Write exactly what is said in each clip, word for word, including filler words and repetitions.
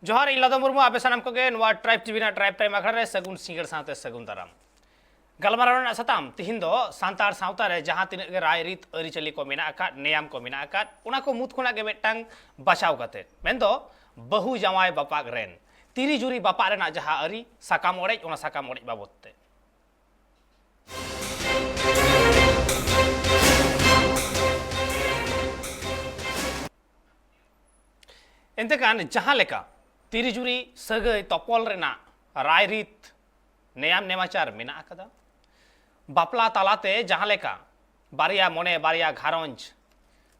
ᱡᱚᱦᱟᱨ, ᱤᱧ ᱞᱟᱫᱚ ᱢᱩᱨᱢᱩ᱾ ᱟᱯᱮ ᱥᱟᱱᱟᱢ ᱠᱚᱜᱮ ᱱᱚᱣᱟ ᱴᱨᱟᱭᱤᱵᱽ ᱴᱤᱵᱷᱤ ᱨᱮᱱᱟᱜ ᱴᱨᱟᱭᱤᱵᱽ ᱴᱟᱭᱤᱢ ᱟᱠᱷᱲᱟ ᱨᱮ ᱥᱟᱹᱜᱩᱱ ᱥᱤᱸᱜᱟᱹᱲ ᱥᱟᱶᱛᱮ ᱥᱟᱹᱜᱩᱱ ᱫᱟᱨᱟᱢ᱾ ᱜᱟᱞᱢᱟᱨᱟᱣ ᱨᱮᱱᱟᱜ ᱥᱟᱛᱟᱢ ᱛᱤᱦᱤᱧ ᱫᱚ ᱥᱟᱱᱛᱟᱲ ᱥᱟᱶᱛᱟ ᱨᱮ ᱡᱟᱦᱟᱸ ᱛᱤᱱᱟᱹᱜ ᱜᱮ ᱨᱟᱭᱨᱤᱛ ᱟᱹᱨᱤᱪᱟᱹᱞᱤ ᱠᱚ ᱢᱮᱱᱟᱜ ᱟᱠᱟᱫ, ᱱᱮᱭᱟᱢ ᱠᱚ ᱢᱮᱱᱟᱜ ᱟᱠᱟᱫ, ᱚᱱᱟ ᱠᱚ ᱢᱩᱫᱽ ᱠᱷᱚᱱᱟᱜ ᱜᱮ ᱢᱤᱫᱴᱟᱝ ᱵᱟᱪᱷᱟᱣ ᱠᱟᱛᱮ, ᱢᱮᱱᱫᱚ ᱵᱟᱹᱦᱩ ᱡᱟᱶᱟᱭ ᱵᱟᱯᱟᱜ ᱨᱮᱱ ᱛᱤᱨᱤ ᱡᱩᱨᱤ ᱵᱟᱯᱟᱜ ᱨᱮᱱᱟᱜ ᱡᱟᱦᱟᱸ ᱟᱹᱨᱤ, ᱥᱟᱠᱟᱢ ᱚᱲᱮᱡ, ᱚᱱᱟ ᱥᱟᱠᱟᱢ ᱚᱲᱮᱡ ᱵᱟᱵᱚᱫ ᱛᱮ᱾ ᱮᱱᱛᱮ ᱠᱷᱟᱱ ᱡᱟᱦᱟᱸ ᱞᱮᱠᱟ ᱛᱤᱨᱤ ᱡᱩᱨᱤ ᱥᱟᱹᱜᱟᱹᱭ ᱛᱚᱯᱚᱞ ᱨᱮᱱᱟᱜ ᱨᱟᱭᱨᱤᱛ, ᱱᱮᱭᱟᱢ ᱱᱮᱢᱟᱪᱟᱨ ᱢᱮᱱᱟᱜ ᱟᱠᱟᱫᱟ, ᱵᱟᱯᱞᱟ ᱛᱟᱞᱟᱛᱮ ᱡᱟᱦᱟᱸ ᱞᱮᱠᱟ ᱵᱟᱨᱭᱟ ᱢᱚᱱᱮ ᱵᱟᱨᱭᱟ ᱜᱷᱟᱨᱚᱸᱡᱽ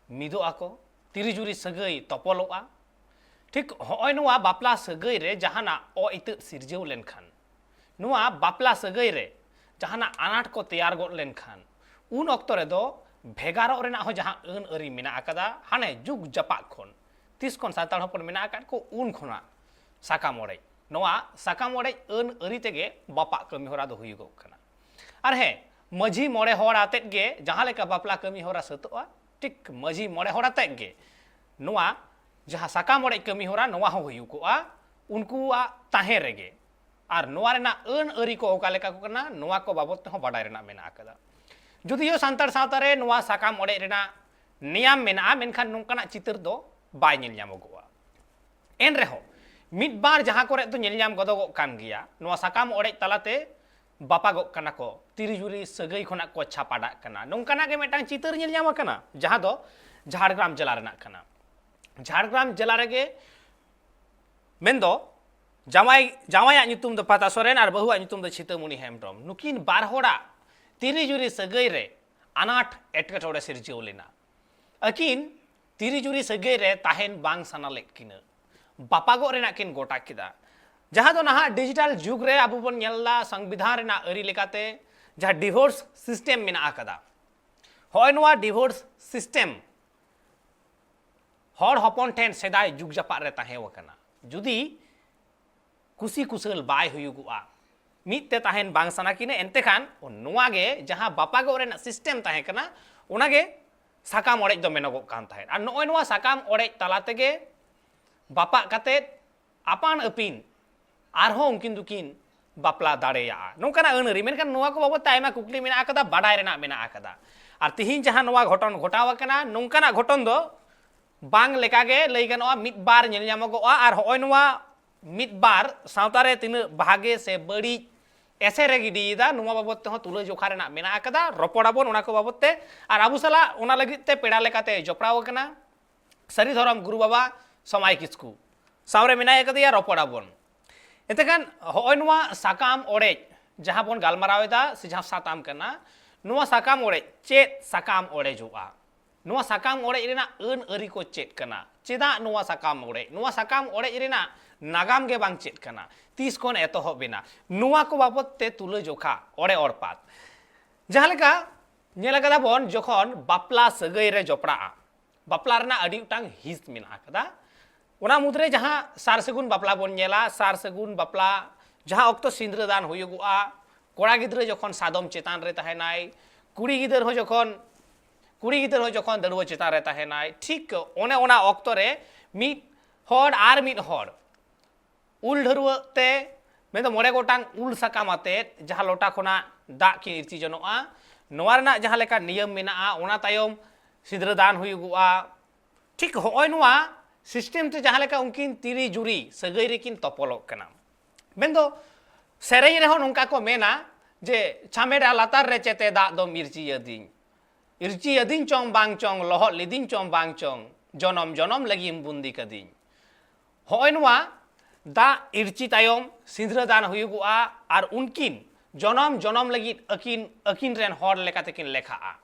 ᱢᱤᱫᱚᱜ ᱟᱠᱚ, ᱛᱤᱨᱤ ᱡᱩᱨᱤ ᱥᱟᱹᱜᱟᱹᱭ ᱛᱚᱯᱚᱞᱚᱜᱼᱟ᱾ ᱴᱷᱤᱠ ᱦᱚᱸᱜᱼᱚᱭ ᱱᱚᱣᱟ ᱵᱟᱯᱞᱟ ᱥᱟᱹᱜᱟᱹᱭ ᱨᱮ ᱡᱟᱦᱟᱱᱟᱜ ᱚ ᱤᱛᱟᱹᱫ ᱥᱤᱨᱡᱟᱹᱣ ᱞᱮᱱᱠᱷᱟᱱ, ᱱᱚᱣᱟ ᱵᱟᱯᱞᱟ ᱥᱟᱹᱜᱟᱹᱭ ᱨᱮ ᱡᱟᱦᱟᱱᱟᱜ ᱟᱱᱟᱴ ᱠᱚ ᱛᱮᱭᱟᱨ ᱜᱚᱫ ᱞᱮᱱᱠᱷᱟᱱ, ᱩᱱ ᱚᱠᱛᱚ ᱨᱮᱫᱚ ᱵᱷᱮᱜᱟᱨᱚᱜ ᱨᱮᱱᱟᱜ ᱦᱚᱸ ᱡᱟᱦᱟᱸ ᱟᱹᱱ ᱟᱹᱨᱤ ᱢᱮᱱᱟᱜ ᱟᱠᱟᱫᱟ, ᱦᱟᱱᱮ ᱡᱩᱜᱽ ᱡᱟᱯᱟᱜ ᱠᱷᱚᱱ, ᱛᱤᱥ ᱠᱷᱚᱱ ᱥᱟᱱᱛᱟᱲ ᱦᱚᱯᱚᱱ ᱢᱮᱱᱟᱜ ᱟᱠᱟᱫ ᱠᱚ, ᱩᱱ ᱠᱷᱚᱱᱟᱜ ᱥᱟᱠᱟᱢ ᱚᱲᱮᱡ, ᱱᱚᱣᱟ ᱥᱟᱠᱟᱢ ᱚᱲᱮᱡ ᱟᱹᱱ ᱟᱹᱨᱤ ᱛᱮᱜᱮ ᱵᱟᱯᱟᱜ ᱠᱟᱹᱢᱤ ᱦᱚᱨᱟ ᱫᱚ ᱦᱩᱭᱩᱜᱚᱜ ᱠᱟᱱᱟ᱾ ᱟᱨ ᱦᱮᱸ, ᱢᱟᱹᱡᱷᱤ ᱢᱚᱬᱮ ᱦᱚᱲ ᱟᱛᱮᱫ ᱜᱮ ᱡᱟᱦᱟᱸ ᱞᱮᱠᱟ ᱵᱟᱯᱞᱟ ᱠᱟᱹᱢᱤ ᱦᱚᱨᱟ ᱥᱟᱹᱛᱚᱜᱼᱟ, ᱴᱷᱤᱠ ᱢᱟᱹᱡᱷᱤ ᱢᱚᱬᱮ ᱦᱚᱲ ᱟᱛᱮᱫ ᱜᱮ ᱱᱚᱣᱟ ᱡᱟᱦᱟᱸ ᱥᱟᱠᱟᱢ ᱚᱲᱮᱡ ᱠᱟᱹᱢᱤ ᱦᱚᱨᱟ, ᱱᱚᱣᱟ ᱦᱚᱸ ᱦᱩᱭᱩᱜᱚᱜᱼᱟ ᱩᱱᱠᱩᱣᱟᱜ ᱛᱟᱦᱮᱸ ᱨᱮᱜᱮ᱾ ᱟᱨ ᱱᱚᱣᱟ ᱨᱮᱱᱟᱜ ᱟᱹᱱ ᱟᱹᱨᱤ ᱠᱚ ᱚᱠᱟ ᱞᱮᱠᱟ ᱠᱚ ᱠᱟᱱᱟ, ᱱᱚᱣᱟ ᱠᱚ ᱵᱟᱵᱚᱫ ᱛᱮᱦᱚᱸ ᱵᱟᱰᱟᱭ ᱨᱮᱱᱟᱜ ᱢᱮᱱᱟᱜ ᱟᱠᱟᱫᱟ᱾ ᱡᱩᱫᱤᱭᱳ ᱥᱟᱱᱛᱟᱲ ᱥᱟᱶᱛᱟ ᱨᱮ ᱱᱚᱣᱟ ᱥᱟᱠᱟᱢ ᱚᱲᱮᱡ ᱨᱮᱱᱟᱜ ᱱᱮᱭᱟᱢ ᱢᱮᱱᱟᱜᱼᱟ, ᱢᱮᱱᱠᱷᱟᱱ ᱱᱚᱝᱠᱟᱱᱟᱜ ᱪᱤᱛᱟᱹᱨ ᱫᱚ ᱵᱟᱭ ᱧᱮᱞ ᱧᱟᱢᱚᱜᱚᱜᱼᱟ᱾ ᱮᱱ ᱨᱮᱦᱚᱸ ᱢᱤᱫ ᱵᱟᱨ ᱡᱟᱦᱟᱸ ᱠᱚᱨᱮ ᱫᱚ ᱧᱮᱞ ᱧᱟᱢ ᱜᱚᱫᱚᱜᱚᱜ ᱠᱟᱱ ᱜᱮᱭᱟ, ᱱᱚᱣᱟ ᱥᱟᱠᱟᱢ ᱚᱲᱮᱡ ᱛᱟᱞᱟᱛᱮ ᱵᱟᱯᱟᱜᱚᱜ ᱠᱟᱱᱟ ᱠᱚ, ᱛᱤᱨᱤ ᱡᱩᱨᱤ ᱥᱟᱹᱜᱟᱹᱭ ᱠᱷᱚᱱᱟᱜ ᱠᱚ ᱪᱷᱟᱯᱟᱰᱟᱜ ᱠᱟᱱᱟ, ᱱᱚᱝᱠᱟᱱᱟᱜ ᱜᱮ ᱢᱤᱫᱴᱟᱝ ᱪᱤᱛᱟᱹᱨ ᱧᱮᱞ ᱧᱟᱢ ᱟᱠᱟᱱᱟ, ᱡᱟᱦᱟᱸ ᱫᱚ ᱡᱷᱟᱲᱜᱨᱟᱢ ᱡᱮᱞᱟ ᱨᱮᱱᱟᱜ ᱠᱟᱱᱟ᱾ ᱡᱷᱟᱲᱜᱨᱟᱢ ᱡᱮᱞᱟ ᱨᱮᱜᱮ, ᱢᱮᱱᱫᱚ ᱡᱟᱶᱟᱭ, ᱡᱟᱶᱟᱭᱟᱜ ᱧᱩᱛᱩᱢ ᱫᱚ ᱯᱟᱛᱟ ᱥᱚᱨᱮᱱ ᱟᱨ ᱵᱟᱹᱦᱩᱣᱟᱜ ᱧᱩᱛᱩᱢ ᱫᱚ ᱪᱷᱤᱛᱟᱹᱢᱩᱱᱤ ᱦᱮᱢᱵᱨᱚᱢ, ᱱᱩᱠᱤᱱ ᱵᱟᱨ ᱦᱚᱲᱟᱜ ᱛᱤᱨᱤ ᱡᱩᱨᱤ ᱥᱟᱹᱜᱟᱹᱭ ᱨᱮ ᱟᱱᱟᱴ ᱮᱴᱠᱮᱴᱚᱬᱮ ᱥᱤᱨᱡᱟᱹᱣ ᱞᱮᱱᱟ᱾ ᱟᱹᱠᱤᱱ ᱛᱤᱨᱤ ᱡᱩᱨᱤ ᱥᱟᱹᱜᱟᱹᱭ ᱨᱮ ᱛᱟᱦᱮᱱ ᱵᱟᱝ ᱥᱟᱱᱟ ᱞᱮᱫ ᱠᱤᱱᱟ, ᱵᱟᱯᱟᱜᱚᱜ ᱨᱮᱱᱟᱜ ᱠᱤᱱ ᱜᱚᱴᱟ ᱠᱮᱫᱟ᱾ ᱡᱟᱦᱟᱸ ᱫᱚ ᱱᱟᱦᱟᱜ ᱰᱤᱡᱤᱴᱟᱞ ᱡᱩᱜᱽ ᱨᱮ ᱟᱵᱚ ᱵᱚᱱ ᱧᱮᱞ ᱮᱫᱟ, ᱥᱚᱝᱵᱤᱫᱷᱟᱱ ᱨᱮᱱᱟᱜ ᱟᱹᱨᱤ ᱞᱮᱠᱟᱛᱮ ᱡᱟᱦᱟᱸ ᱰᱤᱵᱷᱳᱨᱥ ᱥᱤᱥᱴᱮᱢ ᱢᱮᱱᱟᱜ ᱟᱠᱟᱫᱟ, ᱦᱚᱸᱜᱼᱚᱭ ᱱᱚᱣᱟ ᱰᱤᱵᱷᱳᱨᱥ ᱥᱤᱥᱴᱮᱢ ᱦᱚᱲ ᱦᱚᱯᱚᱱ ᱴᱷᱮᱱ ᱥᱮᱫᱟᱭ ᱡᱩᱜᱽ ᱡᱟᱯᱟᱜ ᱨᱮ ᱛᱟᱦᱮᱸ ᱟᱠᱟᱱᱟ᱾ ᱡᱩᱫᱤ ᱠᱩᱥᱤ ᱠᱩᱥᱟᱹᱞ ᱵᱟᱭ ᱦᱩᱭᱩᱜᱚᱜᱼᱟ, ᱢᱤᱫ ᱛᱮ ᱛᱟᱦᱮᱱ ᱵᱟᱝ ᱥᱟᱱᱟ ᱠᱤᱱᱟ, ᱮᱱᱛᱮ ᱠᱷᱟᱱ ᱱᱚᱣᱟ ᱜᱮ ᱡᱟᱦᱟᱸ ᱵᱟᱯᱟᱜᱚᱜ ᱨᱮᱱᱟᱜ ᱥᱤᱥᱴᱮᱢ ᱛᱟᱦᱮᱸ ᱠᱟᱱᱟ, ᱚᱱᱟ ᱜᱮ ᱥᱟᱠᱟᱢ ᱚᱲᱮᱡ ᱫᱚ ᱢᱮᱱᱚᱜᱚᱜ ᱠᱟᱱ ᱛᱟᱦᱮᱸᱫ᱾ ᱟᱨ ᱱᱚᱜᱼᱚᱭ ᱱᱚᱣᱟ ᱥᱟᱠᱟᱢ ᱚᱲᱮᱡ ᱛᱟᱞᱟ ᱛᱮᱜᱮ ᱵᱟᱯᱟᱜ ᱠᱟᱛᱮᱫ ᱟᱯᱟᱱ ᱟᱹᱯᱤᱱ ᱟᱨᱦᱚᱸ ᱩᱱᱠᱤᱱ ᱫᱚᱠᱤᱱ ᱵᱟᱯᱞᱟ ᱫᱟᱲᱮᱭᱟᱜᱼᱟ, ᱱᱚᱝᱠᱟᱱᱟᱜ ᱟᱹᱱ ᱟᱹᱨᱤ᱾ ᱢᱮᱱᱠᱷᱟᱱ ᱱᱚᱣᱟ ᱠᱚ ᱵᱟᱵᱚᱫ ᱛᱮ ᱟᱭᱢᱟ ᱠᱩᱠᱞᱤ ᱢᱮᱱᱟᱜ ᱟᱠᱟᱫᱟ, ᱵᱟᱰᱟᱭ ᱨᱮᱱᱟᱜ ᱢᱮᱱᱟᱜ ᱟᱠᱟᱫᱟ᱾ ᱟᱨ ᱛᱤᱦᱤᱧ ᱡᱟᱦᱟᱸ ᱱᱚᱣᱟ ᱜᱷᱚᱴᱚᱱ ᱜᱷᱚᱴᱟᱣ ᱟᱠᱟᱱᱟ, ᱱᱚᱝᱠᱟᱱᱟᱜ ᱜᱷᱚᱴᱚᱱ ᱫᱚ ᱵᱟᱝ ᱞᱮᱠᱟᱜᱮ ᱞᱟᱹᱭ ᱜᱟᱱᱚᱜᱼᱟ, ᱢᱤᱫ ᱵᱟᱨ ᱧᱮᱞ ᱧᱟᱢᱚᱜᱚᱜᱼᱟ᱾ ᱟᱨ ᱦᱚᱸᱜᱼᱚᱭ ᱱᱚᱣᱟ ᱢᱤᱫ ᱵᱟᱨ ᱥᱟᱶᱛᱟ ᱨᱮ ᱛᱤᱱᱟᱹᱜ ᱵᱷᱟᱜᱮ ᱥᱮ ᱵᱟᱹᱲᱤᱡ ᱮᱥᱮᱨ ᱮ ᱜᱤᱰᱤᱭᱮᱫᱟ, ᱱᱚᱣᱟ ᱵᱟᱵᱚᱫ ᱛᱮᱦᱚᱸ ᱛᱩᱞᱟᱹ ᱡᱚᱠᱷᱟ ᱨᱮᱱᱟᱜ ᱢᱮᱱᱟᱜ ᱟᱠᱟᱫᱟ, ᱨᱚᱯᱚᱲ ᱟᱵᱚᱱ ᱚᱱᱟ ᱠᱚ ᱵᱟᱵᱚᱫ ᱛᱮ᱾ ᱟᱨ ᱟᱵᱚ ᱥᱟᱞᱟᱜ ᱚᱱᱟ ᱞᱟᱹᱜᱤᱫ ᱛᱮ ᱯᱮᱲᱟ ᱞᱮᱠᱟᱛᱮ ᱡᱚᱯᱲᱟᱣ ᱟᱠᱟᱱᱟ ᱥᱟᱹᱨᱤ ᱫᱷᱚᱨᱚᱢ ᱜᱩᱨᱩ ᱵᱟᱵᱟ ᱥᱚᱢᱟᱭ ᱠᱤᱥᱠᱩ, ᱥᱟᱶᱨᱮ ᱢᱮᱱᱟᱭ ᱟᱠᱟᱫᱮᱭᱟ, ᱨᱚᱯᱚᱲ ᱟᱵᱚᱱ᱾ ᱮᱱᱛᱮᱠᱷᱟᱱ ᱦᱚᱸᱜᱼᱚᱭ ᱱᱚᱣᱟ ᱥᱟᱠᱟᱢ ᱚᱲᱮᱡ ᱡᱟᱦᱟᱸ ᱵᱚᱱ ᱜᱟᱞᱢᱟᱨᱟᱣ ᱮᱫᱟ ᱥᱮ ᱡᱟᱦᱟᱸ ᱥᱟᱛᱟᱢ ᱠᱟᱱᱟ, ᱱᱚᱣᱟ ᱥᱟᱠᱟᱢ ᱚᱲᱮᱡ ᱪᱮᱫ ᱥᱟᱠᱟᱢ ᱚᱲᱮᱡᱚᱜᱼᱟ? ᱱᱚᱣᱟ ᱥᱟᱠᱟᱢ ᱚᱲᱮᱡ ᱨᱮᱱᱟᱜ ᱟᱹᱱ ᱟᱹᱨᱤ ᱠᱚ ᱪᱮᱫ ᱠᱟᱱᱟ? ᱪᱮᱫᱟᱜ ᱱᱚᱣᱟ ᱥᱟᱠᱟᱢ ᱚᱲᱮᱡ? ᱱᱚᱣᱟ ᱥᱟᱠᱟᱢ ᱚᱲᱮᱡ ᱨᱮᱱᱟᱜ ᱱᱟᱜᱟᱢ ᱜᱮ ᱵᱟᱝ ᱪᱮᱫ ᱠᱟᱱᱟ? ᱛᱤᱥ ᱠᱷᱚᱱ ᱮᱛᱚᱦᱚᱵ ᱮᱱᱟ? ᱱᱚᱣᱟ ᱠᱚ ᱵᱟᱵᱚᱫ ᱛᱮ ᱛᱩᱞᱟᱹ ᱡᱚᱠᱷᱟ, ᱚᱲᱮ ᱚᱲᱯᱟᱛ᱾ ᱡᱟᱦᱟᱸ ᱞᱮᱠᱟ ᱧᱮᱞ ᱟᱠᱟᱫᱟ ᱵᱚᱱ, ᱡᱚᱠᱷᱚᱱ ᱵᱟᱯᱞᱟ ᱥᱟᱹᱜᱟᱹᱭ ᱨᱮ ᱡᱚᱯᱲᱟᱜᱼᱟ, ᱵᱟᱯᱞᱟ ᱨᱮᱱᱟᱜ ᱟᱹᱰᱤ ᱜᱚᱴᱟᱝ ᱦᱤᱸᱥ ᱢᱮᱱᱟᱜ ᱟᱠᱟᱫᱟ᱾ ᱚᱱᱟ ᱢᱩᱫᱽᱨᱮ ᱡᱟᱦᱟᱸ ᱥᱟᱨ ᱥᱟᱹᱜᱩᱱ ᱵᱟᱯᱞᱟ ᱵᱚᱱ ᱧᱮᱞᱟ, ᱥᱟᱨ ᱥᱟᱹᱜᱩᱱ ᱵᱟᱯᱞᱟ ᱡᱟᱦᱟᱸ ᱚᱠᱛᱚ ᱥᱤᱸᱫᱽᱨᱟᱹ ᱫᱟᱱ ᱦᱩᱭᱩᱜᱚᱜᱼᱟ, ᱠᱚᱲᱟ ᱜᱤᱫᱽᱨᱟᱹ ᱡᱚᱠᱷᱚᱱ ᱥᱟᱫᱚᱢ ᱪᱮᱛᱟᱱ ᱨᱮ ᱛᱟᱦᱮᱱᱟᱭ, ᱠᱩᱲᱤ ᱜᱤᱫᱟᱹᱨ ᱦᱚᱸ ᱡᱚᱠᱷᱚᱱ ᱠᱩᱲᱤ ᱜᱤᱫᱟᱹᱨ ᱦᱚᱸ ᱡᱚᱠᱷᱚᱱ ᱫᱟᱹᱲᱩᱣᱟᱹ ᱪᱮᱛᱟᱱ ᱨᱮ ᱛᱟᱦᱮᱱᱟᱭ, ᱴᱷᱤᱠ ᱚᱱᱮ ᱚᱱᱟ ᱚᱠᱛᱚ ᱨᱮ ᱢᱤᱫ ᱦᱚᱲ ᱟᱨ ᱢᱤᱫ ᱦᱚᱲ ᱩᱞ ᱰᱷᱟᱹᱨᱣᱟᱹᱜ ᱛᱮ, ᱢᱮᱱᱫᱚ ᱢᱚᱬᱮ ᱜᱚᱴᱟᱝ ᱩᱞ ᱥᱟᱠᱟᱢ ᱟᱛᱮᱫ ᱡᱟᱦᱟᱸ ᱞᱚᱴᱟ ᱠᱷᱚᱱᱟᱜ ᱫᱟᱜ ᱠᱤᱱ ᱤᱨᱪᱤ ᱡᱚᱱᱚᱜᱼᱟ, ᱱᱚᱣᱟ ᱨᱮᱱᱟᱜ ᱡᱟᱦᱟᱸ ᱞᱮᱠᱟ ᱱᱤᱭᱚᱢ ᱢᱮᱱᱟᱜᱼᱟ, ᱚᱱᱟ ᱛᱟᱭᱚᱢ ᱥᱤᱸᱫᱽᱨᱟᱹ ᱫᱟᱱ ᱦᱩᱭᱩᱜᱚᱜᱼᱟ᱾ ᱴᱷᱤᱠ ᱦᱚᱸᱜᱼᱚᱭ ᱱᱚᱣᱟ ᱥᱤᱥᱴᱮᱢ ᱛᱮ ᱡᱟᱦᱟᱸ ᱞᱮᱠᱟ ᱩᱱᱠᱤᱱ ᱛᱤᱨᱤ ᱡᱩᱨᱤ ᱥᱟᱹᱜᱟᱹᱭ ᱨᱮᱠᱤᱱ ᱛᱚᱯᱚᱞᱚᱜ ᱠᱟᱱᱟ᱾ ᱢᱮᱱᱫᱚ ᱥᱮᱨᱮᱧ ᱨᱮᱦᱚᱸ ᱱᱚᱝᱠᱟ ᱠᱚ ᱢᱮᱱᱟ ᱡᱮ, "ᱪᱷᱟᱢᱮᱰᱟ ᱞᱟᱛᱟᱨ ᱨᱮ ᱪᱮᱛᱮ ᱫᱟᱜ ᱫᱚᱢ ᱤᱨᱪᱤ ᱟᱹᱫᱤᱧ, ᱤᱨᱪᱤ ᱟᱹᱫᱤᱧ ᱪᱚᱝ ᱵᱟᱝ ᱪᱚᱝ, ᱞᱚᱦᱚᱫ ᱞᱤᱫᱤᱧ ᱪᱚᱝ ᱵᱟᱝ ᱪᱚᱝ, ᱡᱚᱱᱚᱢ ᱡᱚᱱᱚᱢ ᱞᱟᱹᱜᱤᱫ ᱮᱢ ᱵᱩᱱᱫᱤ ᱠᱟᱹᱫᱤᱧ᱾" ᱦᱚᱸᱜᱼᱚᱭ ᱱᱚᱣᱟ ᱫᱟᱜ ᱤᱨᱪᱤ ᱛᱟᱭᱚᱢ ᱥᱤᱸᱫᱽᱨᱟᱹ ᱫᱟᱱ ᱦᱩᱭᱩᱜᱚᱜᱼᱟ ᱟᱨ ᱩᱱᱠᱤᱱ ᱡᱚᱱᱚᱢ ᱡᱚᱱᱚᱢ ᱞᱟᱹᱜᱤᱫ ᱟᱹᱠᱤᱱ, ᱟᱹᱠᱤᱱ ᱨᱮᱱ ᱦᱚᱲ ᱞᱮᱠᱟ ᱛᱮᱠᱤᱱ ᱞᱮᱠᱷᱟᱜᱼᱟ᱾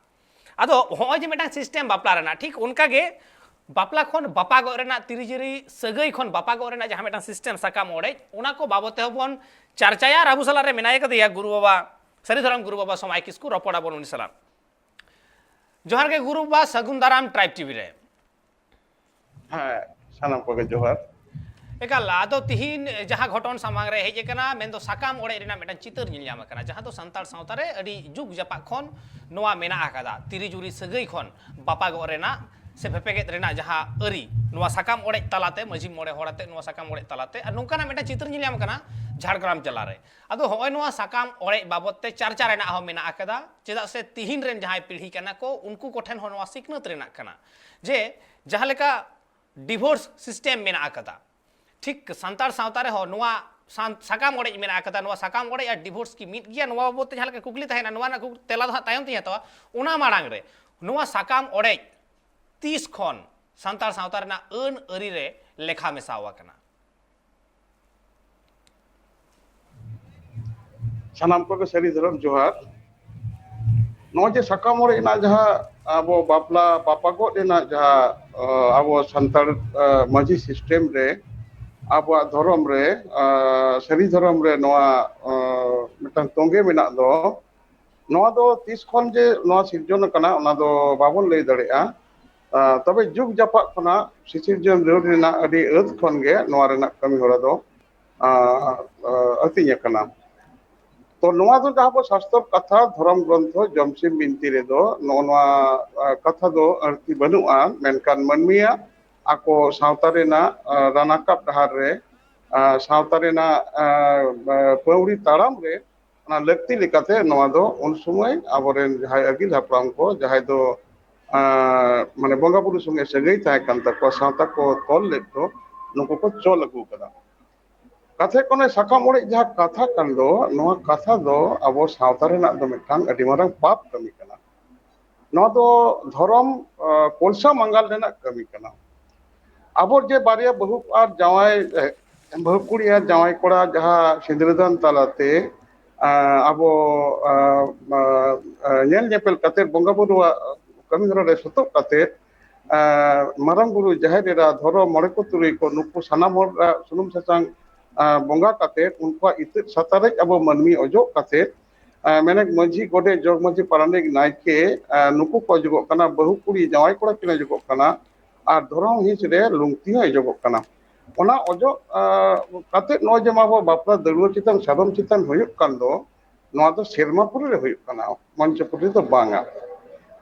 ᱟᱫᱚ ᱦᱚᱸᱜᱼᱚᱭ ᱡᱮ ᱢᱤᱫᱴᱟᱝ ᱥᱤᱥᱴᱮᱢ ᱵᱟᱯᱞᱟ ᱨᱮᱱᱟᱜ, ᱴᱷᱤᱠ ᱚᱱᱠᱟ ᱜᱮ ᱵᱟᱯᱞᱟ ᱠᱷᱚᱱ ᱵᱟᱯᱟᱜᱚᱜ ᱨᱮᱱᱟᱜ, ᱛᱤᱨᱤ ᱡᱩᱨᱤ ᱥᱟᱹᱜᱟᱹᱭ ᱠᱷᱚᱱ ᱵᱟᱯᱟᱜᱚᱜ ᱨᱮᱱᱟᱜ ᱡᱟᱦᱟᱸ ᱢᱤᱫᱴᱟᱝ ᱥᱤᱥᱴᱮᱢ ᱥᱟᱠᱟᱢ ᱚᱲᱮᱡ, ᱚᱱᱟ ᱠᱚ ᱵᱟᱵᱚᱫ ᱛᱮᱦᱚᱸ ᱵᱚᱱ ᱪᱟᱨᱪᱟᱭᱟ᱾ ᱟᱨ ᱟᱵᱚ ᱥᱟᱞᱟᱜ ᱨᱮ ᱢᱮᱱᱟᱭ ᱠᱟᱫᱮᱭᱟ ᱜᱩᱨᱩ ᱵᱟᱵᱟ, ᱥᱟᱹᱨᱤ ᱫᱷᱚᱨᱚᱢ ᱜᱩᱨᱩ ᱵᱟᱵᱟ ᱥᱚᱢᱟᱭ ᱠᱤᱥᱠᱩ, ᱨᱚᱯᱚᱲ ᱟᱵᱚᱱ ᱩᱱᱤ ᱥᱟᱞᱟᱜ᱾ ᱡᱚᱦᱟᱨ ᱜᱮ ᱜᱩᱨᱩ ᱵᱟᱵᱟ, ᱥᱟᱹᱜᱩᱱ ᱫᱟᱨᱟᱢ ᱴᱨᱟᱭᱤᱵᱽ ᱴᱤᱵᱷᱤ ᱨᱮ᱾ ᱦᱮᱸ, ᱥᱟᱱᱟᱢ ᱠᱚᱜᱮ ᱡᱚᱦᱟᱨ᱾ ᱮᱠᱟᱞ, ᱟᱫᱚ ᱛᱤᱦᱤᱧ ᱡᱟᱦᱟᱸ ᱜᱷᱚᱴᱚᱱ ᱥᱟᱢᱟᱝ ᱨᱮ ᱦᱮᱡ ᱟᱠᱟᱱᱟ, ᱢᱮᱱᱫᱚ ᱥᱟᱠᱟᱢ ᱚᱲᱮᱡ ᱨᱮᱱᱟᱜ ᱢᱤᱫᱴᱟᱝ ᱪᱤᱛᱟᱹᱨ ᱧᱮᱞ ᱧᱟᱢ ᱟᱠᱟᱱᱟ, ᱡᱟᱦᱟᱸ ᱫᱚ ᱥᱟᱱᱛᱟᱲ ᱥᱟᱶᱛᱟ ᱨᱮ ᱟᱹᱰᱤ ᱡᱩᱜᱽ ᱡᱟᱯᱟᱜ ᱠᱷᱚᱱ ᱱᱚᱣᱟ ᱢᱮᱱᱟᱜ ᱟᱠᱟᱫᱟ, ᱛᱤᱨᱤ ᱡᱩᱨᱤ ᱥᱟᱹᱜᱟᱹᱭ ᱠᱷᱚᱱ ᱵᱟᱯᱟᱜᱚᱜ ᱨᱮᱱᱟᱜ ᱥᱮ ᱵᱷᱮᱯᱮᱜᱮᱫ ᱨᱮᱱᱟᱜ ᱡᱟᱦᱟᱸ ᱟᱹᱨᱤ, ᱱᱚᱣᱟ ᱥᱟᱠᱟᱢ ᱚᱲᱮᱡ ᱛᱟᱞᱟᱛᱮ, ᱢᱟᱹᱡᱷᱤ ᱢᱚᱬᱮ ᱦᱚᱲ ᱟᱛᱮ ᱱᱚᱣᱟ ᱥᱟᱠᱟᱢ ᱚᱲᱮᱡ ᱛᱟᱞᱟᱛᱮ, ᱟᱨ ᱱᱚᱝᱠᱟᱱᱟᱜ ᱢᱤᱫᱴᱟᱝ ᱪᱤᱛᱟᱹᱨ ᱧᱮᱞ ᱧᱟᱢ ᱠᱟᱱᱟ ᱡᱷᱟᱲᱜᱨᱟᱢ ᱡᱮᱞᱟ ᱨᱮ᱾ ᱟᱫᱚ ᱦᱚᱸᱜᱼᱚᱭ ᱱᱚᱣᱟ ᱥᱟᱠᱟᱢ ᱚᱲᱮᱡ ᱵᱟᱵᱚᱫ ᱛᱮ ᱪᱟᱨᱪᱟ ᱨᱮᱱᱟᱜ ᱦᱚᱸ ᱢᱮᱱᱟᱜ ᱟᱠᱟᱫᱟ, ᱪᱮᱫᱟᱜ ᱥᱮ ᱛᱤᱦᱤᱧ ᱨᱮᱱ ᱡᱟᱦᱟᱸᱭ ᱯᱤᱲᱦᱤ ᱠᱟᱱᱟ ᱠᱚ, ᱩᱱᱠᱩ ᱠᱚᱴᱷᱮᱱ ᱦᱚᱸ ᱱᱚᱣᱟ ᱥᱤᱠᱷᱱᱟᱹᱛ ᱨᱮᱱᱟᱜ ᱠᱟᱱᱟ ᱡᱮ ᱡᱟᱦᱟᱸ ᱞᱮᱠᱟ ᱰᱤᱵᱷᱳᱨᱥ ᱥᱤᱥᱴᱮᱢ ᱢᱮᱱᱟᱜ ᱟᱠᱟᱫᱟ, ᱴᱷᱤᱠ ᱥᱟᱱᱛᱟᱲ ᱥᱟᱶᱛᱟ ᱨᱮᱦᱚᱸ ᱱᱚᱣᱟ ᱥᱟᱱ-, ᱥᱟᱠᱟᱢ ᱚᱲᱮᱡ ᱢᱮᱱᱟᱜ ᱟᱠᱟᱫᱟ᱾ ᱱᱚᱣᱟ ᱥᱟᱠᱟᱢ ᱚᱲᱮᱡ ᱟᱨ ᱰᱤᱵᱷᱳᱨᱥ ᱠᱤ ᱢᱤᱫ ᱜᱮᱭᱟ? ᱱᱚᱣᱟ ᱵᱟᱵᱚᱫ ᱛᱮ ᱡᱟᱦᱟᱸ ᱞᱮᱠᱟ ᱠᱩᱠᱞᱤ ᱛᱟᱦᱮᱱᱟ, ᱱᱚᱣᱟ ᱨᱮᱱᱟᱜ ᱠᱩᱠ-, ᱛᱮᱞᱟ ᱫᱚ ᱦᱟᱸᱜ ᱛᱟᱭᱚᱢ ᱛᱤᱧ ᱦᱟᱛᱟᱣᱟ᱾ ᱚᱱᱟ ᱢᱟᱲᱟᱝ ᱨᱮ, ᱱᱚᱣᱟ ᱥᱟᱠᱟᱢ ᱚᱲᱮᱡ ᱛᱤᱥ ᱠᱷᱚᱱ ᱥᱟᱱᱛᱟᱲ ᱥᱟᱶᱛᱟ ᱨᱮᱱᱟᱜ ᱟᱹᱱ ᱟᱹᱨᱤ ᱨᱮ ᱞᱮᱠᱷᱟ ᱢᱮᱥᱟᱣ ᱟᱠᱟᱱᱟ? ᱥᱟᱱᱟᱢ ᱠᱚᱜᱮ ᱥᱟᱹᱨᱤ ᱫᱷᱚᱨᱚᱢ ᱡᱚᱦᱟᱨ᱾ ᱱᱚᱜᱼᱚᱭ ᱡᱮ ᱥᱟᱠᱟᱢ ᱚᱲᱮᱡ ᱨᱮᱱᱟᱜ ᱡᱟᱦᱟᱸ ᱟᱵᱚ ᱵᱟᱯᱞᱟ ᱵᱟᱯᱟᱜᱚᱜ ᱨᱮᱱᱟᱜ ᱡᱟᱦᱟᱸ, ᱟᱵᱚ ᱥᱟᱱᱛᱟᱲ ᱢᱟᱹᱡᱷᱤ ᱥᱤᱥᱴᱮᱢ ᱨᱮ, ᱟᱵᱚᱣᱟᱜ ᱫᱷᱚᱨᱚᱢ ᱨᱮ, ᱥᱟᱹᱨᱤ ᱫᱷᱚᱨᱚᱢ ᱨᱮ ᱱᱚᱣᱟ ᱢᱤᱫᱴᱟᱝ ᱛᱚᱸᱜᱮ ᱢᱮᱱᱟᱜ ᱫᱚ, ᱱᱚᱣᱟ ᱫᱚ ᱛᱤᱥ ᱠᱷᱚᱱ ᱡᱮ ᱱᱚᱣᱟ ᱥᱤᱨᱡᱚᱱ ᱟᱠᱟᱱᱟ, ᱚᱱᱟ ᱫᱚ ᱵᱟᱵᱚᱱ ᱞᱟᱹᱭ ᱫᱟᱲᱮᱭᱟᱜᱼᱟ᱾ ᱛᱚᱵᱮ ᱡᱩᱜᱽ ᱡᱟᱯᱟᱜ ᱠᱷᱚᱱᱟᱜ ᱥᱤᱥᱤᱨᱡᱚᱱ ᱨᱟᱹᱲ ᱨᱮᱱᱟᱜ ᱟᱹᱰᱤ ᱟᱹᱛ ᱠᱷᱚᱱ ᱜᱮ ᱱᱚᱣᱟ ᱨᱮᱱᱟᱜ ᱠᱟᱹᱢᱤ ᱦᱚᱨᱟ ᱫᱚ ᱟᱹᱛᱤᱧ ᱟᱠᱟᱱᱟ᱾ ᱛᱚ ᱱᱚᱣᱟ ᱫᱚ ᱡᱟᱦᱟᱸ ᱟᱵᱚ ᱥᱟᱥᱛᱚᱨ ᱠᱟᱛᱷᱟ, ᱫᱷᱚᱨᱚᱢ ᱜᱨᱚᱱᱛᱷᱚ ᱡᱚᱢᱥᱤᱢ ᱵᱤᱱᱛᱤ ᱨᱮᱫᱚ ᱱᱚᱜᱼᱚ ᱱᱚᱣᱟ ᱠᱟᱛᱷᱟ ᱫᱚ ᱟᱹᱲᱛᱤ ᱵᱟᱹᱱᱩᱜᱼᱟ, ᱢᱮᱱᱠᱷᱟᱱ ᱢᱟᱹᱱᱢᱤᱭᱟᱜ ᱟᱠᱚ ᱥᱟᱶᱛᱟ ᱨᱮᱱᱟᱜ ᱨᱟᱱᱟᱠᱟᱵ ᱰᱟᱦᱟᱨ ᱨᱮ, ᱥᱟᱶᱛᱟ ᱨᱮᱱᱟᱜ ᱯᱟᱹᱣᱲᱤ ᱛᱟᱲᱟᱢ ᱨᱮ ᱚᱱᱟ ᱞᱟᱹᱠᱛᱤ ᱞᱮᱠᱟᱛᱮ ᱱᱚᱣᱟ ᱫᱚ ᱩᱱ ᱥᱚᱢᱚᱭ ᱟᱵᱚᱨᱮᱱ ᱡᱟᱦᱟᱸᱭ ᱟᱹᱜᱤᱞ ᱦᱟᱯᱲᱟᱢ ᱠᱚ, ᱡᱟᱦᱟᱸᱭ ᱫᱚ ᱢᱟᱱᱮ ᱵᱚᱸᱜᱟ ᱵᱩᱨᱩ ᱥᱚᱸᱜᱮ ᱥᱟᱹᱜᱟᱹᱭ ᱛᱟᱦᱮᱸ ᱠᱟᱱ ᱛᱟᱠᱚᱣᱟ, ᱥᱟᱶᱛᱟ ᱠᱚ ᱛᱚᱞ ᱞᱮᱫ ᱫᱚ, ᱱᱩᱠᱩ ᱠᱚ ᱪᱚᱞ ᱟᱹᱜᱩ ᱠᱟᱫᱟ᱾ ᱠᱟᱛᱷᱟ ᱠᱚᱱᱮ ᱥᱟᱠᱟᱢ ᱚᱲᱮᱡ ᱡᱟᱦᱟᱸ ᱠᱟᱛᱷᱟ ᱠᱟᱱ ᱫᱚ, ᱱᱚᱣᱟ ᱠᱟᱛᱷᱟ ᱫᱚ ᱟᱵᱚ ᱥᱟᱶᱛᱟ ᱨᱮᱱᱟᱜ ᱫᱚ ᱢᱤᱫᱴᱟᱝ ᱟᱹᱰᱤ ᱢᱟᱨᱟᱝ ᱯᱟᱯ ᱠᱟᱹᱢᱤ ᱠᱟᱱᱟ᱾ ᱱᱚᱣᱟ ᱫᱚ ᱫᱷᱚᱨᱚᱢ ᱠᱚᱞᱥᱟ ᱢᱟᱸᱜᱟᱞ ᱨᱮᱱᱟᱜ ᱠᱟᱹᱢᱤ ᱠᱟᱱᱟ᱾ ᱟᱵᱚ ᱡᱮ ᱵᱟᱨᱭᱟ ᱵᱟᱹᱦᱩ ᱟᱨ ᱡᱟᱶᱟᱭ, ᱵᱟᱹᱦᱩ ᱠᱩᱲᱤ ᱟᱨ ᱡᱟᱶᱟᱭ ᱠᱚᱲᱟ ᱡᱟᱦᱟᱸ ᱥᱤᱸᱫᱽᱨᱟᱹᱫᱟᱱ ᱛᱟᱞᱟᱛᱮ ᱟᱵᱚ ᱧᱮᱞ ᱧᱮᱯᱮᱞ ᱠᱟᱛᱮ, ᱵᱚᱸᱜᱟ ᱵᱩᱨᱩᱣᱟᱜ ᱠᱟᱹᱢᱤ ᱦᱚᱨᱟ ᱨᱮ ᱥᱚᱛᱚᱜ ᱠᱟᱛᱮ, ᱢᱟᱨᱟᱝ ᱵᱩᱨᱩ, ᱡᱟᱦᱮᱨ ᱮᱨᱟ, ᱫᱷᱚᱨᱚᱢ, ᱢᱚᱬᱮ ᱠᱚ ᱛᱩᱨᱩᱭ ᱠᱚ, ᱱᱩᱠᱩ ᱥᱟᱱᱟᱢ ᱦᱚᱲ ᱥᱩᱱᱩᱢ ᱥᱟᱥᱟᱝ ᱵᱚᱸᱜᱟ ᱠᱟᱛᱮ, ᱩᱱᱠᱩᱣᱟᱜ ᱤᱛᱟᱹᱫ ᱥᱟᱛᱟᱨᱮᱡ ᱟᱵᱚ ᱢᱟᱹᱱᱢᱤ ᱚᱡᱚᱜ ᱠᱟᱛᱮ, ᱢᱮᱱᱮᱠ ᱢᱟᱹᱡᱷᱤ, ᱜᱚᱰᱮᱛ, ᱡᱚᱜᱽ ᱢᱟᱹᱡᱷᱤ, ᱯᱟᱨᱟᱱᱤᱠ, ᱱᱟᱭᱠᱮ, ᱱᱩᱠᱩ ᱠᱚ ᱚᱡᱚᱜᱚᱜ ᱠᱟᱱᱟ, ᱵᱟᱹᱦᱩ ᱠᱩᱲᱤ ᱡᱟᱶᱟᱭ ᱠᱚᱲᱟ ᱠᱤᱱ ᱚᱡᱚᱜᱚᱜ ᱠᱟᱱᱟ, ᱟᱨ ᱫᱷᱚᱨᱚᱢ ᱦᱤᱸᱥ ᱨᱮ ᱞᱩᱝᱛᱤ ᱦᱚᱸ ᱚᱡᱚᱜᱚᱜ ᱠᱟᱱᱟ᱾ ᱚᱱᱟ ᱚᱡᱚᱜ ᱠᱟᱛᱮ ᱱᱚᱜᱼᱚᱭ ᱡᱮ ᱟᱵᱚ ᱵᱟᱯᱞᱟ ᱫᱟᱹᱲᱩᱣᱟᱹ ᱪᱮᱛᱟᱱ, ᱥᱟᱫᱚᱢ ᱪᱮᱛᱟᱱ ᱦᱩᱭᱩᱜ ᱠᱟᱱ ᱫᱚ, ᱱᱚᱣᱟ ᱫᱚ ᱥᱮᱨᱢᱟ ᱯᱩᱨᱤ ᱨᱮ ᱦᱩᱭᱩᱜ ᱠᱟᱱᱟ, ᱢᱚᱧᱪᱚᱯᱩᱨᱤ ᱫᱚ ᱵᱟᱝᱟ᱾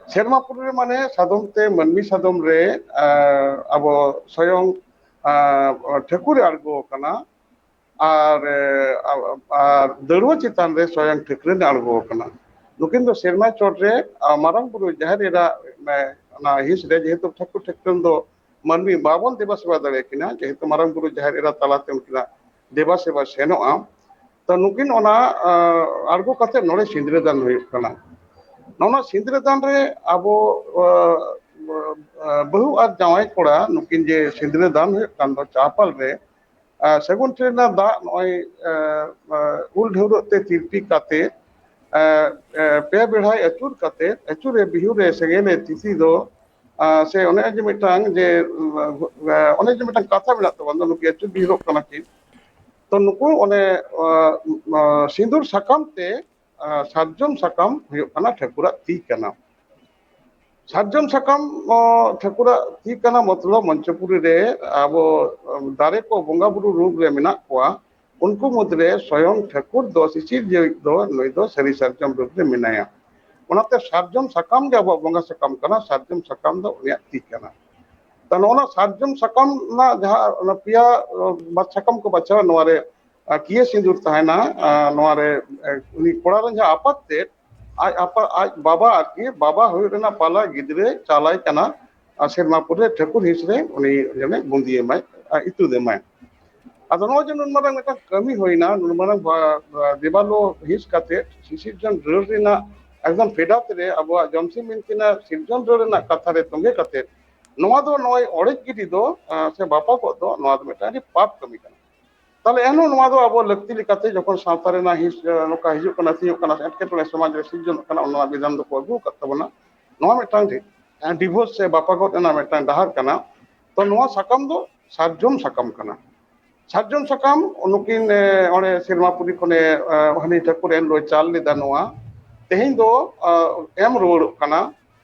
ᱥᱮᱨᱢᱟᱯᱩᱨᱤ ᱨᱮ ᱢᱟᱱᱮ ᱥᱟᱫᱚᱢ ᱛᱮ ᱢᱟᱹᱱᱢᱤ ᱥᱟᱫᱚᱢ ᱨᱮ, ᱟᱨ ᱟᱵᱚ ᱥᱚᱭᱚᱝ, ᱟᱨ ᱴᱷᱟᱹᱠᱩᱨᱮ ᱟᱬᱜᱚ ᱟᱠᱟᱱᱟ᱾ ᱟᱨ, ᱮ, ᱟᱨ ᱫᱟᱹᱲᱣᱟᱹ ᱪᱮᱛᱟᱱ ᱨᱮ ᱥᱚᱭᱚᱝ ᱴᱷᱟᱹᱠᱨᱟᱹᱱᱮ ᱟᱬᱜᱚ ᱟᱠᱟᱱᱟ᱾ ᱱᱩᱠᱤᱱ ᱫᱚ ᱥᱮᱨᱢᱟ ᱪᱚᱴ ᱨᱮ, ᱟ, ᱢᱟᱨᱟᱝ ᱵᱩᱨᱩ ᱡᱟᱦᱮᱨ ᱮᱨᱟ, ᱮ, ᱚᱱᱟ ᱦᱤᱸᱥ ᱨᱮ, ᱡᱮᱦᱮᱛᱩ ᱴᱷᱟᱹᱠᱩᱨ ᱴᱷᱟᱹᱠᱨᱟᱹᱱ ᱫᱚ ᱢᱟᱹᱱᱢᱤ ᱵᱟᱵᱚᱱ ᱫᱮᱵᱟ ᱥᱮᱵᱟ ᱫᱟᱲᱮᱭᱟᱠᱤᱱᱟ, ᱡᱮᱦᱮᱛᱩ ᱢᱟᱨᱟᱝ ᱵᱩᱨᱩ ᱡᱟᱦᱮᱨ ᱮᱨᱟ ᱛᱟᱞᱟᱛᱮ ᱩᱱᱠᱤᱱᱟᱜ ᱫᱮᱵᱟ ᱥᱮᱵᱟ ᱥᱮᱱᱚᱜᱼᱟ᱾ ᱛᱚ ᱱᱩᱠᱤᱱ ᱚᱱᱟ, ᱟ, ᱟᱬᱜᱚ ᱠᱟᱛᱮ ᱱᱚᱰᱮ ᱥᱤᱸᱫᱽᱨᱟᱹ ᱫᱟᱱ ᱦᱩᱭᱩᱜ ᱠᱟᱱᱟ᱾ ᱱᱚᱣᱟ ᱥᱤᱸᱫᱽᱨᱟᱹ ᱫᱟᱱ ᱨᱮ ᱟᱵᱚ, ᱟ, ᱟ, ᱵᱟᱹᱦᱩ ᱟᱨ ᱡᱟᱶᱟᱭ ᱠᱚᱲᱟ ᱱᱩᱠᱤᱱ ᱡᱮ ᱥᱤᱸᱫᱽᱨᱟᱹ ᱫᱟᱱ ᱦᱩᱭᱩᱜ ᱠᱟᱱ ᱫᱚ ᱪᱟᱯᱟᱞ ᱨᱮ, ᱟ, ᱥᱟᱹᱜᱩᱱ ᱴᱷᱤᱞᱤ ᱨᱮᱱᱟᱜ ᱫᱟᱜ ᱱᱚᱜᱼᱚᱭ, ᱟ, ᱟ, ᱩᱞ ᱰᱷᱟᱹᱣᱨᱟᱹᱜ ᱛᱮ ᱛᱤᱨᱯᱤ ᱠᱟᱛᱮ, ᱟ, ᱟ, ᱯᱮ ᱵᱮᱲᱦᱟᱭ ᱟᱹᱪᱩᱨ ᱠᱟᱛᱮ, ᱟᱹᱪᱩᱨᱮ ᱵᱤᱦᱩᱨᱮ ᱥᱮᱸᱜᱮᱞᱮ ᱛᱤᱛᱤ ᱫᱚ, ᱟ, ᱥᱮ ᱚᱱᱮ ᱡᱮ ᱢᱤᱫᱴᱟᱝ ᱡᱮ, ᱟ, ᱚᱱᱮ ᱡᱮ ᱢᱤᱫᱴᱟᱝ ᱠᱟᱛᱷᱟ ᱢᱮᱱᱟᱜ ᱛᱟᱵᱚᱱ ᱫᱚ, ᱱᱩᱠᱤᱱ ᱟᱹᱪᱩᱨ ᱵᱤᱦᱩᱨᱚᱜ ᱠᱟᱱᱟ ᱠᱤᱱ᱾ ᱛᱚ ᱱᱩᱠᱩ ᱚᱱᱮ, ᱟ, ᱟ, ᱥᱤᱸᱫᱩᱨ ᱥᱟᱠᱟᱢ ᱛᱮ, ᱟ, ᱥᱟᱨᱡᱚᱢ ᱥᱟᱠᱟᱢ ᱦᱩᱭᱩᱜ ᱠᱟᱱᱟ ᱴᱷᱟᱹᱠᱩᱨᱟᱜ ᱛᱤ ᱠᱟᱱᱟ᱾ ᱥᱟᱨᱡᱚᱢ ᱥᱟᱠᱟᱢ, ᱚ, ᱴᱷᱟᱹᱠᱩᱨᱟᱜ ᱛᱤ ᱠᱟᱱᱟ, ᱢᱚᱛᱞᱚᱵ ᱢᱚᱧᱪᱚᱯᱩᱨᱤ ᱨᱮ ᱟᱵᱚ, ᱚ, ᱫᱟᱨᱮ ᱠᱚ ᱵᱚᱸᱜᱟ ᱵᱩᱨᱩ ᱨᱩᱯ ᱨᱮ ᱢᱮᱱᱟᱜ ᱠᱚᱣᱟ, ᱩᱱᱠᱩ ᱢᱩᱫᱽᱨᱮ ᱥᱚᱭᱚᱝ ᱴᱷᱟᱹᱠᱩᱨ ᱫᱚ ᱥᱤᱥᱤᱨ ᱡᱤᱣᱤᱡ ᱫᱚ ᱱᱩᱭ ᱫᱚ ᱥᱟᱹᱨᱤ ᱥᱟᱨᱡᱚᱢ ᱨᱩᱯ ᱨᱮ ᱢᱮᱱᱟᱭᱟ᱾ ᱚᱱᱟᱛᱮ ᱥᱟᱨᱡᱚᱢ ᱥᱟᱠᱟᱢ ᱜᱮ ᱟᱵᱚᱣᱟᱜ ᱵᱚᱸᱜᱟ ᱥᱟᱠᱟᱢ ᱠᱟᱱᱟ, ᱥᱟᱨᱡᱚᱢ ᱥᱟᱠᱟᱢ ᱫᱚ ᱩᱱᱤᱭᱟᱜ ᱛᱤ ᱠᱟᱱᱟ᱾ ᱛᱚ ᱱᱚᱜᱼᱚ ᱱᱟ ᱥᱟᱨᱡᱚᱢ ᱥᱟᱠᱟᱢ ᱨᱮᱱᱟᱜ ᱡᱟᱦᱟᱸ ᱚᱱᱟ ᱯᱮᱭᱟ, ᱚ, ᱵᱟ-, ᱥᱟᱠᱟᱢ ᱠᱚ ᱵᱟᱪᱷᱟᱣᱟ, ᱱᱚᱣᱟ ᱨᱮ, ᱟ, ᱠᱤᱭᱟᱹ ᱥᱤᱸᱫᱩᱨ ᱛᱟᱦᱮᱱᱟ, ᱟ, ᱱᱚᱣᱟ ᱨᱮ, ᱮ, ᱩᱱᱤ ᱠᱚᱲᱟ ᱨᱮᱱ ᱡᱟᱦᱟᱸ ᱟᱯᱟᱛ ᱛᱮᱫ, ᱟᱡ ᱟᱯᱟ-, ᱟᱡ ᱵᱟᱵᱟ ᱟᱨᱠᱤ, ᱵᱟᱵᱟ ᱦᱩᱭᱩᱜ ᱨᱮᱱᱟᱜ ᱯᱟᱞᱟ ᱜᱤᱫᱽᱨᱟᱹ ᱪᱟᱞᱟᱭ ᱠᱟᱱᱟ, ᱟᱨ ᱥᱮᱨᱢᱟᱯᱩᱨ ᱨᱮ ᱴᱷᱟᱹᱠᱩᱨ ᱦᱤᱸᱥ ᱨᱮ ᱩᱱᱤ ᱡᱮᱱᱚ ᱵᱩᱸᱫᱤ ᱮᱢᱟᱭ, ᱟ, ᱤᱛᱩᱫ ᱮᱢᱟᱭ᱾ ᱟᱫᱚ ᱱᱚᱜᱼᱚᱭ ᱡᱮ ᱱᱩᱱ ᱢᱟᱨᱟᱝ ᱢᱤᱫᱴᱟᱝ ᱠᱟᱹᱢᱤ ᱦᱩᱭᱱᱟ, ᱱᱩᱱ ᱢᱟᱨᱟᱝ ᱵᱟ-, ᱵᱟ-, ᱫᱮᱵᱟᱞᱳ ᱦᱤᱸᱥ ᱠᱟᱛᱮ ᱥᱤᱥᱤᱨᱡᱚᱱ ᱨᱟᱹᱲ ᱨᱮᱱᱟᱜ ᱮᱠᱫᱚᱢ ᱯᱷᱮᱰᱟᱛ ᱨᱮ ᱟᱵᱚᱣᱟᱜ ᱡᱚᱢᱥᱤᱢ ᱵᱤᱱᱛᱤ ᱨᱮᱱᱟᱜ ᱥᱤᱨᱡᱚᱱ ᱨᱟᱹᱲ ᱨᱮᱱᱟᱜ ᱠᱟᱛᱷᱟ ᱨᱮ ᱛᱚᱸᱜᱮ ᱠᱟᱛᱮ ᱱᱚᱣᱟ ᱫᱚ ᱱᱚᱜᱼᱚᱭ ᱚᱲᱮᱡ ᱜᱤᱰᱤ ᱫᱚ, ᱟ, ᱥᱮ ᱵᱟᱯᱟ ᱜᱚᱜ ᱫᱚ ᱱᱚᱣᱟ ᱫᱚ ᱢᱤᱫᱴᱟᱝ ᱟᱹᱰᱤ ᱯᱟᱯ ᱠᱟᱹᱢᱤ ᱠᱟᱱᱟ᱾ ᱛᱟᱦᱞᱮ ᱮᱱᱦᱚᱸ ᱱᱚᱣᱟ ᱫᱚ ᱟᱵᱚ ᱞᱟᱹᱠᱛᱤ ᱞᱮᱠᱟᱛᱮ ᱡᱚᱠᱷᱚᱱ ᱥᱟᱶᱛᱟ ᱨᱮᱱᱟᱜ ᱦᱤᱸᱥ, ᱮ, ᱱᱚᱝᱠᱟ ᱦᱤᱡᱩᱜ ᱠᱟᱱᱟ, ᱥᱤᱭᱳᱜ ᱠᱟᱱᱟ, ᱮᱴᱠᱮᱴᱚᱬᱮ ᱥᱚᱢᱟᱡᱽ ᱨᱮ ᱥᱤᱨᱡᱚᱱᱚᱜ ᱠᱟᱱᱟ, ᱚᱱᱟ ᱵᱤᱫᱷᱟᱱ ᱫᱚᱠᱚ ᱟᱹᱜᱩ ᱟᱠᱟᱫ ᱛᱟᱵᱚᱱᱟ᱾ ᱱᱚᱣᱟ ᱢᱤᱫᱴᱟᱝ ᱰᱤ-, ᱮ, ᱰᱤᱵᱷᱳᱨᱥ ᱥᱮ ᱵᱟᱯᱟᱜᱚᱛ ᱨᱮᱱᱟᱜ ᱢᱤᱫᱴᱟᱝ ᱰᱟᱦᱟᱨ ᱠᱟᱱᱟ᱾ ᱛᱚ ᱱᱚᱣᱟ ᱥᱟᱠᱟᱢ ᱫᱚ ᱥᱟᱨᱡᱚᱢ ᱥᱟᱠᱟᱢ ᱠᱟᱱᱟ᱾ ᱥᱟᱨᱡᱚᱢ ᱥᱟᱠᱟᱢ ᱱᱩᱠᱤᱱ, ᱮ, ᱚᱸᱰᱮ ᱥᱮᱨᱢᱟᱯᱩᱨᱤ ᱠᱷᱚᱱᱮ, ᱮ, ᱦᱟᱹᱱᱤ ᱴᱷᱟᱹᱠᱩᱨ ᱮᱱ ᱦᱤᱞᱳᱜ ᱪᱟᱞ ᱞᱮᱫᱟ ᱱᱚᱣᱟ, ᱛᱮᱦᱮᱧ ᱫᱚ, ᱟ, ᱮᱢ ᱨᱩᱣᱟᱹᱲᱚᱜ ᱠᱟᱱᱟ᱾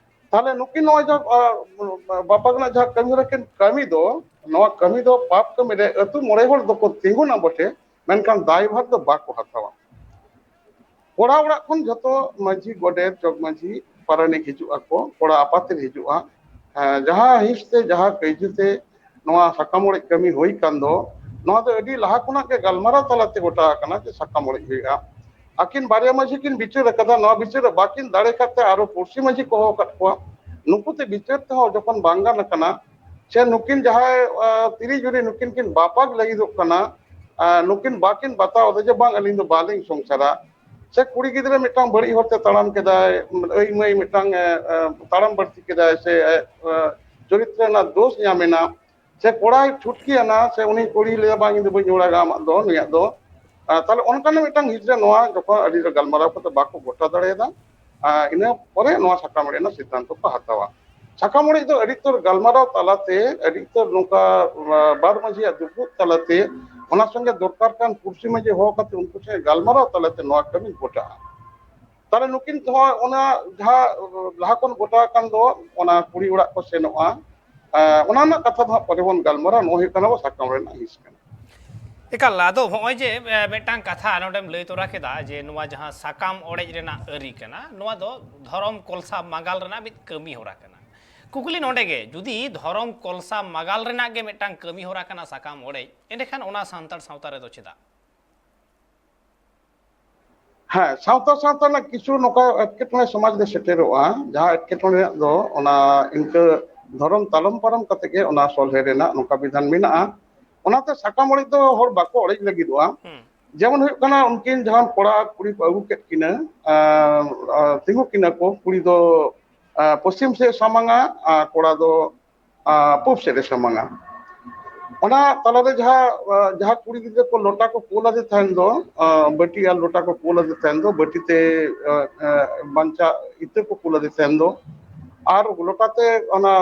ᱛᱟᱦᱞᱮ ᱱᱩᱠᱤᱱ ᱱᱚᱜᱼᱚᱭ ᱡᱟᱦᱟᱸ, ᱟ, ᱵᱟᱯᱟᱜ ᱨᱮᱱᱟᱜ ᱡᱟᱦᱟᱸ ᱠᱟᱹᱢᱤ ᱦᱚᱨᱟ ᱠᱤᱱ ᱠᱟᱹᱢᱤ ᱫᱚ, ᱱᱚᱣᱟ ᱠᱟᱹᱢᱤ ᱫᱚ ᱯᱟᱯ ᱠᱟᱹᱢᱤ ᱨᱮ ᱟᱹᱛᱩ ᱢᱚᱬᱮ ᱦᱚᱲ ᱫᱚᱠᱚ ᱛᱤᱸᱜᱩᱱᱟ ᱵᱚᱴᱷᱮ, ᱢᱮᱱᱠᱷᱟᱱ ᱫᱟᱭᱵᱷᱟᱨ ᱫᱚ ᱵᱟᱠᱚ ᱦᱟᱛᱟᱣᱟ᱾ ᱠᱚᱲᱟ ᱚᱲᱟᱜ ᱠᱷᱚᱱ ᱡᱷᱚᱛᱚ ᱢᱟᱹᱡᱷᱤ, ᱜᱚᱰᱮᱛ, ᱡᱚᱜᱽ ᱢᱟᱹᱡᱷᱤ, ᱯᱟᱨᱟᱱᱤᱠ ᱦᱤᱡᱩᱜ ᱟᱠᱚ, ᱠᱚᱲᱟ ᱟᱯᱟᱛᱮᱫ ᱦᱤᱡᱩᱜᱼᱟ᱾ ᱦᱮᱸ, ᱡᱟᱦᱟᱸ ᱦᱤᱸᱥ ᱛᱮ, ᱡᱟᱦᱟᱸ ᱠᱟᱹᱭᱡᱟᱹ ᱛᱮ ᱱᱚᱣᱟ ᱥᱟᱠᱟᱢ ᱚᱲᱮᱡ ᱠᱟᱹᱢᱤ ᱦᱩᱭ ᱠᱟᱱ ᱫᱚ, ᱱᱚᱣᱟ ᱫᱚ ᱟᱹᱰᱤ ᱞᱟᱦᱟ ᱠᱷᱚᱱᱟᱜ ᱜᱮ ᱜᱟᱞᱢᱟᱨᱟᱣ ᱛᱟᱞᱟᱛᱮ ᱜᱚᱴᱟ ᱟᱠᱟᱱᱟ ᱡᱮ ᱥᱟᱠᱟᱢ ᱚᱲᱮᱡ ᱦᱩᱭᱩᱜᱼᱟ᱾ ᱟᱹᱠᱤᱱ ᱵᱟᱨᱭᱟ ᱢᱟᱹᱡᱷᱤ ᱠᱤᱱ ᱵᱤᱪᱟᱹᱨ ᱟᱠᱟᱫᱟ, ᱱᱚᱣᱟ ᱵᱤᱪᱟᱹᱨ ᱨᱮ ᱵᱟᱹᱠᱤᱱ ᱫᱟᱲᱮ ᱠᱟᱛᱮ ᱟᱨᱚ ᱯᱩᱲᱥᱤ ᱢᱟᱹᱡᱷᱤ ᱠᱚ ᱦᱚᱦᱚ ᱟᱠᱟᱫ ᱠᱚᱣᱟ᱾ ᱱᱩᱠᱩ ᱛᱮ ᱵᱤᱪᱟᱹᱨ ᱛᱮᱦᱚᱸ ᱡᱚᱠᱷᱚᱱ ᱵᱟᱝ ᱜᱟᱱ ᱟᱠᱟᱱᱟ, ᱥᱮ ᱱᱩᱠᱤᱱ ᱡᱟᱦᱟᱸᱭ, ᱟᱸ, ᱛᱤᱨᱤ ᱡᱩᱨᱤ ᱱᱩᱠᱤᱱ ᱠᱤᱱ ᱵᱟᱯᱟᱜ ᱞᱟᱹᱜᱤᱫᱚᱜ ᱠᱟᱱᱟ, ᱟᱸ, ᱱᱩᱠᱤᱱ ᱵᱟᱹᱠᱤᱱ ᱵᱟᱛᱟᱣ ᱮᱫᱟ ᱡᱮ ᱵᱟᱝ, ᱟᱹᱞᱤᱧ ᱫᱚ ᱵᱟᱹᱞᱤᱧ ᱥᱚᱝᱥᱟᱨᱟ᱾ ᱥᱮ ᱠᱩᱲᱤ ᱜᱤᱫᱽᱨᱟᱹ ᱢᱤᱫᱴᱟᱝ ᱵᱟᱹᱲᱤᱡ ᱦᱚᱨᱛᱮ ᱛᱟᱲᱟᱢ ᱠᱮᱫᱟᱭ, ᱟᱹᱭ ᱢᱟᱹᱭ ᱢᱤᱫᱴᱟᱝ, ᱮ, ᱮ, ᱛᱟᱲᱟᱢ ᱵᱟᱹᱲᱛᱤ ᱠᱮᱫᱟᱭ, ᱥᱮ, ᱮ, ᱮ, ᱪᱚᱨᱤᱛᱨᱚ ᱨᱮᱱᱟᱜ ᱫᱳᱥ ᱧᱟᱢ ᱮᱱᱟ, ᱥᱮ ᱠᱚᱲᱟᱭ ᱪᱷᱩᱴᱠᱤ ᱟᱱᱟ, ᱥᱮ ᱩᱱᱤ ᱠᱩᱲᱤᱭ ᱞᱟᱹᱭᱟ, "ᱵᱟᱝ, ᱤᱧ ᱫᱚ ᱵᱟᱹᱧ ᱚᱲᱟᱜᱟ ᱟᱢᱟᱜ ᱫᱚ, ᱱᱩᱭᱟᱜ ᱫᱚ", ᱟᱨ ᱛᱟᱦᱞᱮ ᱚᱱᱠᱟᱱᱟᱜ ᱢᱤᱫᱴᱟᱝ ᱦᱤᱸᱥ ᱨᱮ ᱱᱚᱣᱟ ᱡᱚᱠᱷᱚᱱ ᱟᱹᱰᱤ ᱜᱟᱞᱢᱟᱨᱟᱣ ᱠᱟᱛᱮ ᱵᱟᱠᱚ ᱜᱚᱴᱟ ᱫᱟᱲᱮᱭᱟᱫᱟ, ᱟᱨ ᱤᱱᱟᱹ ᱯᱚᱨᱮ ᱱᱚᱣᱟ ᱥᱟᱠᱟᱢ ᱚᱲᱮᱡ ᱨᱮᱱᱟᱜ ᱥᱤᱫᱽᱫᱷᱟᱱᱛᱚ ᱠᱚ ᱦᱟᱛᱟᱣᱟ᱾ ᱥᱟᱠᱟᱢ ᱚᱲᱮᱡ ᱫᱚ ᱟᱹᱰᱤ ᱩᱛᱟᱹᱨ ᱜᱟᱞᱢᱟᱨᱟᱣ ᱛᱟᱞᱟᱛᱮ, ᱟᱹᱰᱤ ᱩᱛᱟᱹᱨ ᱱᱚᱝᱠᱟ, ᱟ, ᱵᱟᱨ ᱢᱟᱹᱡᱷᱤᱭᱟᱜ ᱫᱩᱯᱩᱜ ᱛᱟᱞᱟᱛᱮ, ᱚᱱᱟ ᱥᱚᱸᱜᱮ ᱫᱚᱨᱠᱟᱨ ᱠᱟᱱ ᱯᱩᱲᱥᱤ ᱢᱟᱹᱡᱷᱤ ᱦᱚᱦᱚ ᱠᱟᱛᱮ ᱩᱱᱠᱩ ᱥᱚᱸᱜᱮ ᱜᱟᱞᱢᱟᱨᱟᱣ ᱛᱟᱞᱟᱛᱮ ᱱᱚᱣᱟ ᱠᱟᱹᱢᱤ ᱜᱚᱴᱟᱜᱼᱟ᱾ ᱛᱟᱦᱞᱮ ᱱᱩᱠᱤᱱ ᱠᱚᱦᱚᱸ ᱚᱱᱟ ᱡᱟᱦᱟᱸ ᱞᱟᱦᱟ ᱠᱷᱚᱱ ᱜᱚᱴᱟ ᱟᱠᱟᱱ ᱫᱚ, ᱚᱱᱟ ᱠᱩᱲᱤ ᱚᱲᱟᱜ ᱠᱚ ᱥᱮᱱᱚᱜᱼᱟ᱾ ᱟ, ᱚᱱᱟ ᱨᱮᱱᱟᱜ ᱠᱟᱛᱷᱟ ᱫᱚ ᱦᱟᱸᱜ ᱯᱚᱨᱮ ᱵᱚᱱ ᱜᱟᱞᱢᱟᱨᱟᱣᱟ, ᱱᱚᱣᱟ ᱦᱩᱭᱩᱜ ᱠᱟᱱᱟ ᱟᱵᱚ ᱥᱟᱠᱟᱢ ᱨᱮᱱᱟᱜ ᱦᱤᱸᱥ ᱠᱟᱱᱟ᱾ ᱮᱠᱟᱞ, ᱟᱫᱚ ᱦᱚᱸᱜᱼᱚᱭ ᱡᱮ, ᱮ, ᱢᱤᱫᱴᱟᱝ ᱠᱟᱛᱷᱟ ᱱᱚᱰᱮᱢ ᱞᱟᱹᱭ ᱛᱚᱨᱟ ᱠᱮᱫᱟ ᱡᱮ ᱱᱚᱣᱟ ᱡᱟᱦᱟᱸ ᱥᱟᱠᱟᱢ ᱚᱲᱮᱡ ᱨᱮᱱᱟᱜ ᱟᱹᱨᱤ ᱠᱟᱱᱟ, ᱱᱚᱣᱟ ᱫᱚ ᱫᱷᱚᱨᱚᱢ ᱠᱚᱞᱥᱟ ᱢᱟᱜᱟᱞ ᱨᱮᱱᱟᱜ ᱢᱤᱫ ᱠᱟᱹᱢᱤ ᱦᱚᱨᱟ ᱠᱟᱱᱟ᱾ ᱠᱩᱠᱞᱤ ᱱᱚᱰᱮ ᱜᱮ, ᱡᱩᱫᱤ ᱫᱷᱚᱨᱚᱢ ᱠᱚᱞᱥᱟ ᱢᱟᱜᱟᱞ ᱨᱮᱱᱟᱜ ᱜᱮ ᱢᱤᱫᱴᱟᱝ ᱠᱟᱹᱢᱤ ᱦᱚᱨᱟ ᱠᱟᱱᱟ ᱥᱟᱠᱟᱢ ᱚᱲᱮᱡ, ᱮᱸᱰᱮᱠᱷᱟᱱ ᱚᱱᱟ ᱥᱟᱱᱛᱟᱲ ᱥᱟᱶᱛᱟ ᱨᱮᱫᱚ ᱪᱮᱫᱟᱜ? ᱦᱮᱸ, ᱥᱟᱶᱛᱟ, ᱥᱟᱶᱛᱟ ᱨᱮᱱᱟᱜ ᱠᱤᱪᱷᱩ ᱱᱚᱝᱠᱟ ᱮᱴᱠᱮᱴᱚᱬᱮ ᱥᱚᱢᱟᱡᱽ ᱨᱮ ᱥᱮᱴᱮᱨᱚᱜᱼᱟ, ᱡᱟᱦᱟᱸ ᱮᱴᱠᱮᱴᱚᱬᱮ ᱨᱮᱱᱟᱜ ᱫᱚ ᱚᱱᱟ ᱤᱱᱠᱟᱹ ᱫᱷᱚᱨᱚᱢ ᱛᱟᱞᱚᱢ ᱯᱟᱨᱚᱢ ᱠᱟᱛᱮ ᱜᱮ ᱚᱱᱟ ᱥᱚᱞᱦᱮ ᱨᱮᱱᱟᱜ ᱱᱚᱝᱠᱟ ᱵᱤᱫᱷᱟᱱ ᱢᱮᱱᱟᱜᱼᱟ᱾ ᱚᱱᱟᱛᱮ ᱥᱟᱠᱟᱢ ᱚᱲᱮᱡ ᱫᱚ ᱦᱚᱲ ᱵᱟᱠᱚ ᱚᱲᱮᱡ ᱞᱟᱹᱜᱤᱫᱚᱜᱼᱟ᱾ ᱦᱩᱸ᱾ ᱡᱮᱢᱚᱱ ᱦᱩᱭᱩᱜ ᱠᱟᱱᱟ, ᱩᱱᱠᱤᱱ ᱡᱟᱦᱟᱸ ᱠᱚᱲᱟ ᱠᱩᱲᱤ ᱠᱚ ᱟᱹᱜᱩ ᱠᱮᱫ ᱠᱤᱱᱟ, ᱟᱸ, ᱟᱸ, ᱛᱤᱸᱜᱩ ᱠᱤᱱᱟ ᱠᱚ, ᱠᱩᱲᱤ ᱫᱚ, ᱟᱸ, ᱯᱚᱥᱪᱤᱢ ᱥᱮᱫ ᱥᱟᱢᱟᱝᱟ ᱟᱨ ᱠᱚᱲᱟ ᱫᱚ, ᱟᱸ, ᱯᱩᱵ ᱥᱮᱫ ᱮ ᱥᱟᱢᱟᱝᱟ᱾ ᱚᱱᱟ ᱛᱟᱞᱟᱨᱮ ᱡᱟᱦᱟᱸ, ᱟᱸ, ᱡᱟᱦᱟᱸ ᱠᱩᱲᱤ ᱜᱤᱫᱽᱨᱟᱹ ᱠᱚ ᱞᱚᱴᱟ ᱠᱚ ᱠᱩᱞ ᱟᱫᱮ ᱛᱟᱦᱮᱱ ᱫᱚ, ᱟᱸ, ᱵᱟᱹᱴᱤ ᱟᱨ ᱞᱚᱴᱟ ᱠᱚ ᱠᱩᱞ ᱟᱫᱮ ᱛᱟᱦᱮᱱ ᱫᱚ, ᱵᱟᱹᱴᱤ ᱛᱮ, ᱟᱸ, ᱟᱸ, ᱵᱟᱧᱪᱟᱜ ᱤᱛᱟᱹ ᱠᱚ ᱠᱩᱞ ᱟᱫᱮ ᱛᱟᱦᱮᱱ ᱫᱚ, ᱟᱨ ᱞᱚᱴᱟ ᱛᱮ ᱚᱱᱟ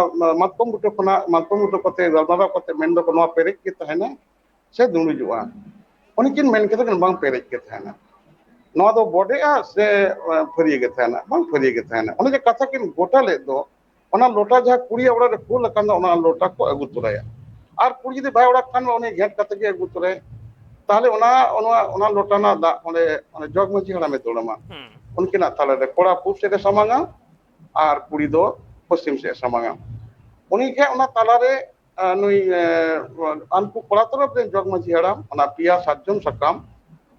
ᱢᱟᱛᱠᱚᱢ ᱵᱩᱴᱟᱹ ᱠᱷᱚᱱᱟᱜ, ᱢᱟᱛᱠᱚᱢ ᱵᱩᱴᱟᱹ ᱠᱚᱛᱮ ᱜᱟᱞᱢᱟᱨᱟᱣ ᱠᱟᱛᱮ ᱢᱮᱱ ᱫᱚᱠᱚ, "ᱱᱚᱣᱟ ᱯᱮᱨᱮᱡ ᱜᱮ ᱛᱟᱦᱮᱱᱟ ᱥᱮ ᱫᱩᱸᱰᱩᱡᱚᱜᱼᱟ?" ᱩᱱᱠᱤᱱ ᱢᱮᱱ ᱠᱮᱫᱟ ᱠᱤᱱ, "ᱵᱟᱝ, ᱯᱮᱨᱮᱡ ᱜᱮ ᱛᱟᱦᱮᱱᱟ᱾ ᱱᱚᱣᱟ ᱫᱚ ᱵᱚᱰᱮᱜᱼᱟ ᱥᱮ, ᱮ, ᱯᱷᱟᱹᱨᱭᱟᱹ ᱜᱮ ᱛᱟᱦᱮᱱᱟ?" ᱵᱟᱝ, ᱯᱷᱟᱹᱨᱭᱟᱹ ᱜᱮ ᱛᱟᱦᱮᱱᱟ᱾ ᱚᱱᱮ ᱡᱮ ᱠᱟᱛᱷᱟ ᱠᱤᱱ ᱜᱚᱴᱟ ᱞᱮᱫ ᱫᱚ, ᱚᱱᱟ ᱞᱚᱴᱟ ᱡᱟᱦᱟᱸ ᱠᱩᱲᱤᱭᱟᱜ ᱚᱲᱟᱜ ᱨᱮ ᱠᱩᱞ ᱟᱠᱟᱱ ᱫᱚ, ᱚᱱᱟ ᱞᱚᱴᱟ ᱠᱚ ᱟᱹᱜᱩ ᱛᱚᱨᱟᱭᱟ᱾ ᱟᱨ ᱠᱩᱲᱤ ᱡᱩᱫᱤ ᱵᱟᱭ ᱚᱲᱟᱜ ᱠᱷᱟᱱ ᱢᱟ, ᱩᱱᱤ ᱜᱷᱮᱸᱴ ᱠᱟᱛᱮ ᱜᱮ ᱟᱹᱜᱩ ᱛᱚᱨᱟᱭᱟ᱾ ᱛᱟᱦᱞᱮ ᱚᱱᱟ, ᱚᱱᱟ, ᱚᱱᱟ ᱞᱚᱴᱟ ᱨᱮᱱᱟᱜ ᱫᱟᱜ ᱚᱸᱰᱮ, ᱚᱸᱰᱮ ᱡᱚᱜᱽ ᱢᱟᱹᱡᱷᱤ ᱦᱟᱲᱟᱢᱮ ᱫᱩᱞ ᱟᱢᱟ᱾ ᱦᱩᱸ᱾ ᱩᱱᱠᱤᱱᱟᱜ ᱛᱟᱞᱟᱨᱮ ᱠᱚᱲᱟ ᱯᱩᱵ ᱥᱮᱫ ᱮ ᱥᱟᱢᱟᱝᱟ, ᱟᱨ ᱠᱩᱲᱤ ᱫᱚ ᱯᱚᱥᱪᱤᱢ ᱥᱮᱫ ᱮ ᱥᱟᱢᱟᱝᱟ᱾ ᱩᱱᱤ ᱜᱮ ᱚᱱᱟ ᱛᱟᱞᱟᱨᱮ, ᱟᱨ, ᱱᱩᱭ, ᱮ, ᱩᱱᱠᱩ ᱠᱚᱲᱟ ᱛᱚᱨᱚᱯ ᱨᱮᱱ ᱡᱚᱜᱽ ᱢᱟᱹᱡᱷᱤ ᱦᱟᱲᱟᱢ ᱚᱱᱟ ᱯᱮᱭᱟ ᱥᱟᱨᱡᱚᱢ ᱥᱟᱠᱟᱢ,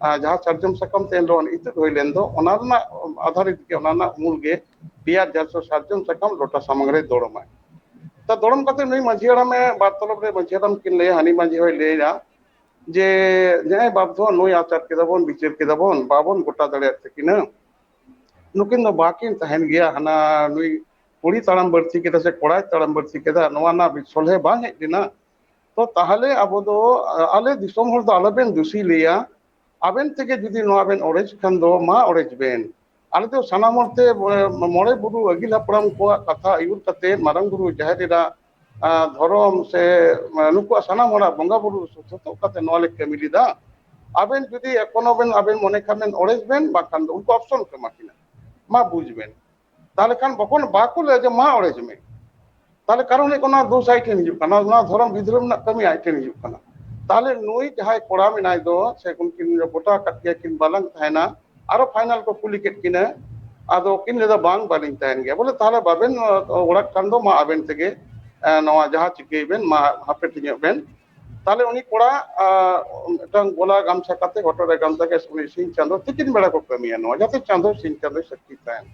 ᱟᱨ, ᱡᱟᱦᱟᱸ ᱥᱟᱨᱡᱚᱢ ᱥᱟᱠᱟᱢ ᱛᱮ ᱮᱱᱦᱤᱞᱳᱜ ᱤᱛᱟᱹᱫ ᱦᱩᱭ ᱞᱮᱱ ᱫᱚ, ᱚᱱᱟ ᱨᱮᱱᱟᱜ ᱟᱫᱷᱟᱨᱤᱛ ᱜᱮ, ᱚᱱᱟ ᱨᱮᱱᱟᱜ ᱢᱩᱞ ᱜᱮ ᱯᱮᱭᱟ ᱡᱟᱨᱥᱚ ᱥᱟᱨᱡᱚᱢ ᱥᱟᱠᱟᱢ ᱞᱚᱴᱟ ᱥᱟᱢᱟᱝ ᱨᱮ ᱫᱚᱲᱚᱢᱟᱭ᱾ ᱛᱟ ᱫᱚᱲᱚᱢ ᱠᱟᱛᱮ ᱱᱩᱭ ᱢᱟᱹᱡᱷᱤ ᱦᱟᱲᱟᱢᱮ ᱵᱟᱨ ᱛᱚᱨᱚᱯ ᱨᱮ ᱢᱟᱹᱡᱷᱤ ᱦᱟᱲᱟᱢ ᱠᱤᱱ ᱞᱟᱹᱭᱟ, ᱦᱟᱹᱱᱤ ᱢᱟᱹᱡᱷᱤ ᱦᱚᱸᱭ ᱞᱟᱹᱭᱟ ᱡᱮ, ᱱᱮᱜᱼᱮ ᱵᱟᱨ ᱫᱷᱟᱣ ᱱᱩᱭ ᱟᱪᱟᱨ ᱠᱮᱫᱟ ᱵᱚᱱ, ᱵᱤᱪᱟᱹᱨ ᱠᱮᱫᱟ ᱵᱚᱱ, ᱵᱟᱵᱚᱱ ᱜᱚᱴᱟ ᱫᱟᱲᱮᱭᱟᱜ ᱛᱟᱹᱠᱤᱱᱟ, ᱱᱩᱠᱤᱱ ᱫᱚ ᱵᱟᱠᱤᱱ ᱛᱟᱦᱮᱱ ᱜᱮᱭᱟ, ᱦᱟᱱᱟ ᱱᱩᱭ ᱠᱩᱲᱤ ᱛᱟᱲᱟᱢ ᱵᱟᱹᱲᱛᱤ ᱠᱮᱫᱟ ᱥᱮ ᱠᱚᱲᱟᱭ ᱛᱟᱲᱟᱢ ᱵᱟᱹᱲᱛᱤ ᱠᱮᱫᱟ, ᱱᱚᱣᱟ ᱨᱮᱱᱟᱜ ᱥᱚᱞᱦᱮ ᱵᱟᱝ ᱦᱮᱡ ᱞᱮᱱᱟ᱾ ᱛᱚ ᱛᱟᱦᱚᱞᱮ ᱟᱵᱚ ᱫᱚ, ᱟ-, ᱟᱞᱮ ᱫᱤᱥᱚᱢ ᱦᱚᱲ ᱫᱚ ᱟᱞᱚᱵᱮᱱ ᱫᱩᱥᱤ ᱞᱮᱭᱟ, ᱟᱵᱮᱱ ᱛᱮᱜᱮ ᱡᱩᱫᱤ ᱱᱚᱣᱟ ᱵᱮᱱ ᱚᱲᱮᱡ ᱠᱷᱟᱱ ᱫᱚ ᱢᱟ ᱚᱲᱮᱡ ᱵᱮᱱ᱾ ᱟᱞᱮ ᱫᱚ ᱥᱟᱱᱟᱢ ᱦᱚᱲ ᱛᱮ, ᱢᱚᱬᱮ, ᱢᱚᱬᱮ ᱵᱩᱨᱩ ᱟᱹᱜᱤᱞ ᱦᱟᱯᱲᱟᱢ ᱠᱚᱣᱟᱜ ᱠᱟᱛᱷᱟ ᱟᱹᱭᱩᱨ ᱠᱟᱛᱮ ᱢᱟᱨᱟᱝ ᱵᱩᱨᱩ ᱡᱟᱦᱮᱨ ᱮᱨᱟ, ᱟ, ᱫᱷᱚᱨᱚᱢ ᱥᱮ, ᱟ, ᱱᱩᱠᱩᱣᱟᱜ ᱥᱟᱱᱟᱢ ᱦᱚᱲᱟᱜ ᱵᱚᱸᱜᱟ ᱵᱩᱨᱩ ᱥᱚᱛᱚᱜ ᱠᱟᱛᱮ ᱱᱚᱣᱟ ᱞᱮ ᱠᱟᱹᱢᱤ ᱞᱮᱫᱟ᱾ ᱟᱵᱮᱱ ᱡᱩᱫᱤ ᱮᱠᱷᱚᱱᱳ ᱵᱮᱱ, ᱟᱵᱮᱱ ᱢᱚᱱᱮ ᱠᱷᱟᱱ ᱵᱮᱱ ᱚᱲᱮᱡ ᱵᱮᱱ, ᱵᱟᱝᱠᱷᱟᱱ ᱫᱚ ᱩᱱᱠᱩ ᱚᱯᱥᱚᱱ ᱠᱚ ᱮᱢᱟ ᱠᱤᱱᱟ, ᱢᱟ ᱵᱩᱡᱽ ᱵᱮᱱ᱾ ᱛᱟᱦᱚᱞᱮ ᱠᱷᱟᱱ ᱵᱚᱠᱚᱱ ᱵᱟᱠᱚ ᱞᱟᱹᱭᱟ ᱡᱮ ᱢᱟ ᱚᱲᱮᱡ ᱢᱮ᱾ ᱛᱟᱦᱚᱞᱮ ᱠᱟᱨᱚᱱ ᱦᱩᱭᱩᱜ ᱠᱟᱱᱟ, ᱫᱳᱥ ᱟᱡ ᱴᱷᱮᱱ ᱦᱤᱡᱩᱜ ᱠᱟᱱᱟ, ᱱᱚᱣᱟ ᱫᱷᱚᱨᱚᱢ ᱵᱤᱫᱽᱨᱳᱦ ᱨᱮᱱᱟᱜ ᱠᱟᱹᱢᱤ ᱟᱡ ᱴᱷᱮᱱ ᱦᱤᱡᱩᱜ ᱠᱟᱱᱟ᱾ ᱛᱟᱦᱚᱞᱮ ᱱᱩᱭ ᱡᱟᱦᱟᱸᱭ ᱠᱚᱲᱟ ᱢᱮᱱᱟᱭ ᱫᱚ, ᱥᱮ ᱩᱱᱠᱤᱱ ᱜᱚᱴᱟ ᱟᱠᱟᱫ ᱠᱤᱱᱟ ᱠᱤᱱ, ᱵᱟᱞᱟᱝ ᱛᱟᱦᱮᱱᱟ, ᱟᱨᱚ ᱯᱷᱟᱭᱱᱟᱞ ᱠᱚ ᱠᱩᱞᱤ ᱠᱮᱫ ᱠᱤᱱᱟ, ᱟᱫᱚ ᱠᱤᱱ ᱞᱟᱹᱭ ᱫᱟ, ᱵᱟᱝ, ᱵᱟᱹᱞᱤᱧ ᱛᱟᱦᱮᱱ ᱜᱮᱭᱟ᱾ ᱵᱚᱞᱮ ᱛᱟᱦᱚᱞᱮ ᱵᱟᱵᱮᱱ, ᱚ, ᱚᱲᱟᱜ ᱠᱷᱟᱱ ᱫᱚ ᱢᱟ ᱟᱵᱮᱱ ᱛᱮᱜᱮ, ᱮ, ᱱᱚᱣᱟ ᱡᱟᱦᱟᱸ ᱪᱤᱠᱟᱹᱭ ᱵᱮᱱ, ᱢᱟ ᱦᱟᱯᱮ ᱴᱷᱤᱧᱚᱜ ᱵᱮᱱ᱾ ᱛᱟᱦᱚᱞᱮ ᱩᱱᱤ ᱠᱚᱲᱟ, ᱟ, ᱢᱤᱫᱴᱟᱝ ᱜᱚᱞᱟ ᱜᱟᱢᱪᱷᱟ ᱠᱟᱛᱮ, ᱦᱚᱴᱚᱜ ᱨᱮ ᱜᱟᱢᱪᱷᱟ ᱠᱟᱛᱮ, ᱩᱱᱤ ᱥᱤᱧ ᱪᱟᱸᱫᱚ ᱛᱤᱠᱤᱱ ᱵᱮᱲᱟ ᱠᱚ ᱠᱟᱹᱢᱤᱭᱟ ᱱᱚᱣᱟ, ᱡᱟᱛᱮ ᱪᱟᱸᱫᱚ, ᱥᱤᱧ ᱪᱟᱸᱫᱚᱭ ᱥᱟᱹᱠᱷᱤ ᱛᱟᱦᱮᱱ᱾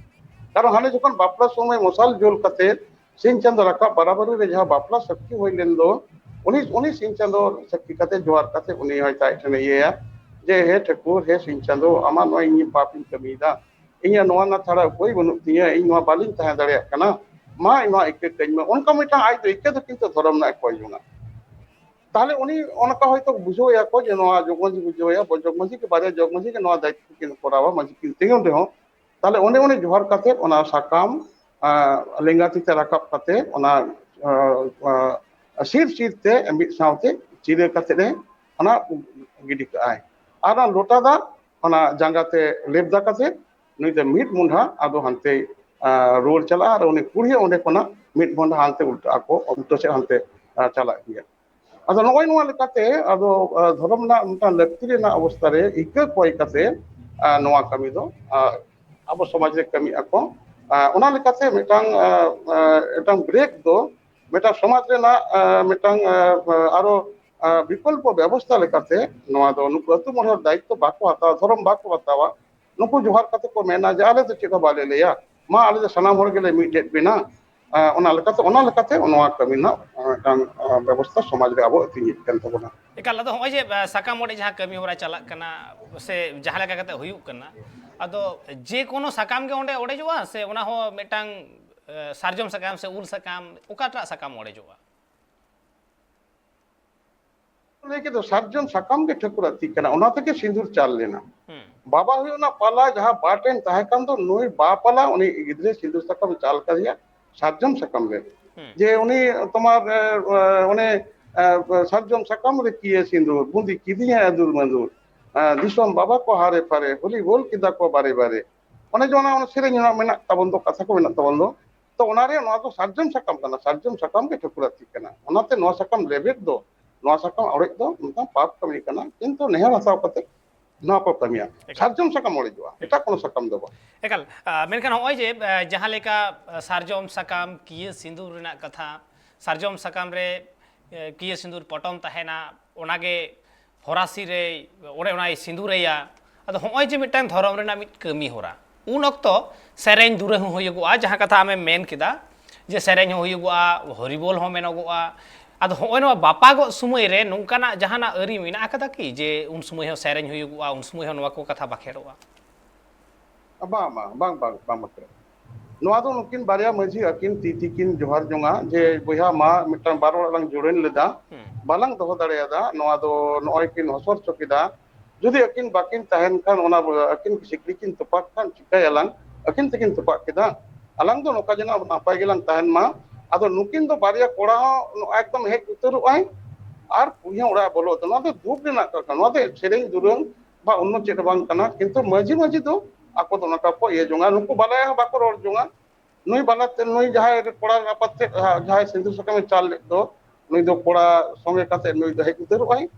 ᱠᱟᱨᱚᱱ ᱦᱟᱱᱮ ᱡᱚᱠᱷᱚᱱ ᱵᱟᱯᱞᱟ ᱥᱚᱢᱚᱭ ᱢᱚᱥᱟᱞ ᱡᱩᱞ ᱠᱟᱛᱮ ᱥᱤᱧ ᱪᱟᱸᱫᱚ ᱨᱟᱠᱟᱵ ᱵᱟᱨᱟᱵᱟᱨᱤ ᱨᱮ ᱡᱟᱦᱟᱸ ᱵᱟᱯᱞᱟ ᱥᱟᱹᱠᱷᱤ ᱦᱩᱭ ᱞᱮᱱ ᱫᱚ, ᱩᱱᱤ, ᱩᱱᱤ ᱥᱤᱧ ᱪᱟᱸᱫᱚ ᱥᱟᱹᱠᱷᱤ ᱠᱟᱛᱮ ᱡᱚᱦᱟᱨ ᱠᱟᱛᱮ ᱩᱱᱤ ᱦᱚᱭᱛᱳ ᱟᱡ ᱴᱷᱮᱱᱮ ᱤᱭᱟᱹᱭᱟ ᱡᱮ, "ᱦᱮ ᱴᱷᱟᱹᱠᱩᱨ, ᱦᱮ ᱥᱤᱧ ᱪᱟᱸᱫᱚ, ᱟᱢᱟᱜ ᱱᱚᱣᱟ ᱤᱧ ᱯᱟᱯ ᱤᱧ ᱠᱟᱹᱢᱤᱭᱮᱫᱟ, ᱤᱧᱟᱜ ᱱᱚᱣᱟ ᱨᱮᱱᱟᱜ ᱪᱷᱟᱲᱟ ᱩᱯᱟᱹᱭ ᱵᱟᱹᱱᱩᱜ ᱛᱤᱧᱟᱹ, ᱤᱧ ᱱᱚᱣᱟ ᱵᱟᱹᱞᱤᱧ ᱛᱟᱦᱮᱸ ᱫᱟᱲᱮᱭᱟᱜ ᱠᱟᱱᱟ, ᱢᱟ ᱤᱧ ᱱᱚᱣᱟ ᱤᱠᱟᱹ ᱠᱟᱹᱧ ᱢᱮ", ᱚᱱᱠᱟ ᱢᱤᱫᱴᱟᱝ ᱟᱡ ᱫᱚ ᱤᱠᱟᱹ ᱫᱚ ᱠᱤᱱᱛᱩ ᱫᱷᱚᱨᱚᱢ ᱨᱮᱱᱟᱜ ᱮ ᱠᱚᱭ ᱡᱚᱝᱟ᱾ ᱛᱟᱦᱚᱞᱮ ᱩᱱᱤ ᱚᱱᱠᱟ ᱦᱚᱭᱛᱳ ᱵᱩᱡᱷᱟᱹᱣ ᱮᱭᱟ ᱠᱚ ᱡᱮ ᱱᱚᱣᱟ ᱡᱚᱜᱽ ᱢᱟᱹᱡᱷᱤ ᱵᱩᱡᱷᱟᱹᱣ ᱮᱭᱟ, ᱡᱚᱜᱽ ᱢᱟᱹᱡᱷᱤ ᱜᱮ ᱵᱟᱨᱭᱟ ᱡᱚᱜᱽ ᱢᱟᱹᱡᱷᱤ ᱜᱮ ᱱᱚᱣᱟ ᱫᱟᱭᱤᱛᱛᱚ ᱠᱤᱱ ᱠᱚᱨᱟᱣᱟ, ᱢᱟᱹᱡᱷᱤ ᱠᱤᱱ ᱛᱤᱸᱜᱩᱱ ᱨᱮᱦᱚᱸ, ᱛᱟᱦᱚᱞᱮ ᱚᱸᱰᱮ, ᱚᱸᱰᱮ ᱡᱚᱦᱟᱨ ᱠᱟᱛᱮ ᱚᱱᱟ ᱥᱟᱠᱟᱢ, ᱟᱸ, ᱞᱮᱸᱜᱟ ᱛᱤ ᱛᱮ ᱨᱟᱠᱟᱵ ᱠᱟᱛᱮ ᱚᱱᱟ, ᱟᱸ, ᱟᱸ, ᱥᱤᱨ ᱥᱤᱨ ᱛᱮ ᱢᱤᱫ ᱥᱟᱶᱛᱮ ᱪᱤᱨᱟᱹ ᱠᱟᱛᱮ ᱮ ᱚᱱᱟ ᱜᱤᱰᱤ ᱠᱟᱜᱼᱟᱭ᱾ ᱟᱨ ᱚᱱᱟ ᱞᱚᱴᱟ ᱫᱟᱜ ᱚᱱᱟ ᱡᱟᱸᱜᱟ ᱛᱮ ᱞᱮᱵᱫᱟ ᱠᱟᱛᱮ ᱱᱩᱭ ᱫᱚ ᱢᱤᱫ ᱢᱚᱦᱰᱟ ᱟᱫᱚ ᱦᱟᱱᱛᱮ, ᱟᱸ, ᱨᱩᱣᱟᱹᱲ ᱪᱟᱞᱟᱜᱼᱟ ᱟᱨ ᱩᱱᱤ ᱠᱩᱲᱤ ᱦᱚᱸ ᱚᱸᱰᱮ ᱠᱷᱚᱱᱟᱜ ᱢᱤᱫ ᱢᱚᱦᱰᱟ ᱦᱟᱱᱛᱮ ᱩᱞᱴᱟᱹᱜ ᱟᱠᱚ, ᱩᱞᱴᱟᱹ ᱥᱮᱫ ᱦᱟᱱᱛᱮ, ᱟᱸ, ᱪᱟᱞᱟᱜ ᱜᱮᱭᱟ᱾ ᱟᱫᱚ ᱱᱚᱜᱼᱚᱭ ᱱᱚᱣᱟ ᱞᱮᱠᱟᱛᱮ ᱟᱫᱚ, ᱟ, ᱫᱷᱚᱨᱚᱢ ᱨᱮᱱᱟᱜ ᱢᱤᱫᱴᱟᱝ ᱞᱟᱹᱠᱛᱤ ᱨᱮᱱᱟᱜ ᱚᱵᱚᱥᱛᱟ ᱨᱮ ᱤᱠᱟᱹ ᱠᱚᱭ ᱠᱟᱛᱮ, ᱟ, ᱱᱚᱣᱟ ᱠᱟᱹᱢᱤ ᱫᱚ, ᱟ, ᱟᱵᱚ ᱥᱚᱢᱟᱡᱽ ᱨᱮ ᱠᱟᱹᱢᱤ ᱟᱠᱚ᱾ ᱟᱨ ᱚᱱᱟ ᱞᱮᱠᱟᱛᱮ ᱢᱤᱫᱴᱟᱝ ᱢᱤᱫᱴᱟᱝ ᱵᱨᱮᱠ ᱫᱚ ᱢᱤᱫᱴᱟᱝ ᱥᱚᱢᱟᱡᱽ ᱨᱮᱱᱟᱜ ᱢᱤᱫᱴᱟᱝ ᱟᱨᱚ ᱵᱤᱠᱚᱞᱯᱚ ᱵᱮᱵᱚᱥᱛᱷᱟ ᱞᱮᱠᱟᱛᱮ ᱱᱚᱣᱟ ᱫᱚ ᱱᱩᱠᱩ ᱟᱹᱛᱩ ᱢᱚᱬᱮ ᱦᱚᱲ ᱫᱟᱭᱤᱛᱛᱚ ᱵᱟᱠᱚ ᱦᱟᱛᱟᱣᱟ, ᱫᱷᱚᱨᱚᱢ ᱵᱟᱠᱚ ᱦᱟᱛᱟᱣᱟ᱾ ᱱᱩᱠᱩ ᱡᱚᱦᱟᱨ ᱠᱟᱛᱮ ᱠᱚ ᱢᱮᱱᱟ ᱡᱮ ᱟᱞᱮ ᱫᱚ ᱪᱮᱫ ᱦᱚᱸ ᱵᱟᱞᱮ ᱞᱟᱹᱭᱟ, ᱢᱟ ᱟᱞᱮ ᱫᱚ ᱥᱟᱱᱟᱢ ᱦᱚᱲ ᱜᱮᱞᱮ ᱢᱤᱫ ᱮᱫ ᱵᱮᱱᱟ᱾ ᱚᱱᱟ ᱞᱮᱠᱟᱛᱮ ᱚᱱᱟ ᱞᱮᱠᱟᱛᱮ ᱱᱚᱣᱟ ᱠᱟᱹᱢᱤ ᱨᱮᱱᱟᱜ ᱢᱤᱫᱴᱟᱝ ᱵᱮᱵᱚᱥᱛᱷᱟ ᱥᱚᱢᱟᱡᱽ ᱨᱮ ᱟᱵᱚ ᱟᱹᱛᱤᱧᱮᱫ ᱠᱟᱱ ᱛᱟᱵᱚᱱᱟ᱾ ᱮᱠᱟᱞ, ᱟᱫᱚ ᱦᱚᱸᱜᱼᱚᱭ ᱡᱮ ᱥᱟᱠᱟᱢ ᱚᱲᱮᱡ ᱡᱟᱦᱟᱸ ᱠᱟᱹᱢᱤ ᱦᱚᱨᱟ ᱪᱟᱞᱟᱜ ᱠᱟᱱᱟ ᱥᱮ ᱡᱟᱦᱟᱸ ᱞᱮᱠᱟ ᱠᱟᱛᱮ ᱦᱩᱭᱩᱜ ᱠᱟᱱᱟ, ᱟᱫᱚ ᱡᱮ ᱠᱳᱱᱳ ᱥᱟᱠᱟᱢ ᱜᱮ ᱚᱸᱰᱮ ᱚᱲᱮᱡᱚᱜᱼᱟ ᱥᱮ ᱚᱱᱟ ᱦᱚᱸ ᱢᱤᱫᱴᱟᱝ ᱥᱟᱨᱡᱚᱢ ᱥᱟᱠᱟᱢ ᱥᱮ ᱩᱞ ᱥᱟᱠᱟᱢ, ᱚᱠᱟᱴᱟᱜ ᱥᱟᱠᱟᱢ ᱚᱲᱮᱡᱚᱜᱼᱟ? ᱞᱟᱹᱭ ᱠᱮᱫ ᱫᱚ ᱥᱟᱨᱡᱚᱢ ᱥᱟᱠᱟᱢ ᱜᱮ ᱴᱷᱟᱹᱠᱩᱨ ᱟᱹᱛᱤ ᱠᱟᱱᱟ, ᱚᱱᱟ ᱛᱮᱜᱮ ᱥᱤᱸᱫᱩᱨ ᱪᱟᱞ ᱞᱮᱱᱟ᱾ ᱵᱟᱵᱟ ᱦᱩᱭᱩᱜ ᱚᱱᱟ ᱯᱟᱞᱟ ᱡᱟᱦᱟᱸ ᱵᱟᱴ ᱨᱮᱱ ᱛᱟᱦᱮᱸ ᱠᱟᱱ ᱫᱚ, ᱱᱩᱭ ᱵᱟ ᱯᱟᱞᱟ ᱩᱱᱤ ᱜᱤᱫᱽᱨᱟᱹ ᱥᱤᱸᱫᱩᱨ ᱥᱟᱠᱟᱢ ᱪᱟᱞ ᱠᱟᱫᱮᱭᱟ ᱥᱟᱨᱡᱚᱢ ᱥᱟᱠᱟᱢ ᱨᱮ᱾ ᱡᱮ ᱩᱱᱤ ᱛᱳᱢᱟᱨ ᱚᱱᱮ ᱥᱟᱨᱡᱚᱢ ᱥᱟᱠᱟᱢ ᱨᱮ ᱠᱤᱭᱟᱹ ᱥᱤᱸᱫᱩᱨ ᱵᱩᱸᱫᱤ ᱠᱤᱫᱤᱧᱟ ᱟᱹᱫᱩᱨ ᱢᱟᱹᱫᱩᱨ, ᱫᱤᱥᱚᱢ ᱵᱟᱵᱟ ᱠᱚ ᱦᱟᱨᱮ ᱯᱷᱟᱨᱮ ᱦᱳᱞᱤ ᱵᱚᱞ ᱠᱮᱫᱟ ᱠᱚ ᱵᱟᱨᱮ ᱵᱟᱨᱮ᱾ ᱚᱱᱮ ᱡᱮ ᱚᱱᱟ ᱥᱮᱨᱮᱧ ᱨᱮᱱᱟᱜ ᱢᱮᱱᱟᱜ ᱛᱟᱵᱚᱱ ᱫᱚ, ᱠᱟᱛᱷᱟ ᱠᱚ ᱢᱮᱱᱟᱜ ᱛᱟᱵᱚᱱ ᱫᱚ, ᱛᱚ ᱚᱱᱟ ᱨᱮᱭᱟᱜ ᱱᱚᱣᱟ ᱫᱚ ᱥᱟᱨᱡᱚᱢ ᱥᱟᱠᱟᱢ ᱠᱟᱱᱟ, ᱥᱟᱨᱡᱚᱢ ᱥᱟᱠᱟᱢ ᱜᱮ ᱴᱷᱟᱹᱠᱩᱨ ᱟᱹᱛᱤ ᱠᱟᱱᱟ᱾ ᱚᱱᱟᱛᱮ ᱱᱚᱣᱟ ᱥᱟᱠᱟᱢ ᱞᱮᱵᱮᱫ ᱫᱚ, ᱱᱚᱣᱟ ᱥᱟᱠᱟᱢ ᱚᱲᱮᱡ ᱫᱚ ᱢᱤᱫᱴᱟᱝ ᱯᱟᱯ ᱠᱟᱹᱢᱤ ᱠᱟᱱᱟ, ᱠᱤᱱᱛᱩ ᱱᱮᱦᱚᱨ ᱦᱟᱛᱟᱣ ᱠᱟᱛᱮ ᱱᱚᱣᱟ ᱠᱚ ᱠᱟᱹᱢᱤᱭᱟ᱾ ᱥᱟᱨᱡᱚᱢ ᱥᱟᱠᱟᱢ ᱚᱲᱮᱡᱚᱜᱼᱟ, ᱮᱴᱟᱜ ᱠᱳᱱᱳ ᱥᱟᱠᱟᱢ ᱫᱚ ᱵᱟᱝ᱾ ᱮᱠᱟᱞ᱾ ᱢᱮᱱᱠᱷᱟᱱ ᱱᱚᱜᱼᱚᱭ ᱡᱮ ᱡᱟᱦᱟᱸ ᱞᱮᱠᱟ ᱥᱟᱨᱡᱚᱢ ᱥᱟᱠᱟᱢ ᱠᱤᱭᱟᱹ ᱥᱤᱸᱫᱩᱨ ᱨᱮᱱᱟᱜ ᱠᱟᱛᱷᱟ, ᱥᱟᱨᱡᱚᱢ ᱥᱟᱠᱟᱢ ᱨᱮ ᱠᱤᱭᱟᱹ ᱥᱤᱸᱫᱩᱨ ᱯᱚᱴᱚᱢ ᱛᱟᱦᱮᱱᱟ, ᱚᱱᱟᱜᱮ ᱦᱚᱨᱟᱥᱤ ᱨᱮ ᱚᱱᱮ ᱚᱱᱟᱭ ᱥᱤᱸᱫᱩᱨᱮᱭᱟ᱾ ᱟᱫᱚ ᱦᱚᱸᱜᱼᱚᱭ ᱡᱮ ᱢᱤᱫᱴᱟᱝ ᱫᱷᱚᱨᱚᱢ ᱨᱮᱱᱟᱜ ᱢᱤᱫ ᱠᱟᱹᱢᱤ ᱦᱚᱨᱟ, ᱩᱱ ᱚᱠᱛᱚ ᱥᱮᱨᱮᱧ ᱫᱩᱨᱟᱹᱝ ᱦᱚᱸ ᱦᱩᱭᱩᱜᱚᱜᱼᱟ, ᱡᱟᱦᱟᱸ ᱠᱟᱛᱷᱟ ᱟᱢᱮᱢ ᱢᱮᱱ ᱠᱮᱫᱟ ᱡᱮ ᱥᱮᱨᱮᱧ ᱦᱚᱸ ᱦᱩᱭᱩᱜᱚᱜᱼᱟ, ᱦᱚᱨᱤᱵᱚᱞ ᱦᱚᱸ ᱢᱮᱱᱚᱜᱚᱜᱼᱟ᱾ ᱟᱫᱚ ᱦᱚᱸᱜᱼᱚᱭ ᱱᱚᱣᱟ ᱵᱟᱯᱟᱜᱚᱜ ᱥᱚᱢᱚᱭ ᱨᱮ ᱱᱚᱝᱠᱟᱱᱟᱜ ᱡᱟᱦᱟᱱᱟᱜ ᱟᱹᱨᱤ ᱢᱮᱱᱟᱜ ᱟᱠᱟᱫᱟ ᱠᱤ ᱡᱮ ᱩᱱ ᱥᱚᱢᱚᱭ ᱦᱚᱸ ᱥᱮᱨᱮᱧ ᱦᱩᱭᱩᱜᱚᱜᱼᱟ, ᱩᱱ ᱥᱚᱢᱚᱭ ᱦᱚᱸ ᱱᱚᱣᱟ ᱠᱚ ᱠᱟᱛᱷᱟ ᱵᱟᱠᱷᱮᱲᱚᱜᱼᱟ? ᱵᱟᱝ ᱵᱟᱝ ᱵᱟᱝ ᱵᱟᱝ ᱵᱟᱝ ᱵᱟᱠᱷᱮᱲᱚᱜᱼᱟ᱾ ᱱᱚᱣᱟ ᱫᱚ ᱱᱩᱠᱤᱱ ᱵᱟᱨᱭᱟ ᱢᱟᱹᱡᱷᱤ ᱟᱹᱠᱤᱱ ᱛᱤ ᱛᱤᱠᱤᱱ ᱡᱚᱦᱟᱨ ᱡᱚᱝᱟ ᱡᱮ ᱵᱚᱭᱦᱟ ᱢᱟ ᱢᱤᱫᱴᱟᱝ ᱵᱟᱨ ᱦᱚᱲ ᱞᱟᱝ ᱡᱩᱲᱟᱹᱱ ᱞᱮᱫᱟ, ᱵᱟᱞᱟᱝ ᱫᱚᱦᱚ ᱫᱟᱲᱮᱭᱟᱫᱟ, ᱱᱚᱣᱟ ᱫᱚ ᱱᱚᱜᱼᱚᱭ ᱠᱤᱱ ᱦᱚᱥᱚᱨ ᱦᱚᱪᱚ ᱠᱮᱫᱟ᱾ ᱡᱩᱫᱤ ᱟᱹᱠᱤᱱ ᱵᱟᱹᱠᱤᱱ ᱛᱟᱦᱮᱱ ᱠᱷᱟᱱ, ᱚᱱᱟ ᱟᱹᱠᱤᱱ ᱥᱤᱠᱲᱤ ᱠᱤᱱ ᱛᱚᱯᱟᱜ ᱠᱷᱟᱱ ᱪᱤᱠᱟᱹᱭᱟᱞᱟᱝ? ᱟᱹᱠᱤᱱ ᱛᱮᱠᱤᱱ ᱛᱚᱯᱟᱜ ᱠᱮᱫᱟ᱾ ᱟᱞᱟᱝ ᱫᱚ ᱱᱚᱝᱠᱟ ᱡᱮᱱᱚ ᱱᱟᱯᱟᱭ ᱜᱮᱞᱟᱝ ᱛᱟᱦᱮᱱ ᱢᱟ᱾ ᱟᱫᱚ ᱱᱩᱠᱤᱱ ᱫᱚ ᱵᱟᱨᱭᱟ ᱠᱚᱲᱟ ᱦᱚᱸ ᱱᱚᱣᱟ ᱮᱠᱫᱚᱢ ᱦᱮᱡ ᱩᱛᱟᱹᱨᱚᱜ ᱟᱭ ᱟᱨ ᱠᱩᱲᱤ ᱦᱚᱸ ᱚᱲᱟᱜ ᱮ ᱵᱚᱞᱚ ᱩᱛᱟᱹᱨ᱾ ᱱᱚᱣᱟ ᱫᱚ ᱫᱩᱠ ᱨᱮᱱᱟᱜ ᱠᱟᱛᱷᱟ᱾ ᱱᱚᱣᱟ ᱫᱚ ᱥᱮᱨᱮᱧ ᱫᱩᱨᱟᱹᱝ ᱵᱟ ᱚᱱᱱᱚ ᱪᱮᱫ ᱦᱚᱸ ᱵᱟᱝ ᱠᱟᱱᱟ, ᱠᱤᱱᱛᱩ ᱢᱟᱹᱡᱷᱤ ᱢᱟᱹᱡᱷᱤ ᱫᱚ ᱟᱠᱚ ᱫᱚ ᱚᱱᱟ ᱠᱚ ᱤᱭᱟᱹ ᱡᱚᱝᱟ᱾ ᱱᱩᱠᱩ ᱵᱟᱞᱟᱭᱟ ᱦᱚᱸ ᱵᱟᱠᱚ ᱨᱚᱲ ᱡᱚᱝᱟ᱾ ᱱᱩᱭ ᱵᱟᱞᱟ ᱛᱮ, ᱱᱩᱭ ᱡᱟᱦᱟᱸᱭ ᱠᱚᱲᱟ ᱟᱯᱟᱛ ᱛᱮ, ᱡᱟᱦᱟᱸᱭ ᱥᱤᱸᱫᱩᱨ ᱥᱟᱠᱟᱢᱮ ᱪᱟᱞ ᱞᱮᱫ ᱫᱚ, ᱱᱩᱭ ᱫᱚ ᱠᱚᱲᱟ ᱥᱚᱸᱜᱮ ᱠᱟᱛᱮ ᱱᱩᱭ ᱫᱚ ᱦᱮᱡ ᱩᱛᱟᱹᱨᱚᱜ ᱟᱭ᱾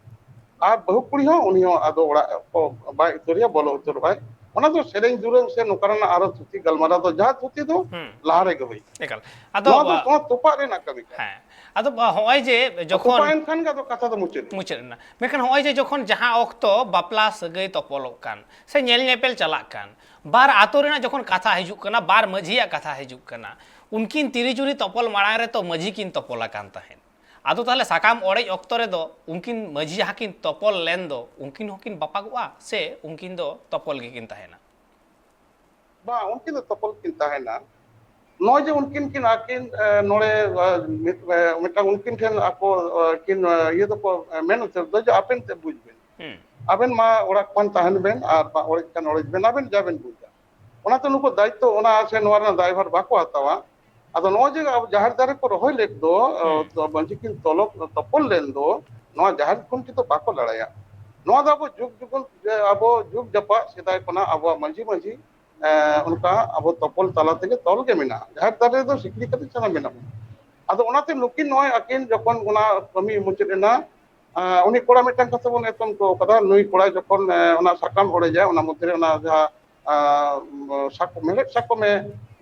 ᱟᱨ ᱵᱟᱹᱦᱩ ᱠᱩᱲᱤ ᱦᱚᱸ, ᱩᱱᱤ ᱦᱚᱸ ᱟᱫᱚ ᱚᱲᱟᱜ ᱠᱚ ᱵᱟᱭ ᱩᱛᱟᱹᱨᱮᱭᱟ, ᱵᱚᱞᱚ ᱩᱛᱟᱹᱨᱚᱜ ᱟᱭ᱾ ᱚᱱᱟ ᱫᱚ ᱥᱮᱨᱮᱧ ᱫᱩᱨᱟᱹᱝ ᱥᱮ ᱱᱚᱝᱠᱟ ᱨᱮᱱᱟᱜ ᱟᱨᱚ ᱛᱷᱩᱛᱤ ᱜᱟᱞᱢᱟᱨᱟᱣ ᱫᱚ ᱡᱟᱦᱟᱸ ᱛᱷᱩᱛᱤ ᱫᱚ ᱦᱩᱸ᱾ ᱞᱟᱦᱟ ᱨᱮᱜᱮ ᱦᱩᱭ᱾ ᱮᱠᱟᱞ᱾ ᱟᱫᱚ, ᱱᱚᱣᱟ ᱫᱚ ᱟ, ᱱᱚᱣᱟ ᱛᱚᱯᱟᱜ ᱨᱮᱱᱟᱜ ᱠᱟᱹᱢᱤ ᱠᱟᱱᱟ᱾ ᱦᱮᱸ᱾ ᱟᱫᱚ, ᱟ, ᱦᱚᱸᱜᱼᱚᱭ ᱡᱮ ᱡᱚᱠᱷᱚᱱ ᱛᱚᱯᱟᱜ ᱮᱱ ᱠᱷᱟᱱ ᱜᱮ ᱟᱫᱚ ᱠᱟᱛᱷᱟ ᱫᱚ ᱢᱩᱪᱟᱹᱫ ᱮᱱᱟ᱾ ᱢᱩᱪᱟᱹᱫ ᱮᱱᱟ᱾ ᱢᱮᱱᱠᱷᱟᱱ ᱦᱚᱸᱜᱼᱚᱭ ᱡᱮ ᱡᱚᱠᱷᱚᱱ ᱡᱟᱦᱟᱸ ᱚᱠᱛᱚ ᱵᱟᱯᱞᱟ ᱥᱟᱹᱜᱟᱹᱭ ᱛᱚᱯᱚᱞᱚᱜ ᱠᱟᱱ ᱥᱮ ᱧᱮᱞ ᱧᱮᱯᱮᱞ ᱪᱟᱞᱟᱜ ᱠᱟᱱ, ᱵᱟᱨ ᱟᱛᱳ ᱨᱮᱱᱟᱜ ᱡᱚᱠᱷᱚᱱ ᱠᱟᱛᱷᱟ ᱦᱤᱡᱩᱜ ᱠᱟᱱᱟ, ᱵᱟᱨ ᱢᱟᱹᱡᱷᱤᱭᱟᱜ ᱠᱟᱛᱷᱟ ᱦᱤᱡᱩᱜ ᱠᱟᱱᱟ, ᱩᱱᱠᱤᱱ ᱛᱤᱨᱤ ᱡᱩᱨᱤ ᱛᱚᱯᱚᱞ ᱢᱟᱲᱟᱝ ᱨᱮᱛᱚ ᱢᱟᱹᱡᱷᱤ ᱠᱤᱱ ᱛᱚᱯᱚᱞ ᱟᱠᱟᱱ ᱛᱟᱦᱮᱸᱫ᱾ ᱟᱫᱚ ᱛᱟᱦᱚᱞᱮ ᱥᱟᱠᱟᱢ ᱚᱲᱮᱡ ᱚᱠᱛᱚ ᱨᱮᱫᱚ ᱩᱱᱠᱤᱱ ᱢᱟᱹᱡᱷᱤ ᱡᱟᱦᱟᱸ ᱠᱤᱱ ᱛᱚᱯᱚᱞ ᱞᱮᱱ ᱫᱚ, ᱩᱱᱠᱤᱱ ᱦᱚᱸᱠᱤᱱ ᱵᱟᱯᱟᱜᱚᱜᱼᱟ ᱥᱮ ᱩᱱᱠᱤᱱ ᱫᱚ ᱛᱚᱯᱚᱞ ᱜᱮᱠᱤᱱ ᱛᱟᱦᱮᱱᱟ? ᱵᱟᱝ, ᱩᱱᱠᱤᱱ ᱫᱚ ᱛᱚᱯᱚᱞ ᱠᱤᱱ ᱛᱟᱦᱮᱱᱟ᱾ ᱱᱚᱜᱼᱚᱭ ᱡᱮ ᱩᱱᱠᱤᱱ ᱠᱤᱱ ᱟᱹᱠᱤᱱ, ᱮ, ᱱᱚᱰᱮ, ᱮ, ᱢᱤᱫ, ᱮ, ᱢᱤᱫᱴᱟᱝ ᱩᱱᱠᱤᱱ ᱴᱷᱮᱱ ᱟᱠᱚ, ᱮ, ᱠᱤᱱ, ᱮ, ᱤᱭᱟᱹ ᱫᱚᱠᱚ, ᱮ, ᱢᱮᱱ ᱩᱛᱟᱹᱨ ᱫᱚ ᱡᱮ ᱟᱵᱮᱱ ᱛᱮ ᱵᱩᱡᱽ ᱵᱮᱱ᱾ ᱦᱩᱸ᱾ ᱟᱵᱮᱱ ᱢᱟ ᱚᱲᱟᱜ ᱠᱷᱚᱱ ᱛᱟᱦᱮᱱ ᱵᱮᱱ ᱟᱨ ᱵᱟ ᱚᱲᱮᱡ ᱠᱷᱟᱱ ᱚᱲᱮᱡ ᱵᱮᱱ, ᱟᱵᱮᱱ ᱡᱟ ᱵᱮᱱ ᱵᱩᱡᱟ᱾ ᱚᱱᱟᱛᱮ ᱱᱩᱠᱩ ᱫᱟᱭᱤᱛᱛᱚ ᱚᱱᱟ ᱥᱮ ᱱᱚᱣᱟ ᱨᱮᱱᱟᱜ ᱫᱟᱭᱵᱷᱟᱨ ᱵᱟᱠᱚ ᱦᱟᱛᱟᱣᱟ᱾ ᱟᱫᱚ ᱱᱚᱜᱼᱚᱭ ᱡᱮ ᱟᱵᱚ ᱡᱟᱦᱮᱨ ᱫᱟᱨᱮ ᱠᱚ ᱨᱚᱦᱚᱭ ᱞᱮᱫ ᱫᱚ, ᱦᱩᱸ᱾ ᱛᱚ ᱢᱟᱹᱡᱷᱤ ᱠᱤᱱ ᱛᱚᱞᱚᱵ, ᱛᱚᱯᱚᱞ ᱞᱮᱱ ᱫᱚ, ᱱᱚᱣᱟ ᱡᱟᱦᱮᱨ ᱠᱷᱩᱱᱴᱤ ᱫᱚ ᱵᱟᱠᱚ ᱞᱟᱲᱟᱭᱟ᱾ ᱱᱚᱣᱟ ᱫᱚ ᱟᱵᱚ ᱡᱩᱜᱽ ᱡᱩᱜᱩᱞ, ᱡᱮ ᱟᱵᱚ ᱡᱩᱜᱽ ᱡᱟᱯᱟᱜ ᱥᱮᱫᱟᱭ ᱠᱷᱚᱱᱟᱜ ᱟᱵᱚᱣᱟᱜ ᱢᱟᱹᱡᱷᱤ ᱢᱟᱹᱡᱷᱤ, ᱮ, ᱚᱱᱠᱟ ᱟᱵᱚ ᱛᱚᱯᱚᱞ ᱛᱟᱞᱟ ᱛᱮᱜᱮ ᱛᱚᱞ ᱜᱮ ᱢᱮᱱᱟᱜᱼᱟ᱾ ᱡᱟᱦᱮᱨ ᱫᱟᱨᱮ ᱨᱮᱫᱚ ᱥᱤᱠᱲᱤ ᱠᱟᱛᱮ ᱪᱟᱞᱟᱣ ᱢᱮᱱᱟᱜᱼᱟ᱾ ᱟᱫᱚ ᱚᱱᱟᱛᱮ ᱱᱩᱠᱤᱱ ᱱᱚᱜᱼᱚᱭ ᱟᱹᱠᱤᱱ ᱡᱚᱠᱷᱚᱱ ᱚᱱᱟ ᱠᱟᱹᱢᱤ ᱢᱩᱪᱟᱹᱫ ᱮᱱᱟ, ᱟ, ᱩᱱᱤ ᱠᱚᱲᱟ ᱢᱤᱫᱴᱟᱝ ᱠᱟᱛᱷᱟ ᱵᱚᱱ ᱮᱛᱚᱢ ᱦᱚᱴᱚ ᱠᱟᱫᱟ, ᱱᱩᱭ ᱠᱚᱲᱟ ᱡᱚᱠᱷᱚᱱ, ᱮ, ᱚᱱᱟ ᱥᱟᱠᱟᱢ ᱚᱲᱮᱡᱟᱭ, ᱚᱱᱟ ᱢᱚᱫᱽᱫᱷᱮ ᱨᱮ ᱚᱱᱟ ᱡᱟᱦᱟᱸ, ᱟ, ᱥᱟᱠ-, ᱢᱮᱲᱦᱮᱫ ᱥᱟᱠᱚᱢᱮ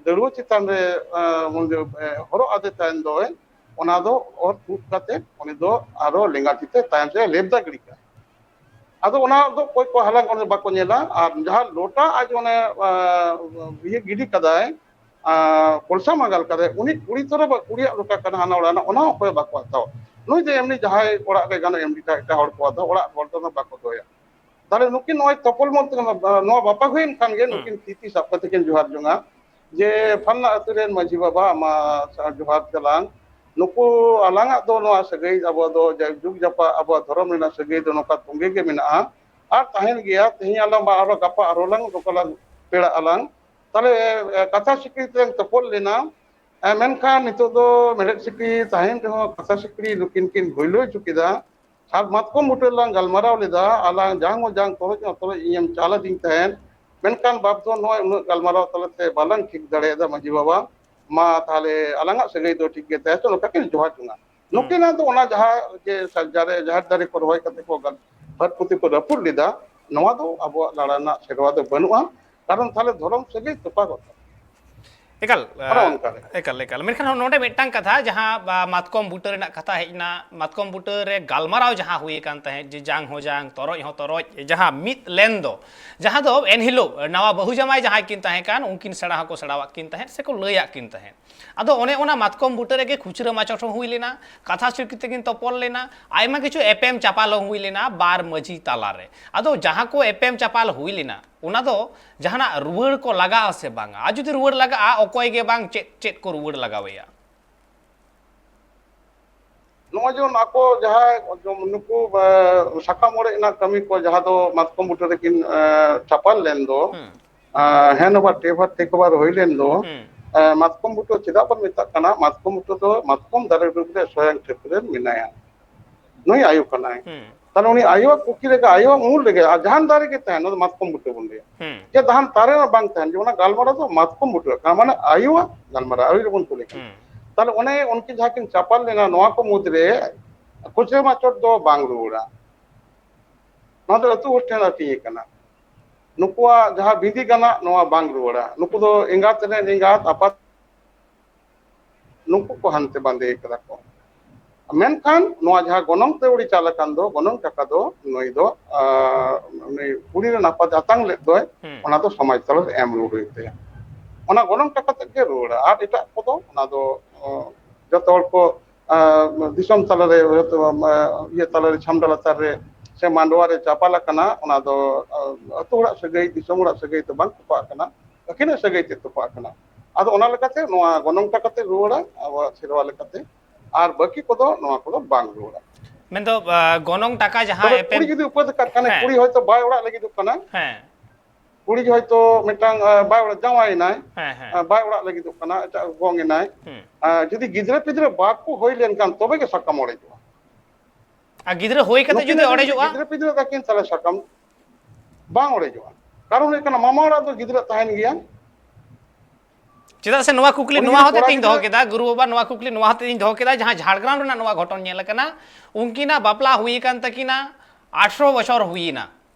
ᱫᱟᱹᱲᱩᱣᱟᱹ ᱪᱮᱛᱟᱱ ᱨᱮ, ᱟ, ᱩᱱᱤ ᱫᱚ, ᱮ, ᱦᱚᱨᱚᱜ ᱟᱫᱮ ᱛᱟᱦᱮᱱ ᱫᱚᱭ, ᱚᱱᱟ ᱫᱚ ᱚᱨ ᱛᱩᱫ ᱠᱟᱛᱮ ᱩᱱᱤ ᱫᱚ ᱟᱨᱚ ᱞᱮᱸᱜᱟ ᱛᱤ ᱛᱮ ᱛᱟᱭᱚᱢ ᱥᱮᱫ ᱞᱮᱵᱫᱟ ᱜᱤᱰᱤ ᱠᱟᱜᱼᱟ᱾ ᱟᱫᱚ ᱚᱱᱟ ᱫᱚ ᱚᱠᱚᱭ ᱠᱚ ᱦᱟᱞᱟᱝ ᱚᱱᱟ ᱵᱟᱠᱚ ᱧᱮᱞᱟ, ᱟᱨ ᱡᱟᱦᱟᱸ ᱞᱚᱴᱟ ᱟᱡ ᱚᱱᱮ, ᱟ, ᱤᱭᱟᱹ ᱜᱤᱰᱤ ᱠᱟᱫᱟᱭ, ᱟ, ᱠᱚᱞᱥᱟ ᱢᱟᱜᱟᱞ ᱠᱟᱫᱟᱭ, ᱩᱱᱤ ᱠᱩᱲᱤ ᱛᱚᱨᱚᱯ ᱠᱩᱲᱤᱭᱟᱜ ᱞᱚᱴᱟ ᱠᱟᱱᱟ, ᱦᱟᱱᱟ ᱚᱲᱟᱜ ᱨᱮᱱᱟᱜ, ᱚᱱᱟ ᱦᱚᱸ ᱚᱠᱚᱭ ᱵᱟᱠᱚ ᱦᱟᱛᱟᱣᱟ᱾ ᱱᱩᱭ ᱫᱚ ᱮᱢᱱᱤ ᱡᱟᱦᱟᱸᱭ ᱚᱲᱟᱜ ᱨᱮ ᱜᱟᱱᱚᱜ, ᱮᱢᱱᱤ ᱮᱴᱟᱜ, ᱮᱴᱟᱜ ᱦᱚᱲ ᱠᱚ ᱦᱟᱛᱟᱣᱟ, ᱚᱲᱟᱜ ᱦᱚᱲ ᱫᱚ ᱚᱱᱟ ᱵᱟᱠᱚ ᱫᱚᱦᱚᱭᱟ᱾ ᱛᱟᱦᱞᱮ ᱱᱩᱠᱤᱱ ᱱᱚᱜᱼᱚᱭ ᱛᱚᱯᱚᱞ ᱢᱚᱱᱛᱨᱚ, ᱱᱚᱣᱟ ᱵᱟᱯᱟ ᱦᱩᱭᱮᱱ ᱠᱷᱟᱱ ᱜᱮ ᱦᱩᱸ᱾ ᱱᱩᱠᱤᱱ ᱛᱤ ᱛᱤ ᱥᱟᱵ ᱠᱟᱛᱮ ᱠᱤᱱ ᱡᱚᱦᱟᱨ ᱡᱚᱝᱟ ᱡᱮ, "ᱯᱷᱟᱞᱱᱟ ᱟᱹᱛᱩ ᱨᱮᱱ ᱢᱟᱹᱡᱷᱤ ᱵᱟᱵᱟ, ᱟᱢᱟᱜ ᱡᱚᱦᱟᱨ ᱪᱟᱞᱟᱝ, ᱱᱩᱠᱩ ᱟᱞᱟᱝᱟᱜ ᱫᱚ ᱱᱚᱣᱟ ᱥᱟᱹᱜᱟᱹᱭ ᱟᱵᱚ ᱫᱚ ᱡᱟᱭ ᱡᱩᱜᱽ ᱡᱟᱯᱟᱜ ᱟᱵᱚᱣᱟᱜ ᱫᱷᱚᱨᱚᱢ ᱨᱮᱱᱟᱜ ᱥᱟᱹᱜᱟᱹᱭ ᱫᱚ ᱱᱚᱝᱠᱟ ᱛᱚᱸᱜᱮ ᱜᱮ ᱢᱮᱱᱟᱜᱼᱟ ᱟᱨ ᱛᱟᱦᱮᱱ ᱜᱮᱭᱟ, ᱛᱮᱦᱮᱧ ᱟᱞᱟᱝ ᱢᱟ ᱟᱨᱦᱚᱸ ᱜᱟᱯᱟ ᱟᱨᱦᱚᱸ ᱞᱟᱝ ᱱᱚᱝᱠᱟ ᱞᱟᱝ ᱯᱮᱲᱟᱜ ᱟᱞᱟᱝ᱾ ᱛᱟᱦᱞᱮ, ᱮ, ᱠᱟᱛᱷᱟ ᱥᱤᱠᱲᱤ ᱛᱮ ᱛᱚᱯᱚᱞ ᱞᱮᱱᱟ, ᱮ, ᱢᱮᱱᱠᱷᱟᱱ ᱱᱤᱛᱚᱜ ᱫᱚ ᱢᱮᱲᱦᱮᱫ ᱥᱤᱠᱲᱤ ᱛᱟᱦᱮᱱ ᱨᱮᱦᱚᱸ ᱠᱟᱛᱷᱟ ᱥᱤᱠᱲᱤ ᱱᱩᱠᱤᱱ ᱠᱤᱱ ᱵᱷᱩᱭᱞᱟᱹ ᱦᱚᱪᱚ ᱠᱮᱫᱟ᱾ ᱥᱟᱛ ᱢᱟᱛᱠᱚᱢ ᱵᱩᱴᱟᱹ ᱨᱮᱞᱟᱝ ᱜᱟᱞᱢᱟᱨᱟᱣ ᱞᱮᱫᱟ, ᱟᱞᱟᱝ ᱡᱟᱝ ᱦᱚᱸ ᱡᱟᱝ ᱛᱚᱨᱚᱡ ᱦᱚᱸ ᱛᱚᱨᱚᱡ ᱤᱧᱮᱢ ᱪᱟᱞ ᱟᱹᱫᱤᱧ ᱛᱟᱦᱮᱸᱫ, ᱢᱮᱱᱠᱷᱟᱱ ᱵᱟᱯ ᱫᱚ ᱱᱚᱜᱼᱚᱭ ᱩᱱᱟᱹᱜ ᱜᱟᱞᱢᱟᱨᱟᱣ ᱛᱟᱞᱟᱛᱮ ᱵᱟᱞᱟᱝ ᱴᱷᱤᱠ ᱫᱟᱲᱮᱭᱟᱫᱟ ᱢᱟᱹᱡᱷᱤ ᱵᱟᱵᱟ, ᱢᱟ ᱛᱟᱦᱞᱮ ᱟᱞᱟᱝᱟᱜ ᱥᱟᱹᱜᱟᱹᱭ ᱫᱚ ᱴᱷᱤᱠ ᱜᱮ ᱛᱟᱦᱮᱸ ᱦᱚᱪᱚ, ᱱᱚᱝᱠᱟ ᱠᱤᱱ ᱡᱚᱦᱟᱨ ᱡᱚᱝᱟ᱾ ᱦᱩᱸ᱾ ᱱᱩᱠᱤᱱᱟᱜ ᱫᱚ ᱚᱱᱟ ᱡᱟᱦᱟᱸ ᱡᱮ ᱥᱟᱨᱡᱟᱨᱮ, ᱡᱟᱦᱮᱨ ᱫᱟᱨᱮ ᱠᱚ ᱨᱚᱦᱚᱭ ᱠᱟᱛᱮ ᱠᱚ ᱜᱟᱞ-, ᱵᱷᱟᱹᱛ ᱯᱩᱛᱷᱤ ᱠᱚ ᱨᱟᱹᱯᱩᱫ ᱞᱮᱫᱟ, ᱱᱚᱣᱟ ᱫᱚ ᱟᱵᱚᱣᱟᱜ ᱞᱟᱲᱟ ᱨᱮᱱᱟᱜ ᱥᱮᱨᱣᱟ ᱫᱚ ᱵᱟᱹᱱᱩᱜᱼᱟ᱾ ᱠᱟᱨᱚᱱ ᱛᱟᱦᱞᱮ ᱫᱷᱚᱨᱚᱢ ᱥᱟᱹᱜᱟᱹᱭ ᱛᱚᱯᱟᱜᱚᱜ ᱛᱟᱵᱚᱱᱟ᱾ ᱮᱠᱟᱞ, ᱚᱱᱮ ᱚᱱᱠᱟ ᱨᱮ᱾ ᱮᱠᱟᱞ, ᱮᱠᱟᱞ᱾ ᱢᱮᱱᱠᱷᱟᱱ ᱱᱚᱰᱮ ᱢᱤᱫᱴᱟᱝ ᱠᱟᱛᱷᱟ, ᱡᱟᱦᱟᱸ, ᱟ, ᱢᱟᱛᱠᱚᱢ ᱵᱩᱴᱟᱹ ᱨᱮᱱᱟᱜ ᱠᱟᱛᱷᱟ ᱦᱮᱡ ᱮᱱᱟ, ᱢᱟᱛᱠᱚᱢ ᱵᱩᱴᱟᱹ ᱨᱮ ᱜᱟᱞᱢᱟᱨᱟᱣ ᱡᱟᱦᱟᱸ ᱦᱩᱭ ᱟᱠᱟᱱ ᱛᱟᱦᱮᱸᱫ, ᱡᱮ ᱡᱟᱝ ᱦᱚᱸ ᱡᱟᱝ, ᱛᱚᱨᱚᱡ ᱦᱚᱸ ᱛᱚᱨᱚᱡ, ᱡᱟᱦᱟᱸ ᱢᱤᱫ ᱞᱮᱱ ᱫᱚ, ᱡᱟᱦᱟᱸ ᱫᱚ ᱮᱱᱦᱤᱞᱳᱜ ᱱᱟᱣᱟ ᱵᱟᱹᱦᱩ ᱡᱟᱶᱟᱭ ᱡᱟᱦᱟᱸᱭ ᱠᱤᱱ ᱛᱟᱦᱮᱸ ᱠᱟᱱ, ᱩᱱᱠᱤᱱ ᱥᱮᱬᱟ ᱦᱚᱸᱠᱚ ᱥᱮᱬᱟᱣᱟᱜ ᱠᱤᱱ ᱛᱟᱦᱮᱸᱫ, ᱥᱮᱠᱚ ᱞᱟᱹᱭᱟᱜ ᱠᱤᱱ ᱛᱟᱦᱮᱸᱫ᱾ ᱟᱫᱚ ᱚᱱᱮ ᱚᱱᱟ ᱢᱟᱛᱠᱚᱢ ᱵᱩᱴᱟᱹ ᱨᱮᱜᱮ ᱠᱷᱩᱪᱨᱟᱹ ᱢᱟᱪᱚᱴ ᱦᱚᱸ ᱦᱩᱭ ᱞᱮᱱᱟ, ᱠᱟᱛᱷᱟ ᱥᱤᱨ ᱠᱟᱛᱮ ᱠᱤᱱ ᱛᱚᱯᱚᱞ ᱞᱮᱱᱟ, ᱟᱭᱢᱟ ᱠᱤᱪᱷᱩ ᱮᱯᱮᱢ ᱪᱟᱯᱟᱞ ᱦᱚᱸ ᱦᱩᱭ ᱞᱮᱱᱟ ᱵᱟᱨ ᱢᱟᱹᱡᱷᱤ ᱛᱟᱞᱟᱨᱮ᱾ ᱟᱫᱚ ᱡᱟᱦᱟᱸ ᱠᱚ ᱮᱯᱮᱢ ᱪᱟᱯᱟᱞ ᱦᱩᱭ ᱞᱮᱱᱟ, ᱚᱱᱟ ᱫᱚ ᱡᱟᱦᱟᱱᱟᱜ ᱨᱩᱣᱟᱹᱲ ᱠᱚ ᱞᱟᱜᱟᱜᱼᱟ ᱥᱮ ᱵᱟᱝᱟ? ᱟᱨ ᱡᱩᱫᱤ ᱨᱩᱣᱟᱹᱲ ᱞᱟᱜᱟᱜᱼᱟ, ᱚᱠᱚᱭ ᱜᱮ ᱵᱟᱝ ᱪᱮᱫ ᱪᱮᱫ ᱠᱚ ᱨᱩᱣᱟᱹᱲ ᱞᱟᱜᱟᱣᱮᱭᱟ? ᱱᱚᱜᱼᱚᱭ ᱡᱮᱢᱚᱱ ᱟᱠᱚ ᱡᱟᱦᱟᱸᱭ ᱱᱩᱠᱩ, ᱮ, ᱥᱟᱠᱟᱢ ᱚᱲᱮᱡ ᱨᱮᱱᱟᱜ ᱠᱟᱹᱢᱤ ᱠᱚ, ᱡᱟᱦᱟᱸ ᱫᱚ ᱢᱟᱛᱠᱚᱢ ᱵᱩᱴᱟᱹ ᱨᱮᱠᱤᱱ, ᱮ, ᱪᱟᱯᱟᱞ ᱞᱮᱱ ᱫᱚ, ᱦᱩᱸ᱾ ᱮ, hand over ᱴᱮᱠ ᱳᱵᱷᱟᱨ ᱦᱩᱭ ᱞᱮᱱ ᱫᱚ, ᱦᱩᱸ᱾ ᱮ, ᱢᱟᱛᱠᱚᱢ ᱵᱩᱴᱟᱹ ᱪᱮᱫᱟᱜ ᱵᱚᱱ ᱢᱮᱛᱟᱜ ᱠᱟᱱᱟ? ᱢᱟᱛᱠᱚᱢ ᱵᱩᱴᱟᱹ ᱫᱚ ᱢᱟᱛᱠᱚᱢ ᱫᱟᱨᱮ ᱰᱩᱰᱩ ᱨᱮ ᱥᱚᱭᱚᱝ ᱴᱷᱟᱹᱠᱩᱨ ᱢᱮᱱᱟᱭᱟ᱾ ᱱᱩᱭ ᱟᱭᱳ ᱠᱟᱱᱟᱭ᱾ ᱦᱩᱸ᱾ ᱛᱟᱦᱞᱮ ᱩᱱᱤ ᱟᱭᱳᱣᱟᱜ ᱠᱩᱠᱷᱤ ᱨᱮᱜᱮ, ᱟᱭᱳᱣᱟᱜ ᱩᱢᱩᱞ ᱨᱮᱜᱮ, ᱟᱨ ᱡᱟᱦᱟᱱ ᱫᱟᱨᱮ ᱜᱮ ᱛᱟᱦᱮᱱ, ᱚᱱᱟ ᱫᱚ ᱢᱟᱛᱠᱚᱢ ᱵᱩᱴᱟᱹ ᱵᱚᱱ ᱞᱟᱹᱭᱟ᱾ ᱦᱩᱸ᱾ ᱡᱮ ᱡᱟᱦᱟᱱ ᱫᱟᱨᱮ ᱦᱚᱸ ᱵᱟᱝ ᱛᱟᱦᱮᱱ, ᱡᱮ ᱚᱱᱟ ᱜᱟᱞᱢᱟᱨᱟᱣ ᱫᱚ ᱢᱟᱛᱠᱚᱢ ᱵᱩᱴᱟᱹ ᱠᱟᱱᱟ, ᱢᱟᱱᱮ ᱟᱭᱳᱣᱟᱜ ᱜᱟᱞᱢᱟᱨᱟᱣ, ᱟᱭᱳ ᱨᱮᱵᱚᱱ ᱠᱩᱞᱮ ᱠᱟᱱᱟ᱾ ᱦᱩᱸ᱾ ᱛᱟᱦᱞᱮ ᱚᱱᱮ ᱩᱱᱠᱤᱱ ᱡᱟᱦᱟᱸ ᱠᱤᱱ ᱪᱟᱯᱟᱞ ᱞᱮᱱᱟ, ᱱᱚᱣᱟ ᱠᱚ ᱢᱩᱫᱽᱨᱮ ᱠᱷᱩᱪᱨᱟᱹ ᱢᱟᱪᱚᱴ ᱫᱚ ᱵᱟᱝ ᱨᱩᱣᱟᱹᱲᱟ᱾ ᱱᱚᱣᱟ ᱫᱚ ᱟᱹᱛᱩ ᱦᱚᱲ ᱴᱷᱮᱱ ᱟᱹᱛᱤᱧ ᱟᱠᱟᱱᱟ᱾ ᱱᱩᱠᱩᱣᱟᱜ ᱡᱟᱦᱟᱸ ᱵᱤᱸᱫᱤ ᱜᱟᱱᱟᱜ, ᱱᱚᱣᱟ ᱵᱟᱝ ᱨᱩᱣᱟᱹᱲᱟ᱾ ᱱᱩᱠᱩ ᱫᱚ ᱮᱸᱜᱟᱛ ᱨᱮᱱ ᱮᱸᱜᱟᱛ, ᱟᱯᱟᱛ, ᱱᱩᱠᱩ ᱠᱚ ᱦᱟᱱᱛᱮ ᱵᱟᱸᱫᱮ ᱠᱟᱫᱟ ᱠᱚ᱾ ᱢᱮᱱᱠᱷᱟᱱ ᱱᱚᱣᱟ ᱡᱟᱦᱟᱸ ᱜᱚᱱᱚᱝ ᱛᱮ ᱩᱲᱤ ᱪᱟᱞ ᱟᱠᱟᱱ ᱫᱚ, ᱜᱚᱱᱚᱝ ᱴᱟᱠᱟ ᱫᱚ ᱱᱩᱭ ᱫᱚ, ᱟᱸ, ᱱᱩᱭ ᱠᱩᱲᱤ ᱨᱮᱱ ᱟᱯᱟᱛ ᱟᱛᱟᱝ ᱞᱮᱫ ᱫᱚᱭ, ᱦᱩᱸ᱾ ᱚᱱᱟ ᱫᱚ ᱥᱚᱢᱟᱡᱽ ᱛᱟᱞᱟ ᱨᱮ ᱮᱢ ᱨᱩᱣᱟᱹᱲ ᱦᱩᱭᱩᱜ ᱛᱟᱭᱟ᱾ ᱚᱱᱟ ᱜᱚᱱᱚᱝ ᱴᱟᱠᱟ ᱛᱮᱫ ᱜᱮ ᱨᱩᱣᱟᱹᱲᱟ᱾ ᱟᱨ ᱮᱴᱟᱜ ᱠᱚᱫᱚ ᱚᱱᱟ ᱫᱚ, ᱟᱸ, ᱡᱚᱛᱚ ᱦᱚᱲ ᱠᱚ, ᱟᱸ, ᱫᱤᱥᱚᱢ ᱛᱟᱞᱟ ᱨᱮ, ᱦᱚᱭᱛᱳ, ᱟᱸ, ᱤᱭᱟᱹ ᱛᱟᱞᱟ ᱨᱮ, ᱪᱷᱟᱢᱰᱟ ᱞᱟᱛᱟᱨ ᱨᱮ ᱥᱮ ᱢᱟᱰᱣᱟ ᱨᱮ ᱪᱟᱯᱟᱞ ᱟᱠᱟᱱᱟ, ᱚᱱᱟ ᱫᱚ, ᱟᱸ, ᱟᱹᱛᱩ ᱦᱚᱲᱟᱜ ᱥᱟᱹᱜᱟᱹᱭ, ᱫᱤᱥᱚᱢ ᱦᱚᱲᱟᱜ ᱥᱟᱹᱜᱟᱹᱭ ᱫᱚ ᱵᱟᱝ ᱛᱚᱯᱟᱜ ᱟᱠᱟᱱᱟ᱾ ᱟᱹᱠᱤᱱᱟᱜ ᱥᱟᱹᱜᱟᱹᱭ ᱛᱮ ᱛᱚᱯᱟᱜ ᱟᱠᱟᱱᱟ᱾ ᱟᱫᱚ ᱚᱱᱟ ᱞᱮᱠᱟᱛᱮ ᱱᱚᱣᱟ ᱜᱚᱱᱚᱝ ᱴᱟᱠᱟ ᱛᱮ ᱨᱩᱣᱟᱹᱲᱟ ᱟᱵᱚᱣᱟᱜ ᱥᱮᱨᱣᱟ ᱞᱮᱠᱟᱛᱮ, ᱟᱨ ᱵᱟᱹᱠᱤ ᱠᱚᱫᱚ ᱱᱚᱣᱟ ᱠᱚᱫᱚ ᱵᱟᱝ ᱨᱩᱣᱟᱹᱲᱟ᱾ ᱢᱮᱱᱫᱚ, ᱟ, ᱜᱚᱱᱚᱝ ᱴᱟᱠᱟ ᱡᱟᱦᱟᱸ ᱛᱚᱵᱮ ᱮᱯᱮᱢ ᱠᱩᱲᱤ ᱡᱩᱫᱤ ᱩᱯᱟᱹᱫ ᱟᱠᱟᱫ ᱠᱷᱟᱱᱮ, ᱦᱮᱸ᱾ ᱠᱩᱲᱤ ᱦᱚᱭᱛᱳ ᱵᱟᱭ ᱚᱲᱟᱜ ᱞᱟᱹᱜᱤᱫᱚᱜ ᱠᱟᱱᱟ, ᱦᱮᱸ᱾ ᱠᱩᱲᱤ ᱦᱚᱭᱛᱳ ᱢᱤᱫᱴᱟᱝ, ᱟ, ᱵᱟᱭ ᱚᱲᱟᱜ, ᱡᱟᱶᱟᱭ ᱮᱱᱟᱭ, ᱦᱮᱸ, ᱦᱮᱸ᱾ ᱟ, ᱵᱟᱭ ᱚᱲᱟᱜ ᱞᱟᱹᱜᱤᱫᱚᱜ ᱠᱟᱱᱟ, ᱮᱴᱟᱜ ᱜᱚᱝ ᱮᱱᱟᱭ᱾ ᱦᱩᱸ᱾ ᱟ, ᱡᱩᱫᱤ ᱜᱤᱫᱽᱨᱟᱹ ᱯᱤᱫᱽᱨᱟᱹ ᱵᱟᱠᱚ ᱦᱩᱭ ᱞᱮᱱᱠᱷᱟᱱ ᱛᱚᱵᱮ ᱜᱮ ᱥᱟᱠᱟᱢ ᱚᱲᱮᱡᱚᱜᱼᱟ᱾ ᱟᱨ ᱜᱤᱫᱽᱨᱟᱹ ᱦᱩᱭ ᱠᱟᱛᱮ ᱱᱩᱠᱤᱱ ᱡᱩᱫᱤ ᱨᱮᱱ ᱡᱩᱫᱤ ᱚᱲᱮᱡᱚᱜᱼᱟ? ᱜᱤᱫᱽᱨᱟᱹ ᱯᱤᱫᱽᱨᱟᱹ ᱛᱟᱹᱠᱤᱱ, ᱛᱟᱦᱞᱮ ᱥᱟᱠᱟᱢ ᱵᱟᱝ ᱚᱲᱮᱡᱚᱜᱼᱟ᱾ ᱠᱟᱨᱚᱱ ᱦᱩᱭᱩᱜ ᱠᱟᱱᱟ, ᱢᱟᱢᱟ ᱚᱲᱟᱜ ᱫᱚ ᱜᱤᱫᱽᱨᱟᱹ ᱛᱟᱦᱮᱱ ᱜᱮᱭᱟ᱾ ᱪᱮᱫᱟᱜ ᱥᱮ ᱱᱚᱣᱟ ᱠᱩᱠᱞᱤ ᱩᱱᱤ ᱱᱚᱣᱟ ᱡᱩᱫᱤ ᱦᱚᱛᱮ ᱠᱚᱲᱟ ᱛᱮᱧ ᱫᱚᱦᱚ ᱜᱤᱫᱽᱨᱟᱹ ᱠᱮᱫᱟ, ᱜᱩᱨᱩ ᱵᱟᱵᱟ, ᱱᱚᱣᱟ ᱠᱩᱠᱞᱤ ᱱᱚᱣᱟ ᱦᱚᱛᱮ ᱛᱮᱧ ᱫᱚᱦᱚ ᱠᱮᱫᱟ, ᱡᱟᱦᱟᱸ ᱡᱷᱟᱲᱜᱨᱟᱢ ᱨᱮᱱᱟᱜ ᱱᱚᱣᱟ ᱜᱷᱚᱴᱚᱱ ᱧᱮᱞ ᱟᱠᱟᱱᱟ, ᱩᱱᱠᱤᱱᱟᱜ ᱵᱟᱯᱞᱟ ᱦᱩᱭ ᱟᱠᱟᱱ ᱛᱟᱹᱠᱤᱱᱟ, ᱟᱴᱷᱨᱚ ᱵᱚᱪᱷᱚᱨ ᱦᱩᱭᱮᱱᱟ,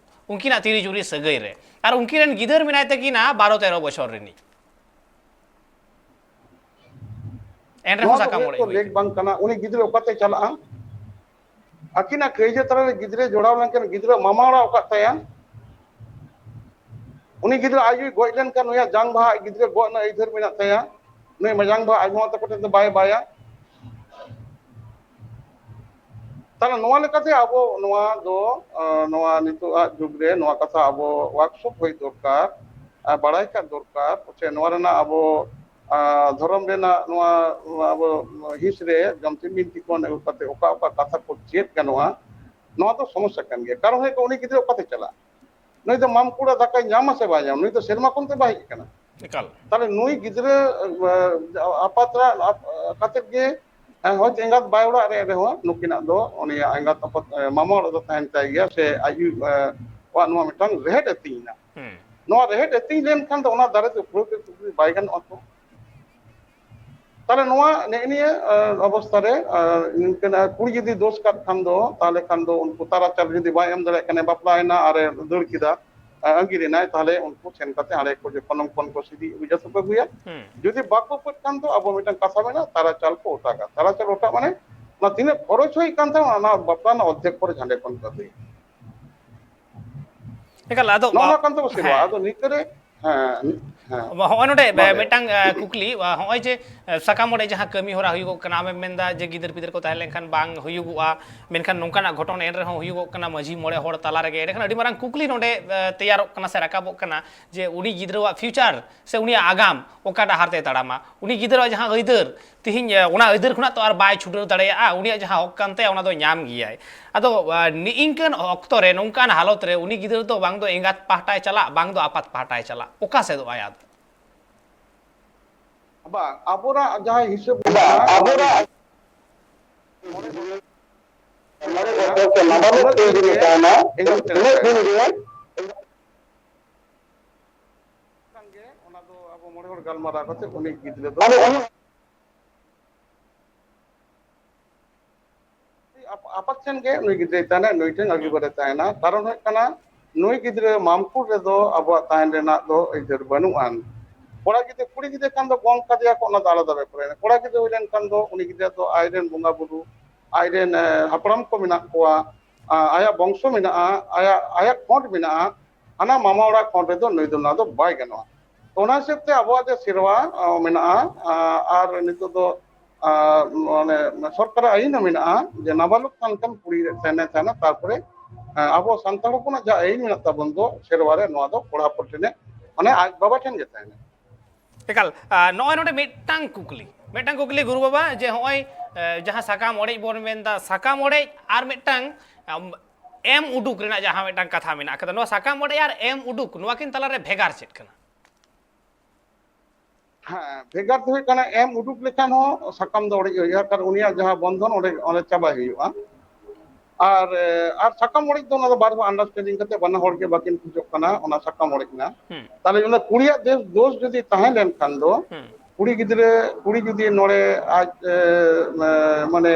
ᱩᱱᱠᱤᱱᱟᱜ ᱛᱤᱨᱤ ᱡᱩᱨᱤ ᱥᱟᱹᱜᱟᱹᱭ ᱨᱮ᱾ ᱟᱨ ᱩᱱᱠᱤᱱ ᱨᱮᱱ ᱜᱤᱫᱟᱹᱨ ᱢᱮᱱᱟᱭ ᱛᱟᱹᱠᱤᱱᱟ ᱵᱟᱨᱚ ᱛᱮᱨᱚ ᱵᱚᱪᱷᱚᱨ ᱨᱤᱱᱤᱡ᱾ ᱮᱱ ᱨᱮᱦᱚᱸ ᱱᱚᱣᱟ ᱫᱚ ᱥᱟᱠᱟᱢ ᱦᱩᱭᱩᱜ ᱚᱲᱮᱡ ᱫᱚ ᱦᱩᱭ ᱞᱮᱠ ᱠᱟᱱᱟ᱾ ᱵᱟᱝ ᱠᱟᱱᱟ᱾ ᱩᱱᱤ ᱜᱤᱫᱽᱨᱟᱹ ᱚᱠᱟᱛᱮ ᱪᱟᱞᱟᱜᱼᱟ? ᱟᱹᱠᱤᱱᱟᱜ ᱠᱟᱹᱭᱡᱟᱹ ᱛᱟᱞᱟ ᱨᱮ ᱜᱤᱫᱽᱨᱟᱹ ᱡᱚᱲᱟᱣ ᱞᱮᱱᱠᱷᱟᱱ ᱜᱤᱫᱽᱨᱟᱹ ᱢᱟᱢᱟ ᱚᱲᱟᱜ ᱚᱠᱟᱜ ᱛᱟᱭᱟ? ᱩᱱᱤ ᱜᱤᱫᱽᱨᱟᱹ ᱟᱡ ᱭᱩᱭ ᱜᱚᱡ ᱞᱮᱱᱠᱷᱟᱱ ᱱᱩᱭᱟᱜ ᱡᱟᱝ ᱵᱟᱦᱟ ᱟᱡ ᱜᱤᱫᱽᱨᱟᱹ ᱜᱚᱜ ᱨᱮᱱᱟᱜ ᱟᱹᱭᱫᱟᱹᱨ ᱢᱮᱱᱟᱜ ᱛᱟᱭᱟ᱾ ᱱᱩᱭ ᱢᱟ ᱡᱟᱝ ᱵᱟᱦᱟ ᱟᱡ ᱢᱟᱢᱟ ᱛᱟᱠᱚ ᱴᱷᱮᱱ ᱫᱚ ᱵᱟᱭ ᱵᱟᱭᱟ᱾ ᱛᱟᱦᱞᱮ ᱱᱚᱣᱟ ᱞᱮᱠᱟᱛᱮ ᱟᱵᱚ ᱱᱚᱣᱟ ᱫᱚ, ᱟᱸ, ᱱᱚᱣᱟ ᱱᱤᱛᱚᱜᱟᱜ ᱡᱩᱜᱽ ᱨᱮ ᱱᱚᱣᱟ ᱠᱟᱛᱷᱟ ᱟᱵᱚ workshop ᱦᱩᱭ ᱫᱚᱨᱠᱟᱨ, ᱟᱨ ᱵᱟᱲᱟᱭ ᱠᱟᱜ ᱫᱚᱨᱠᱟᱨ᱾ ᱥᱮ ᱱᱚᱣᱟ ᱨᱮᱱᱟᱜ ᱟᱵᱚ, ᱟᱸ, ᱫᱷᱚᱨᱚᱢ ᱨᱮᱱᱟᱜ ᱱᱚᱣᱟ, ᱱᱚᱣᱟ ᱟᱵᱚ ᱦᱤᱸᱥ ᱨᱮ ᱡᱚᱢᱥᱤᱢ ᱵᱤᱱᱛᱤ ᱠᱷᱚᱱ ᱮᱦᱚᱵ ᱠᱟᱛᱮ ᱚᱠᱟ ᱚᱠᱟ ᱠᱟᱛᱷᱟ ᱠᱚ ᱪᱮᱫ ᱜᱟᱱᱚᱜᱼᱟ, ᱱᱚᱣᱟ ᱫᱚ ᱥᱚᱢᱚᱥᱥᱟ ᱠᱟᱱ ᱜᱮᱭᱟ᱾ ᱠᱟᱨᱚᱱ ᱦᱩᱭᱩᱜ ᱠᱟᱱᱟ, ᱩᱱᱤ ᱜᱤᱫᱽᱨᱟᱹ ᱚᱠᱟᱛᱮ ᱪᱟᱞᱟᱜᱼᱟ? ᱱᱩᱭ ᱫᱚ ᱢᱟᱢᱠᱩᱲᱟ ᱫᱟᱠᱟᱭ ᱧᱟᱢᱟ ᱥᱮ ᱵᱟᱭ ᱧᱟᱢᱟ? ᱱᱩᱭ ᱫᱚ ᱥᱮᱨᱢᱟ ᱠᱷᱚᱱ ᱛᱮ ᱵᱟᱭ ᱦᱮᱡ ᱟᱠᱟᱱᱟ᱾ ᱮᱠᱟᱞ᱾ ᱛᱟᱦᱞᱮ ᱱᱩᱭ ᱜᱤᱫᱽᱨᱟᱹ, ᱟᱸ, ᱟᱯᱟᱛ ᱨᱟ-, ᱟᱯ-, ᱠᱟᱛᱮᱫ ᱜᱮ, ᱟᱸ, ᱦᱚᱭᱛᱳ ᱮᱸᱜᱟᱛ ᱵᱟᱭ ᱚᱲᱟᱜ ᱨᱮ ᱨᱮᱦᱚᱸ, ᱱᱩᱠᱤᱱᱟᱜ ᱫᱚ ᱩᱱᱤᱭᱟᱜ ᱮᱸᱜᱟᱛ ᱟᱯᱟᱛ, ᱟᱸ, ᱢᱟᱢᱟ ᱚᱲᱟᱜ ᱫᱚ ᱛᱟᱦᱮᱱ ᱛᱟᱭ ᱜᱮᱭᱟ, ᱥᱮ ᱟᱡ ᱟᱭᱳ, ᱟᱸ, ᱣᱟᱜ ᱱᱚᱣᱟ ᱢᱤᱫᱴᱟᱝ ᱨᱮᱦᱮᱫ ᱟᱹᱛᱤᱧ ᱮᱱᱟ᱾ ᱦᱩᱸ᱾ ᱱᱚᱣᱟ ᱨᱮᱦᱮᱫ ᱟᱹᱛᱤᱧ ᱞᱮᱱᱠᱷᱟᱱ ᱫᱚ ᱚᱱᱟ ᱫᱟᱨᱮ ᱫᱚ ᱩᱯᱷᱲᱟᱹᱣ ᱛᱮ ᱵᱟᱭ ᱜᱟᱱᱚᱜᱼᱟ ᱛᱚ᱾ ᱛᱟᱦᱞᱮ ᱱᱚᱣᱟ ᱱᱮᱜᱼᱮ ᱱᱤᱭᱟᱹ, ᱟᱸ, ᱚᱵᱚᱥᱛᱷᱟ ᱨᱮ, ᱟᱸ, ᱱᱤᱝᱠᱟᱹᱱᱟᱜ ᱠᱩᱲᱤ ᱡᱩᱫᱤ ᱫᱳᱥ ᱠᱟᱜ ᱠᱷᱟᱱ ᱫᱚ, ᱛᱟᱦᱞᱮ ᱠᱷᱟᱱ ᱫᱚ ᱩᱱᱠᱩ ᱛᱟᱨᱟ ᱪᱟᱞ ᱡᱩᱫᱤ ᱵᱟᱭ ᱮᱢ ᱫᱟᱲᱮᱭᱟᱜ ᱠᱟᱱᱟ, ᱵᱟᱯᱞᱟᱭᱮᱱᱟ ᱟᱨᱮ ᱫᱟᱹᱲ ᱠᱮᱫᱟ, ᱟᱸ, ᱟᱸᱜᱤᱨᱮᱱᱟᱭ, ᱛᱟᱦᱞᱮ ᱩᱱᱠᱩ ᱥᱮᱱ ᱠᱟᱛᱮ ᱦᱟᱸᱰᱮ ᱠᱚ ᱡᱚᱠᱷᱚᱱ ᱠᱷᱚᱱ ᱠᱚ ᱥᱤᱫᱤ ᱟᱹᱜᱩ ᱡᱚᱛᱚ ᱠᱚ ᱟᱹᱜᱩᱭᱟ᱾ ᱦᱩᱸ᱾ ᱡᱩᱫᱤ ᱵᱟᱠᱚ ᱯᱟᱹᱛ ᱠᱷᱟᱱ ᱫᱚ ᱟᱵᱚ ᱢᱤᱫᱴᱟᱝ ᱠᱟᱛᱷᱟ ᱢᱮᱱᱟᱜᱼᱟ, ᱛᱟᱨᱟ ᱪᱟᱞ ᱠᱚ ᱚᱴᱟᱜᱟ᱾ ᱛᱟᱨᱟ ᱪᱟᱞ ᱚᱴᱟᱜ ᱢᱟᱱᱮ ᱚᱱᱟ ᱛᱤᱱᱟᱹᱜ ᱠᱷᱚᱨᱚᱪ ᱦᱩᱭ ᱠᱟᱱ ᱛᱟᱵᱚᱱᱟ, ᱚᱱᱟ ᱵᱟᱯᱞᱟ ᱨᱮᱱᱟᱜ ᱚᱨᱫᱷᱮᱠ ᱠᱷᱚᱨᱚᱪ ᱦᱟᱸᱰᱮ ᱠᱷᱚᱱ ᱠᱚ ᱟᱹᱫᱟᱹᱭᱟ᱾ ᱮᱠᱟᱞ, ᱟᱫᱚ, ᱱᱚᱜᱼᱚ ᱱᱚᱣᱟ ᱠᱟᱱ ᱛᱟᱵᱚ ᱥᱮᱵᱟ᱾ ᱦᱮᱸ᱾ ᱟᱫᱚ ᱱᱤᱝᱠᱟᱹ ᱨᱮ, ᱦᱮᱸ, ᱦᱮᱸ᱾ ᱦᱚᱸᱜᱼᱚᱭ ᱱᱚᱰᱮ ᱢᱟ ᱞᱟᱹᱭ ᱢᱮ᱾ ᱢᱤᱫᱴᱟᱝ, ᱮ, ᱠᱩᱠᱞᱤ, ᱟ, ᱦᱚᱸᱜᱼᱚᱭ ᱡᱮ, ᱮ, ᱥᱟᱠᱟᱢ ᱚᱲᱮᱡ ᱡᱟᱦᱟᱸ ᱠᱟᱹᱢᱤ ᱦᱚᱨᱟ ᱦᱩᱭᱩᱜᱚᱜ ᱠᱟᱱᱟ, ᱟᱢᱮᱢ ᱢᱮᱱᱫᱟ ᱡᱮ ᱜᱤᱫᱟᱹᱨ ᱯᱤᱫᱟᱹᱨ ᱠᱚ ᱛᱟᱦᱮᱸ ᱞᱮᱱᱠᱷᱟᱱ ᱵᱟᱝ ᱦᱩᱭᱩᱜᱚᱜᱼᱟ, ᱢᱮᱱᱠᱷᱟᱱ ᱱᱚᱝᱠᱟᱱᱟᱜ ᱜᱷᱚᱴᱚᱱ ᱮᱱ ᱨᱮᱦᱚᱸ ᱦᱩᱭᱩᱜᱚᱜ ᱠᱟᱱᱟ ᱢᱟᱹᱡᱷᱤ ᱢᱚᱬᱮ ᱦᱚᱲ ᱛᱟᱞᱟ ᱨᱮᱜᱮ, ᱮᱸᱰᱮᱠᱷᱟᱱ ᱟᱹᱰᱤ ᱢᱟᱨᱟᱝ ᱠᱩᱠᱞᱤ ᱱᱚᱰᱮ, ᱮ, ᱛᱮᱭᱟᱨᱚᱜ ᱠᱟᱱᱟ ᱥᱮ ᱨᱟᱠᱟᱵᱚᱜ ᱠᱟᱱᱟ ᱡᱮ ᱩᱱᱤ ᱜᱤᱫᱽᱨᱟᱹᱣᱟᱜ future ᱥᱮ ᱩᱱᱤᱭᱟᱜ ᱟᱜᱟᱢ ᱚᱠᱟ ᱰᱟᱦᱟᱨ ᱛᱮᱭ ᱛᱟᱲᱟᱢᱟ? ᱩᱱᱤ ᱜᱤᱫᱽᱨᱟᱹᱣᱟᱜ ᱡᱟᱦᱟᱸ ᱟᱹᱭᱫᱟᱹᱨ, ᱛᱤᱦᱤᱧ, ᱮ, ᱚᱱᱟ ᱟᱹᱭᱫᱟᱹᱨ ᱠᱷᱚᱱᱟᱜ ᱛᱚ ᱟᱨ ᱵᱟᱭ ᱪᱷᱩᱰᱟᱹᱨ ᱫᱟᱲᱮᱭᱟᱜᱼᱟ, ᱩᱱᱤᱭᱟᱜ ᱡᱟᱦᱟᱸ ᱦᱚᱠ ᱠᱟᱱ ᱛᱟᱭᱟ, ᱚᱱᱟ ᱫᱚ ᱧᱟᱢ ᱜᱮᱭᱟᱭ᱾ ᱟᱫᱚ, ᱟ, ᱱᱤᱝᱠᱟᱹᱱ ᱚᱠᱛᱚ ᱨᱮ, ᱱᱚᱝᱠᱟᱱ ᱦᱟᱞᱚᱛ ᱨᱮ ᱩᱱᱤ ᱜᱤᱫᱽᱨᱟᱹ ᱫᱚ ᱵᱟᱝ ᱫᱚ ᱮᱸᱜᱟᱛ ᱯᱟᱦᱴᱟᱭ ᱪᱟᱞᱟᱜ, ᱵᱟᱝ ᱫᱚ ᱟᱯᱟᱛ ᱯᱟᱦᱴᱟᱭ ᱪᱟᱞᱟᱜ, ᱚᱠᱟ ᱥᱮᱫᱚᱜ ᱟᱭ ᱟᱫᱚ? ᱵᱟᱝ, ᱟᱵᱚᱱᱟᱜ ᱡᱟᱦᱟᱸ ᱦᱤᱥᱟᱹᱵ ᱵᱟᱝ, ᱢᱮᱱᱟᱜᱼᱟ, ᱟᱵᱚᱱᱟᱜ ᱢᱚᱬᱮ ᱵᱚᱪᱷᱚᱨ ᱥᱮ ᱢᱟᱰᱟᱞᱤ ᱩᱱᱟᱹᱜ ᱫᱤᱱ ᱜᱮ ᱛᱟᱦᱮᱱᱟ, ᱮᱸᱜᱟᱛ ᱩᱱᱟᱹᱜ ᱫᱤᱱ ᱜᱮ ᱠᱷᱟᱱ ᱜᱮ ᱚᱱᱟ ᱫᱚ ᱟᱵᱚ ᱢᱚᱬᱮ ᱦᱚᱲ ᱜᱟᱞᱢᱟᱨᱟᱣ ᱠᱟᱛᱮ ᱩᱱᱤ ᱜᱤᱫᱽᱨᱟᱹ ᱫᱚ ᱟᱫᱚ ᱩᱱᱤ ᱟᱯ-, ᱟᱯᱟᱛ ᱴᱷᱮᱱ ᱜᱮ ᱱᱩᱭ ᱜᱤᱫᱽᱨᱟᱹᱭ ᱛᱟᱦᱮᱱᱟ, ᱱᱩᱭ ᱴᱷᱮᱱ ᱟᱹᱜᱩ ᱦᱩᱸ᱾ ᱠᱟᱛᱮ ᱛᱟᱦᱮᱱᱟ᱾ ᱠᱟᱨᱚᱱ ᱦᱩᱭᱩᱜ ᱠᱟᱱᱟ, ᱱᱩᱭ ᱜᱤᱫᱽᱨᱟᱹ ᱢᱟᱢᱠᱩᱲ ᱨᱮᱫᱚ ᱟᱵᱚᱣᱟᱜ ᱛᱟᱦᱮᱱ ᱨᱮᱱᱟᱜ ᱫᱚ ᱟᱹᱭᱫᱟᱹᱨ ᱵᱟᱹᱱᱩᱜ ᱟᱱ᱾ ᱠᱚᱲᱟ ᱜᱤᱫᱽᱨᱟᱹ, ᱠᱩᱲᱤ ᱜᱤᱫᱽᱨᱟᱹ ᱠᱷᱟᱱ ᱫᱚ ᱜᱚᱝ ᱠᱟᱫᱮᱭᱟ ᱠᱚ, ᱚᱱᱟ ᱫᱚ ᱟᱞᱟᱫᱟ ᱵᱮᱯᱟᱨ᱾ ᱠᱚᱲᱟ ᱜᱤᱫᱽᱨᱟᱹ ᱦᱩᱭ ᱞᱮᱱᱠᱷᱟᱱ ᱫᱚ ᱩᱱᱤ ᱜᱤᱫᱽᱨᱟᱹ ᱫᱚ ᱟᱡᱨᱮᱱ ᱵᱚᱸᱜᱟ ᱵᱩᱨᱩ, ᱟᱡᱨᱮᱱ, ᱮ, ᱦᱟᱯᱲᱟᱢ ᱠᱚ ᱢᱮᱱᱟᱜ ᱠᱚᱣᱟ, ᱟ-, ᱟᱭᱟᱜ ᱵᱚᱝᱥᱚ ᱢᱮᱱᱟᱜᱼᱟ, ᱟᱭᱟᱜ, ᱟᱭᱟᱜ ᱠᱷᱚᱸᱰ ᱢᱮᱱᱟᱜᱼᱟ, ᱦᱟᱱᱟ ᱢᱟᱢᱟ ᱚᱲᱟᱜ ᱠᱷᱚᱸᱰ ᱨᱮᱫᱚ ᱱᱩᱭ ᱫᱚ ᱱᱚᱣᱟ ᱫᱚ ᱵᱟᱭ ᱜᱟᱱᱚᱜᱼᱟ᱾ ᱛᱚ, ᱚᱱᱟ ᱦᱤᱥᱟᱹᱵ ᱛᱮ ᱟᱵᱚᱣᱟᱜ ᱡᱮ ᱥᱮᱨᱣᱟ, ᱟ, ᱢᱮᱱᱟᱜᱼᱟ, ᱟ, ᱟᱨ ᱱᱤᱛᱚᱜ ᱫᱚ, ᱟ, ᱢᱟᱱᱮ ᱥᱚᱨᱠᱟᱨᱟᱜ ᱟᱹᱭᱤᱱ ᱦᱚᱸ ᱢᱮᱱᱟᱜᱼᱟ ᱡᱮ ᱱᱟᱵᱟᱞᱚᱠ ᱛᱟᱦᱮᱱ ᱠᱷᱟᱱ ᱠᱩᱲᱤ ᱛᱟᱦᱮᱱᱟ, ᱛᱟᱦᱮᱱᱟ, ᱛᱟᱨᱯᱚᱨᱮ, ᱟ, ᱟᱵᱚ ᱥᱟᱱᱛᱟᱲ ᱦᱚᱯᱚᱱᱟᱜ ᱡᱟᱦᱟᱸ ᱟᱹᱭᱤᱱ ᱢᱮᱱᱟᱜ ᱛᱟᱵᱚᱱ ᱫᱚ ᱥᱮᱨᱣᱟ ᱨᱮ, ᱱᱚᱣᱟ ᱫᱚ ᱠᱚᱲᱟ ᱦᱚᱯᱚᱱ ᱴᱷᱮᱱᱮ, ᱢᱟᱱᱮ ᱟᱡ ᱵᱟᱵᱟ ᱴᱷᱮᱱ ᱜᱮ ᱛᱟᱦᱮᱱᱟ᱾ ᱮᱠᱟᱞ, ᱟ, ᱱᱚᱜᱼᱚᱭ ᱱᱚᱰᱮ ᱢᱤᱫᱴᱟᱝ ᱠᱩᱠᱞᱤ, ᱢᱤᱫᱴᱟᱝ ᱠᱩᱠᱞᱤ ᱜᱩᱨᱩ ᱵᱟᱵᱟ, ᱡᱮ ᱦᱚᱸᱜᱼᱚᱭ, ᱮ, ᱡᱟᱦᱟᱸ ᱥᱟᱠᱟᱢ ᱚᱲᱮᱡ ᱵᱚᱱ ᱢᱮᱱᱫᱟ, ᱥᱟᱠᱟᱢ ᱚᱲᱮᱡ ᱟᱨ ᱢᱤᱫᱴᱟᱝ, ᱟᱢ, ᱮᱢ ᱩᱰᱩᱠ ᱨᱮᱱᱟᱜ ᱡᱟᱦᱟᱸ ᱢᱤᱫᱴᱟᱝ ᱠᱟᱛᱷᱟ ᱢᱮᱱᱟᱜ ᱟᱠᱟᱫᱟ, ᱱᱚᱣᱟ ᱥᱟᱠᱟᱢ ᱚᱲᱮᱡ ᱟᱨ ᱮᱢ ᱩᱰᱩᱠ, ᱱᱚᱣᱟ ᱠᱤᱱ ᱛᱟᱞᱟᱨᱮ ᱵᱷᱮᱜᱟᱨ ᱪᱮᱫ ᱠᱟᱱᱟ? ᱦᱮᱸ, ᱵᱷᱮᱜᱟᱨ ᱫᱚ ᱦᱩᱭᱩᱜ ᱠᱟᱱᱟ, ᱮᱢ ᱩᱰᱩᱠ ᱞᱮᱠᱷᱟᱱ ᱦᱚᱸ ᱥᱟᱠᱟᱢ ᱫᱚ ᱚᱲᱮᱡ ᱦᱩᱭᱩᱜᱼᱟ, ᱠᱟᱨᱚᱱ ᱩᱱᱤᱭᱟᱜ ᱡᱟᱦᱟᱸ ᱵᱚᱱᱫᱷᱚᱱ ᱚᱸᱰᱮ, ᱚᱸᱰᱮ ᱪᱟᱵᱟᱭ ᱦᱩᱭᱩᱜᱼᱟ᱾ ᱟᱨ, ᱮ, ᱟᱨ ᱥᱟᱠᱟᱢ ᱚᱲᱮᱡ ᱫᱚ ᱚᱱᱟ ᱫᱚ ᱵᱟᱨ ᱦᱚᱲ understanding ᱠᱟᱛᱮ ᱵᱟᱱᱟ ᱦᱚᱲ ᱜᱮ ᱵᱟᱹᱠᱤᱱ ᱠᱷᱚᱡᱚᱜ ᱠᱟᱱᱟ ᱚᱱᱟ ᱥᱟᱠᱟᱢ ᱚᱲᱮᱡ ᱨᱮᱱᱟᱜ᱾ ᱦᱩᱸ᱾ ᱛᱟᱦᱞᱮ ᱚᱱᱟ ᱠᱩᱲᱤᱭᱟᱜ ᱫᱳᱥ, ᱫᱳᱥ ᱡᱩᱫᱤ ᱛᱟᱦᱮᱸ ᱞᱮᱱᱠᱷᱟᱱ ᱫᱚ, ᱦᱩᱸ᱾ ᱠᱩᱲᱤ ᱜᱤᱫᱽᱨᱟᱹ, ᱠᱩᱲᱤ ᱡᱩᱫᱤ ᱱᱚᱰᱮ ᱟᱡ, ᱮ, ᱮ, ᱢᱟᱱᱮ,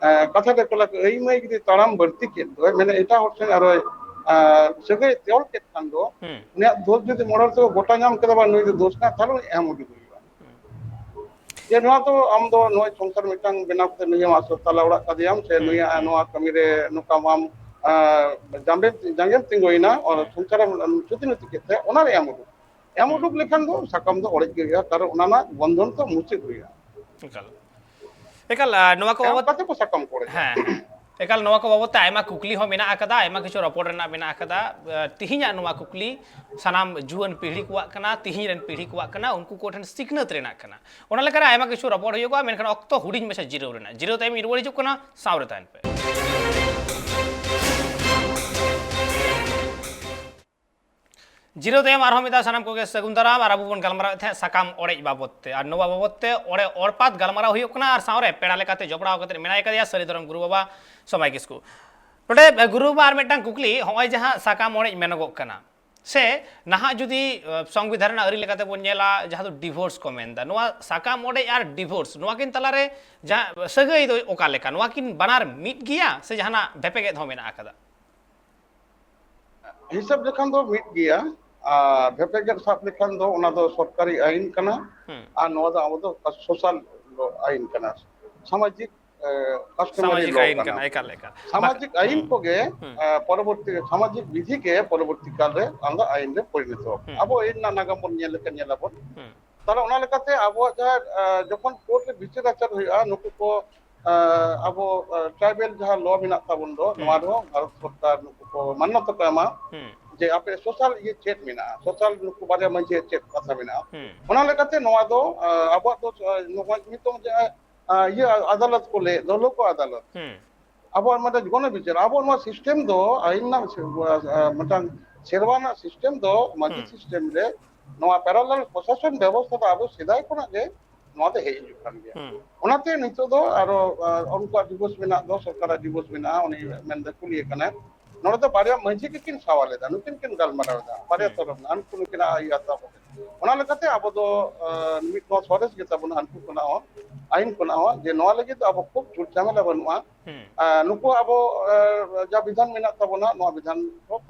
ᱮ, ᱠᱟᱛᱷᱟ ᱨᱮᱠᱚ ᱞᱟᱹᱭ, ᱟᱹᱭ ᱢᱟᱹᱭ ᱡᱩᱫᱤ ᱛᱟᱲᱟᱢ ᱵᱟᱹᱲᱛᱤ ᱠᱮᱫ ᱫᱚ, ᱢᱟᱱᱮ ᱮᱴᱟᱜ ᱦᱚᱲ ᱥᱮᱫ ᱟᱨᱚᱭ, ᱮ, ᱥᱟᱹᱜᱟᱹᱭ ᱛᱚᱞ ᱠᱮᱫ ᱠᱷᱟᱱ ᱫᱚ, ᱦᱩᱸ᱾ ᱩᱱᱤᱭᱟᱜ ᱫᱳᱥ ᱡᱩᱫᱤ ᱢᱚᱬᱮ ᱦᱚᱲ ᱛᱮᱠᱚ ᱜᱚᱴᱟ ᱧᱟᱢ ᱠᱮᱫᱟ, ᱵᱟ, ᱱᱩᱭ ᱫᱚ ᱫᱳᱥ ᱠᱟᱱᱟ, ᱛᱟᱦᱞᱮ ᱩᱱᱤ ᱮᱢ ᱩᱰᱩᱠ ᱦᱩᱭᱩᱜᱼᱟ᱾ ᱡᱮ ᱱᱚᱣᱟ ᱫᱚ ᱟᱢ ᱫᱚ ᱱᱚᱜᱼᱚᱭ ᱥᱚᱝᱥᱟᱨ ᱢᱤᱫᱴᱟᱝ ᱵᱮᱱᱟᱣ ᱠᱟᱛᱮ ᱱᱩᱭᱮᱢ ᱟᱥᱚᱨ ᱛᱟᱞᱟ ᱚᱲᱟᱜ ᱠᱟᱫᱮᱭᱟᱢ, ᱥᱮ ᱦᱩᱸ, ᱱᱩᱭᱟᱜ ᱦᱩᱸ᱾ ᱱᱚᱣᱟ ᱠᱟᱹᱢᱤ ᱨᱮ ᱱᱚᱝᱠᱟ ᱟᱢ, ᱟ, ᱡᱟᱸᱜᱮ, ᱡᱟᱸᱜᱮᱢ ᱛᱤᱸᱜᱩᱭᱮᱱᱟ, ᱚᱱᱟ ᱦᱩᱸ᱾ ᱥᱚᱝᱥᱟᱨᱮᱢ ᱪᱩᱛᱤ ᱱᱩᱛᱤ ᱠᱮᱫ ᱛᱟᱭᱟ, ᱚᱱᱟ ᱨᱮ ᱮᱢ ᱩᱰᱩᱠ᱾ ᱮᱢ ᱦᱩᱸ᱾ ᱩᱰᱩᱠ ᱞᱮᱠᱷᱟᱱ ᱫᱚ ᱥᱟᱠᱟᱢ ᱫᱚ ᱚᱲᱮᱡ ᱜᱮ ᱦᱩᱭᱩᱜᱼᱟ, ᱠᱟᱨᱚᱱ ᱚᱱᱟ ᱨᱮᱱᱟᱜ ᱵᱚᱱᱫᱷᱚᱱ ᱫᱚ ᱢᱩᱪᱟᱹᱫ ᱦᱩᱭᱩᱜᱼᱟ᱾ ᱮᱠᱟᱞ᱾ ᱮᱠᱟᱞ, ᱟ, ᱱᱚᱣᱟ ᱠᱚ ᱮᱢ ᱵᱟᱵᱚᱛ ᱠᱟᱛᱮ ᱠᱚ ᱥᱟᱠᱟᱢ ᱠᱚ ᱚᱲᱮᱡᱟ᱾ ᱦᱮᱸ, ᱦᱮᱸ᱾ ᱮᱠᱟᱞ, ᱱᱚᱣᱟ ᱠᱚ ᱵᱟᱵᱚᱛ ᱛᱮ ᱟᱭᱢᱟ ᱠᱩᱠᱞᱤ ᱦᱚᱸ ᱢᱮᱱᱟᱜ ᱟᱠᱟᱫᱟ, ᱟᱭᱢᱟ ᱠᱤᱪᱷᱩ ᱨᱚᱯᱚᱲ ᱨᱮᱱᱟᱜ ᱢᱮᱱᱟᱜ ᱟᱠᱟᱫᱟ᱾ ᱟ, ᱛᱤᱦᱤᱧᱟᱜ ᱱᱚᱣᱟ ᱠᱩᱠᱞᱤ ᱥᱟᱱᱟᱢ ᱡᱩᱣᱟᱹᱱ ᱯᱤᱲᱦᱤ ᱠᱚᱣᱟᱜ ᱠᱟᱱᱟ, ᱛᱤᱦᱤᱧ ᱨᱮᱱ ᱯᱤᱲᱦᱤ ᱠᱚᱣᱟᱜ ᱠᱟᱱᱟ, ᱩᱱᱠᱩ ᱠᱚᱴᱷᱮᱱ ᱥᱤᱠᱷᱱᱟᱹᱛ ᱨᱮᱱᱟᱜ ᱠᱟᱱᱟ᱾ ᱚᱱᱟ ᱞᱮᱠᱟᱨᱮ ᱟᱭᱢᱟ ᱠᱤᱪᱷᱩ ᱨᱚᱯᱚᱲ ᱦᱩᱭᱩᱜᱼᱟ, ᱢᱮᱱᱠᱷᱟᱱ ᱚᱠᱛᱚ ᱦᱩᱰᱤᱧ ᱢᱟᱪᱷᱟ ᱡᱤᱨᱟᱹᱣ ᱨᱮᱱᱟᱜ᱾ ᱡᱤᱨᱟᱹᱣ ᱛᱟᱭᱚᱢ ᱤᱧ ᱨᱩᱣᱟᱹᱲ ᱦᱤᱡᱩᱜ ᱠᱟᱱᱟ, ᱥᱟᱶ ᱨᱮ ᱛᱟᱦᱮᱱ ᱯᱮ᱾ ᱡᱤᱨᱟᱹᱣ ᱛᱟᱭᱚᱢ ᱟᱨᱦᱚᱸ ᱢᱤᱫ ᱫᱷᱟᱣ ᱥᱟᱱᱟᱢ ᱠᱚᱜᱮ ᱥᱟᱹᱜᱩᱱ ᱫᱟᱨᱟᱢ᱾ ᱟᱨ ᱟᱵᱚ ᱵᱚᱱ ᱜᱟᱞᱢᱟᱨᱟᱣᱮᱫ ᱛᱟᱦᱮᱸᱫ ᱥᱟᱠᱟᱢ ᱚᱲᱮᱡ ᱵᱟᱵᱚᱛ ᱛᱮ, ᱟᱨ ᱱᱚᱣᱟ ᱵᱟᱵᱚᱛ ᱛᱮ ᱚᱲᱮ ᱚᱲᱯᱟᱛ ᱜᱟᱞᱢᱟᱨᱟᱣ ᱦᱩᱭᱩᱜ ᱠᱟᱱᱟ, ᱟᱨ ᱥᱟᱶᱨᱮ ᱯᱮᱲᱟ ᱞᱮᱠᱟᱛᱮ ᱡᱚᱯᱲᱟᱣ ᱠᱟᱛᱮ ᱢᱮᱱᱟᱭ ᱠᱟᱫᱮᱭᱟ ᱥᱟᱹᱨᱤ ᱫᱷᱚᱨᱚᱢ ᱜᱩᱨᱩ ᱵᱟᱵᱟ ᱥᱚᱢᱟᱭ ᱠᱤᱥᱠᱩ᱾ ᱱᱚᱰᱮ, ᱮ, ᱜᱩᱨᱩ ᱵᱟᱵᱟ, ᱟᱨ ᱢᱤᱫᱴᱟᱝ ᱠᱩᱠᱞᱤ, ᱦᱚᱸᱜᱼᱚᱭ ᱡᱟᱦᱟᱸ ᱥᱟᱠᱟᱢ ᱚᱲᱮᱡ ᱢᱮᱱᱚᱜᱚᱜ ᱠᱟᱱᱟ, ᱥᱮ ᱱᱟᱦᱟᱜ ᱡᱩᱫᱤ, ᱮ, ᱥᱚᱝᱵᱤᱫᱷᱟᱱ ᱨᱮᱱᱟᱜ ᱟᱹᱨᱤ ᱞᱮᱠᱟᱛᱮ ᱵᱚᱱ ᱧᱮᱞᱟ, ᱡᱟᱦᱟᱸ ᱫᱚ divorce ᱠᱚ ᱢᱮᱱᱫᱟ, ᱱᱚᱣᱟ ᱥᱟᱠᱟᱢ ᱚᱲᱮᱡ ᱟᱨ divorce, ᱱᱚᱣᱟ ᱠᱤᱱ ᱛᱟᱞᱟᱨᱮ ᱡᱟᱦᱟᱸ ᱥᱟᱹᱜᱟᱹᱭ ᱫᱚ ᱚᱠᱟ ᱞᱮᱠᱟ? ᱱᱚᱣᱟ ᱠᱤᱱ ᱵᱟᱱᱟᱨ ᱢᱤᱫ ᱜᱮᱭᱟ ᱥᱮ ᱡᱟᱦᱟᱱᱟᱜ ᱵᱷᱮᱯᱮᱜᱮᱫ ᱦᱚᱸ ᱢᱮᱱᱟᱜ ᱟᱠᱟᱫᱟ? ᱦᱤᱥᱟᱹᱵ ᱞᱮᱠᱷᱟᱱ ᱫᱚ ᱢᱤᱫ ᱜᱮᱭᱟ᱾ ᱟᱨ ᱵᱷᱮᱯᱮᱜᱮᱫ ᱥᱟᱵ ᱞᱮᱠᱷᱟᱱ ᱫᱚ ᱚᱱᱟ ᱫᱚ ᱥᱚᱨᱠᱟᱨᱤ ᱟᱹᱭᱤᱱ ᱠᱟᱱᱟ᱾ ᱦᱩᱸ᱾ ᱟᱨ ᱱᱚᱣᱟ ᱫᱚ ᱟᱵᱚ ᱫᱚ ᱥᱳᱥᱟᱞ ᱟᱹᱭᱤᱱ ᱠᱟᱱᱟ, ᱥᱟᱢᱟᱡᱤᱠ ᱠᱟᱥᱴᱚᱢᱟᱨᱤ ᱥᱟᱢᱟᱡᱤᱠ ᱞᱚ ᱟᱹᱭᱤᱱ ᱠᱟᱱᱟ᱾ ᱠᱟᱱᱟ, ᱮᱠᱟᱞ, ᱮᱠᱟᱞ᱾ ᱥᱟᱢᱟᱡᱤᱠ ᱵᱟᱠ-, ᱟᱹᱭᱤᱱ ᱦᱩᱸ, ᱠᱚᱜᱮ ᱦᱩᱸ᱾ ᱟᱹ, ᱯᱚᱨᱚᱵᱚᱨᱛᱤ ᱥᱟᱢᱟᱡᱤᱠ ᱵᱤᱫᱷᱤ ᱜᱮ ᱯᱚᱨᱚᱵᱚᱨᱛᱤ ᱠᱟᱞ ᱨᱮ ᱟᱢ ᱫᱚ ᱟᱹᱭᱤᱱ ᱨᱮ ᱯᱚᱨᱤᱱᱚᱛᱚ᱾ ᱦᱩᱸ᱾ ᱟᱵᱚ ᱟᱹᱭᱤᱱ ᱨᱮᱱᱟᱜ ᱱᱟᱜᱟᱢ ᱵᱚᱱ ᱧᱮᱞ ᱞᱮᱠᱷᱟᱱ ᱧᱮᱞᱟᱵᱚᱱ᱾ ᱦᱩᱸ᱾ ᱛᱟᱦᱞᱮ ᱚᱱᱟ ᱞᱮᱠᱟᱛᱮ ᱟᱵᱚᱣᱟᱜ ᱡᱟᱦᱟᱸ, ᱟᱹ, ᱡᱚᱠᱷᱚᱱ ᱠᱳᱨᱴ ᱨᱮ ᱵᱤᱪᱟᱹᱨ ᱟᱪᱟᱨ ᱦᱩᱭᱩᱜᱼᱟ, ᱱᱩᱠᱩ ᱠᱚ, ᱟᱹ, ᱟᱵᱚ, ᱟᱹ, ᱴᱨᱟᱭᱵᱮᱞ ᱡᱟᱦᱟᱸ ᱞᱚ ᱢᱮᱱᱟᱜ ᱛᱟᱵᱚᱱ ᱫᱚ, ᱦᱩᱸ᱾ ᱱᱚᱣᱟ ᱨᱮᱦᱚᱸ ᱵᱷᱟᱨᱚᱛ ᱥᱚᱨᱠᱟᱨ ᱱᱩᱠᱩ ᱠᱚ ᱢᱟᱱᱱᱚᱛᱟ ᱠᱚ ᱮᱢᱟ ᱦᱩᱸ᱾ ᱡᱮ ᱟᱯᱮ ᱥᱳᱥᱟᱞ ᱤᱭᱟᱹ ᱪᱮᱫ ᱢᱮᱱᱟᱜᱼᱟ, ᱥᱳᱥᱟᱞ ᱱᱩᱠᱩ ᱵᱟᱨᱭᱟ ᱢᱟᱹᱡᱷᱤᱭᱟᱜ ᱪᱮᱫ ᱠᱟᱛᱷᱟ ᱢᱮᱱᱟᱜᱼᱟ᱾ ᱦᱩᱸ᱾ ᱚᱱᱟ ᱞᱮᱠᱟᱛᱮ ᱱᱚᱣᱟ ᱫᱚ, ᱟᱹ, ᱟᱵᱚᱣᱟᱜ ᱫᱚ, ᱟᱹ, ᱱᱚᱜᱼᱚᱭ ᱱᱤᱛᱚᱝ ᱡᱟᱦᱟᱸ, ᱟᱹ, ᱤᱭᱟᱹ ᱟᱫᱟᱞᱚᱛ ᱠᱚ ᱞᱟᱹᱭᱮᱫ ᱫᱚ, ᱞᱳᱠ ᱟᱫᱟᱞᱚᱛ, ᱦᱩᱸ᱾ ᱟᱵᱚᱣᱟᱜ ᱢᱤᱫᱴᱟᱝ ᱜᱚᱱᱚ ᱵᱤᱪᱟᱹᱨ, ᱟᱵᱚ ᱱᱚᱣᱟ ᱥᱤᱥᱴᱮᱢ ᱫᱚ ᱟᱹᱭᱤᱱ ᱨᱮᱱᱟᱜ ᱥᱤ-, ᱟᱹ, ᱢᱤᱫᱴᱟᱝ ᱥᱮᱨᱣᱟ ᱨᱮᱱᱟᱜ ᱥᱤᱥᱴᱮᱢ ᱫᱚ ᱢᱟᱹᱡᱷᱤ ᱦᱩᱸ᱾ ᱥᱤᱥᱴᱮᱢ ᱨᱮ ᱱᱚᱣᱟ ᱯᱮᱨᱟᱞᱟᱞ ᱯᱨᱚᱥᱟᱥᱚᱱ ᱵᱮᱵᱚᱥᱛᱷᱟ ᱫᱚ ᱟᱵᱚ ᱥᱮᱫᱟᱭ ᱠᱷᱚᱱᱟᱜ ᱜᱮ ᱱᱚᱣᱟ ᱫᱚ ᱦᱮᱡ ᱦᱤᱡᱩᱜ ᱠᱟᱱ ᱜᱮᱭᱟ᱾ ᱦᱩᱸ᱾ ᱚᱱᱟᱛᱮ ᱱᱤᱛᱚᱜ ᱫᱚ ᱟᱨᱚ, ᱟᱨ ᱩᱱᱠᱩᱣᱟᱜ ᱰᱤᱵᱳᱨᱥ ᱢᱮᱱᱟᱜ ᱫᱚ, ᱥᱚᱨᱠᱟᱨᱟᱜ ᱰᱤᱵᱳᱨᱥ ᱢᱮᱱᱟᱜᱼᱟ, ᱩᱱᱤ ᱢᱮᱱᱫᱟ ᱠᱩᱞᱤᱭᱮ ᱠᱟᱱᱟᱭ, ᱱᱚᱰᱮ ᱫᱚ ᱵᱟᱨᱭᱟ ᱢᱟᱹᱡᱷᱤ ᱜᱮᱠᱤᱱ ᱥᱟᱣᱟ ᱞᱮᱫᱟ, ᱱᱩᱠᱤᱱ ᱠᱤᱱ ᱜᱟᱞᱢᱟᱨᱟᱣ ᱮᱫᱟ ᱵᱟᱨᱭᱟ ᱦᱩᱸ᱾ ᱛᱚᱨᱚᱯ ᱨᱮᱱᱟᱜ, ᱩᱱᱠᱩ ᱱᱩᱠᱤᱱᱟᱜ ᱤᱭᱟᱹ ᱦᱟᱛᱟᱣ ᱠᱟᱛᱮ᱾ ᱚᱱᱟ ᱞᱮᱠᱟᱛᱮ ᱟᱵᱚ ᱫᱚ, ᱟᱸ, ᱢᱤᱫ ᱱᱚᱣᱟ ᱥᱚᱨᱮᱥ ᱜᱮ ᱛᱟᱵᱚᱱᱟ ᱦᱟᱹᱱᱠᱩ ᱠᱷᱚᱱᱟᱜ ᱦᱚᱸ, ᱟᱹᱭᱤᱱ ᱠᱷᱚᱱᱟᱜ ᱦᱚᱸ, ᱡᱮ ᱱᱚᱣᱟ ᱞᱟᱹᱜᱤᱫ ᱫᱚ ᱟᱵᱚ ᱠᱷᱩᱵ ᱡᱷᱩᱴ ᱡᱷᱟᱢᱮᱞᱟ ᱵᱟᱹᱱᱩᱜᱼᱟ᱾ ᱦᱩᱸ᱾ ᱟᱸ, ᱱᱩᱠᱩ ᱟᱵᱚ, ᱟᱸ, ᱡᱟ ᱵᱤᱫᱷᱟᱱ ᱢᱮᱱᱟᱜ ᱛᱟᱵᱚᱱᱟ, ᱱᱚᱣᱟ ᱵᱤᱫᱷᱟᱱ ᱠᱚ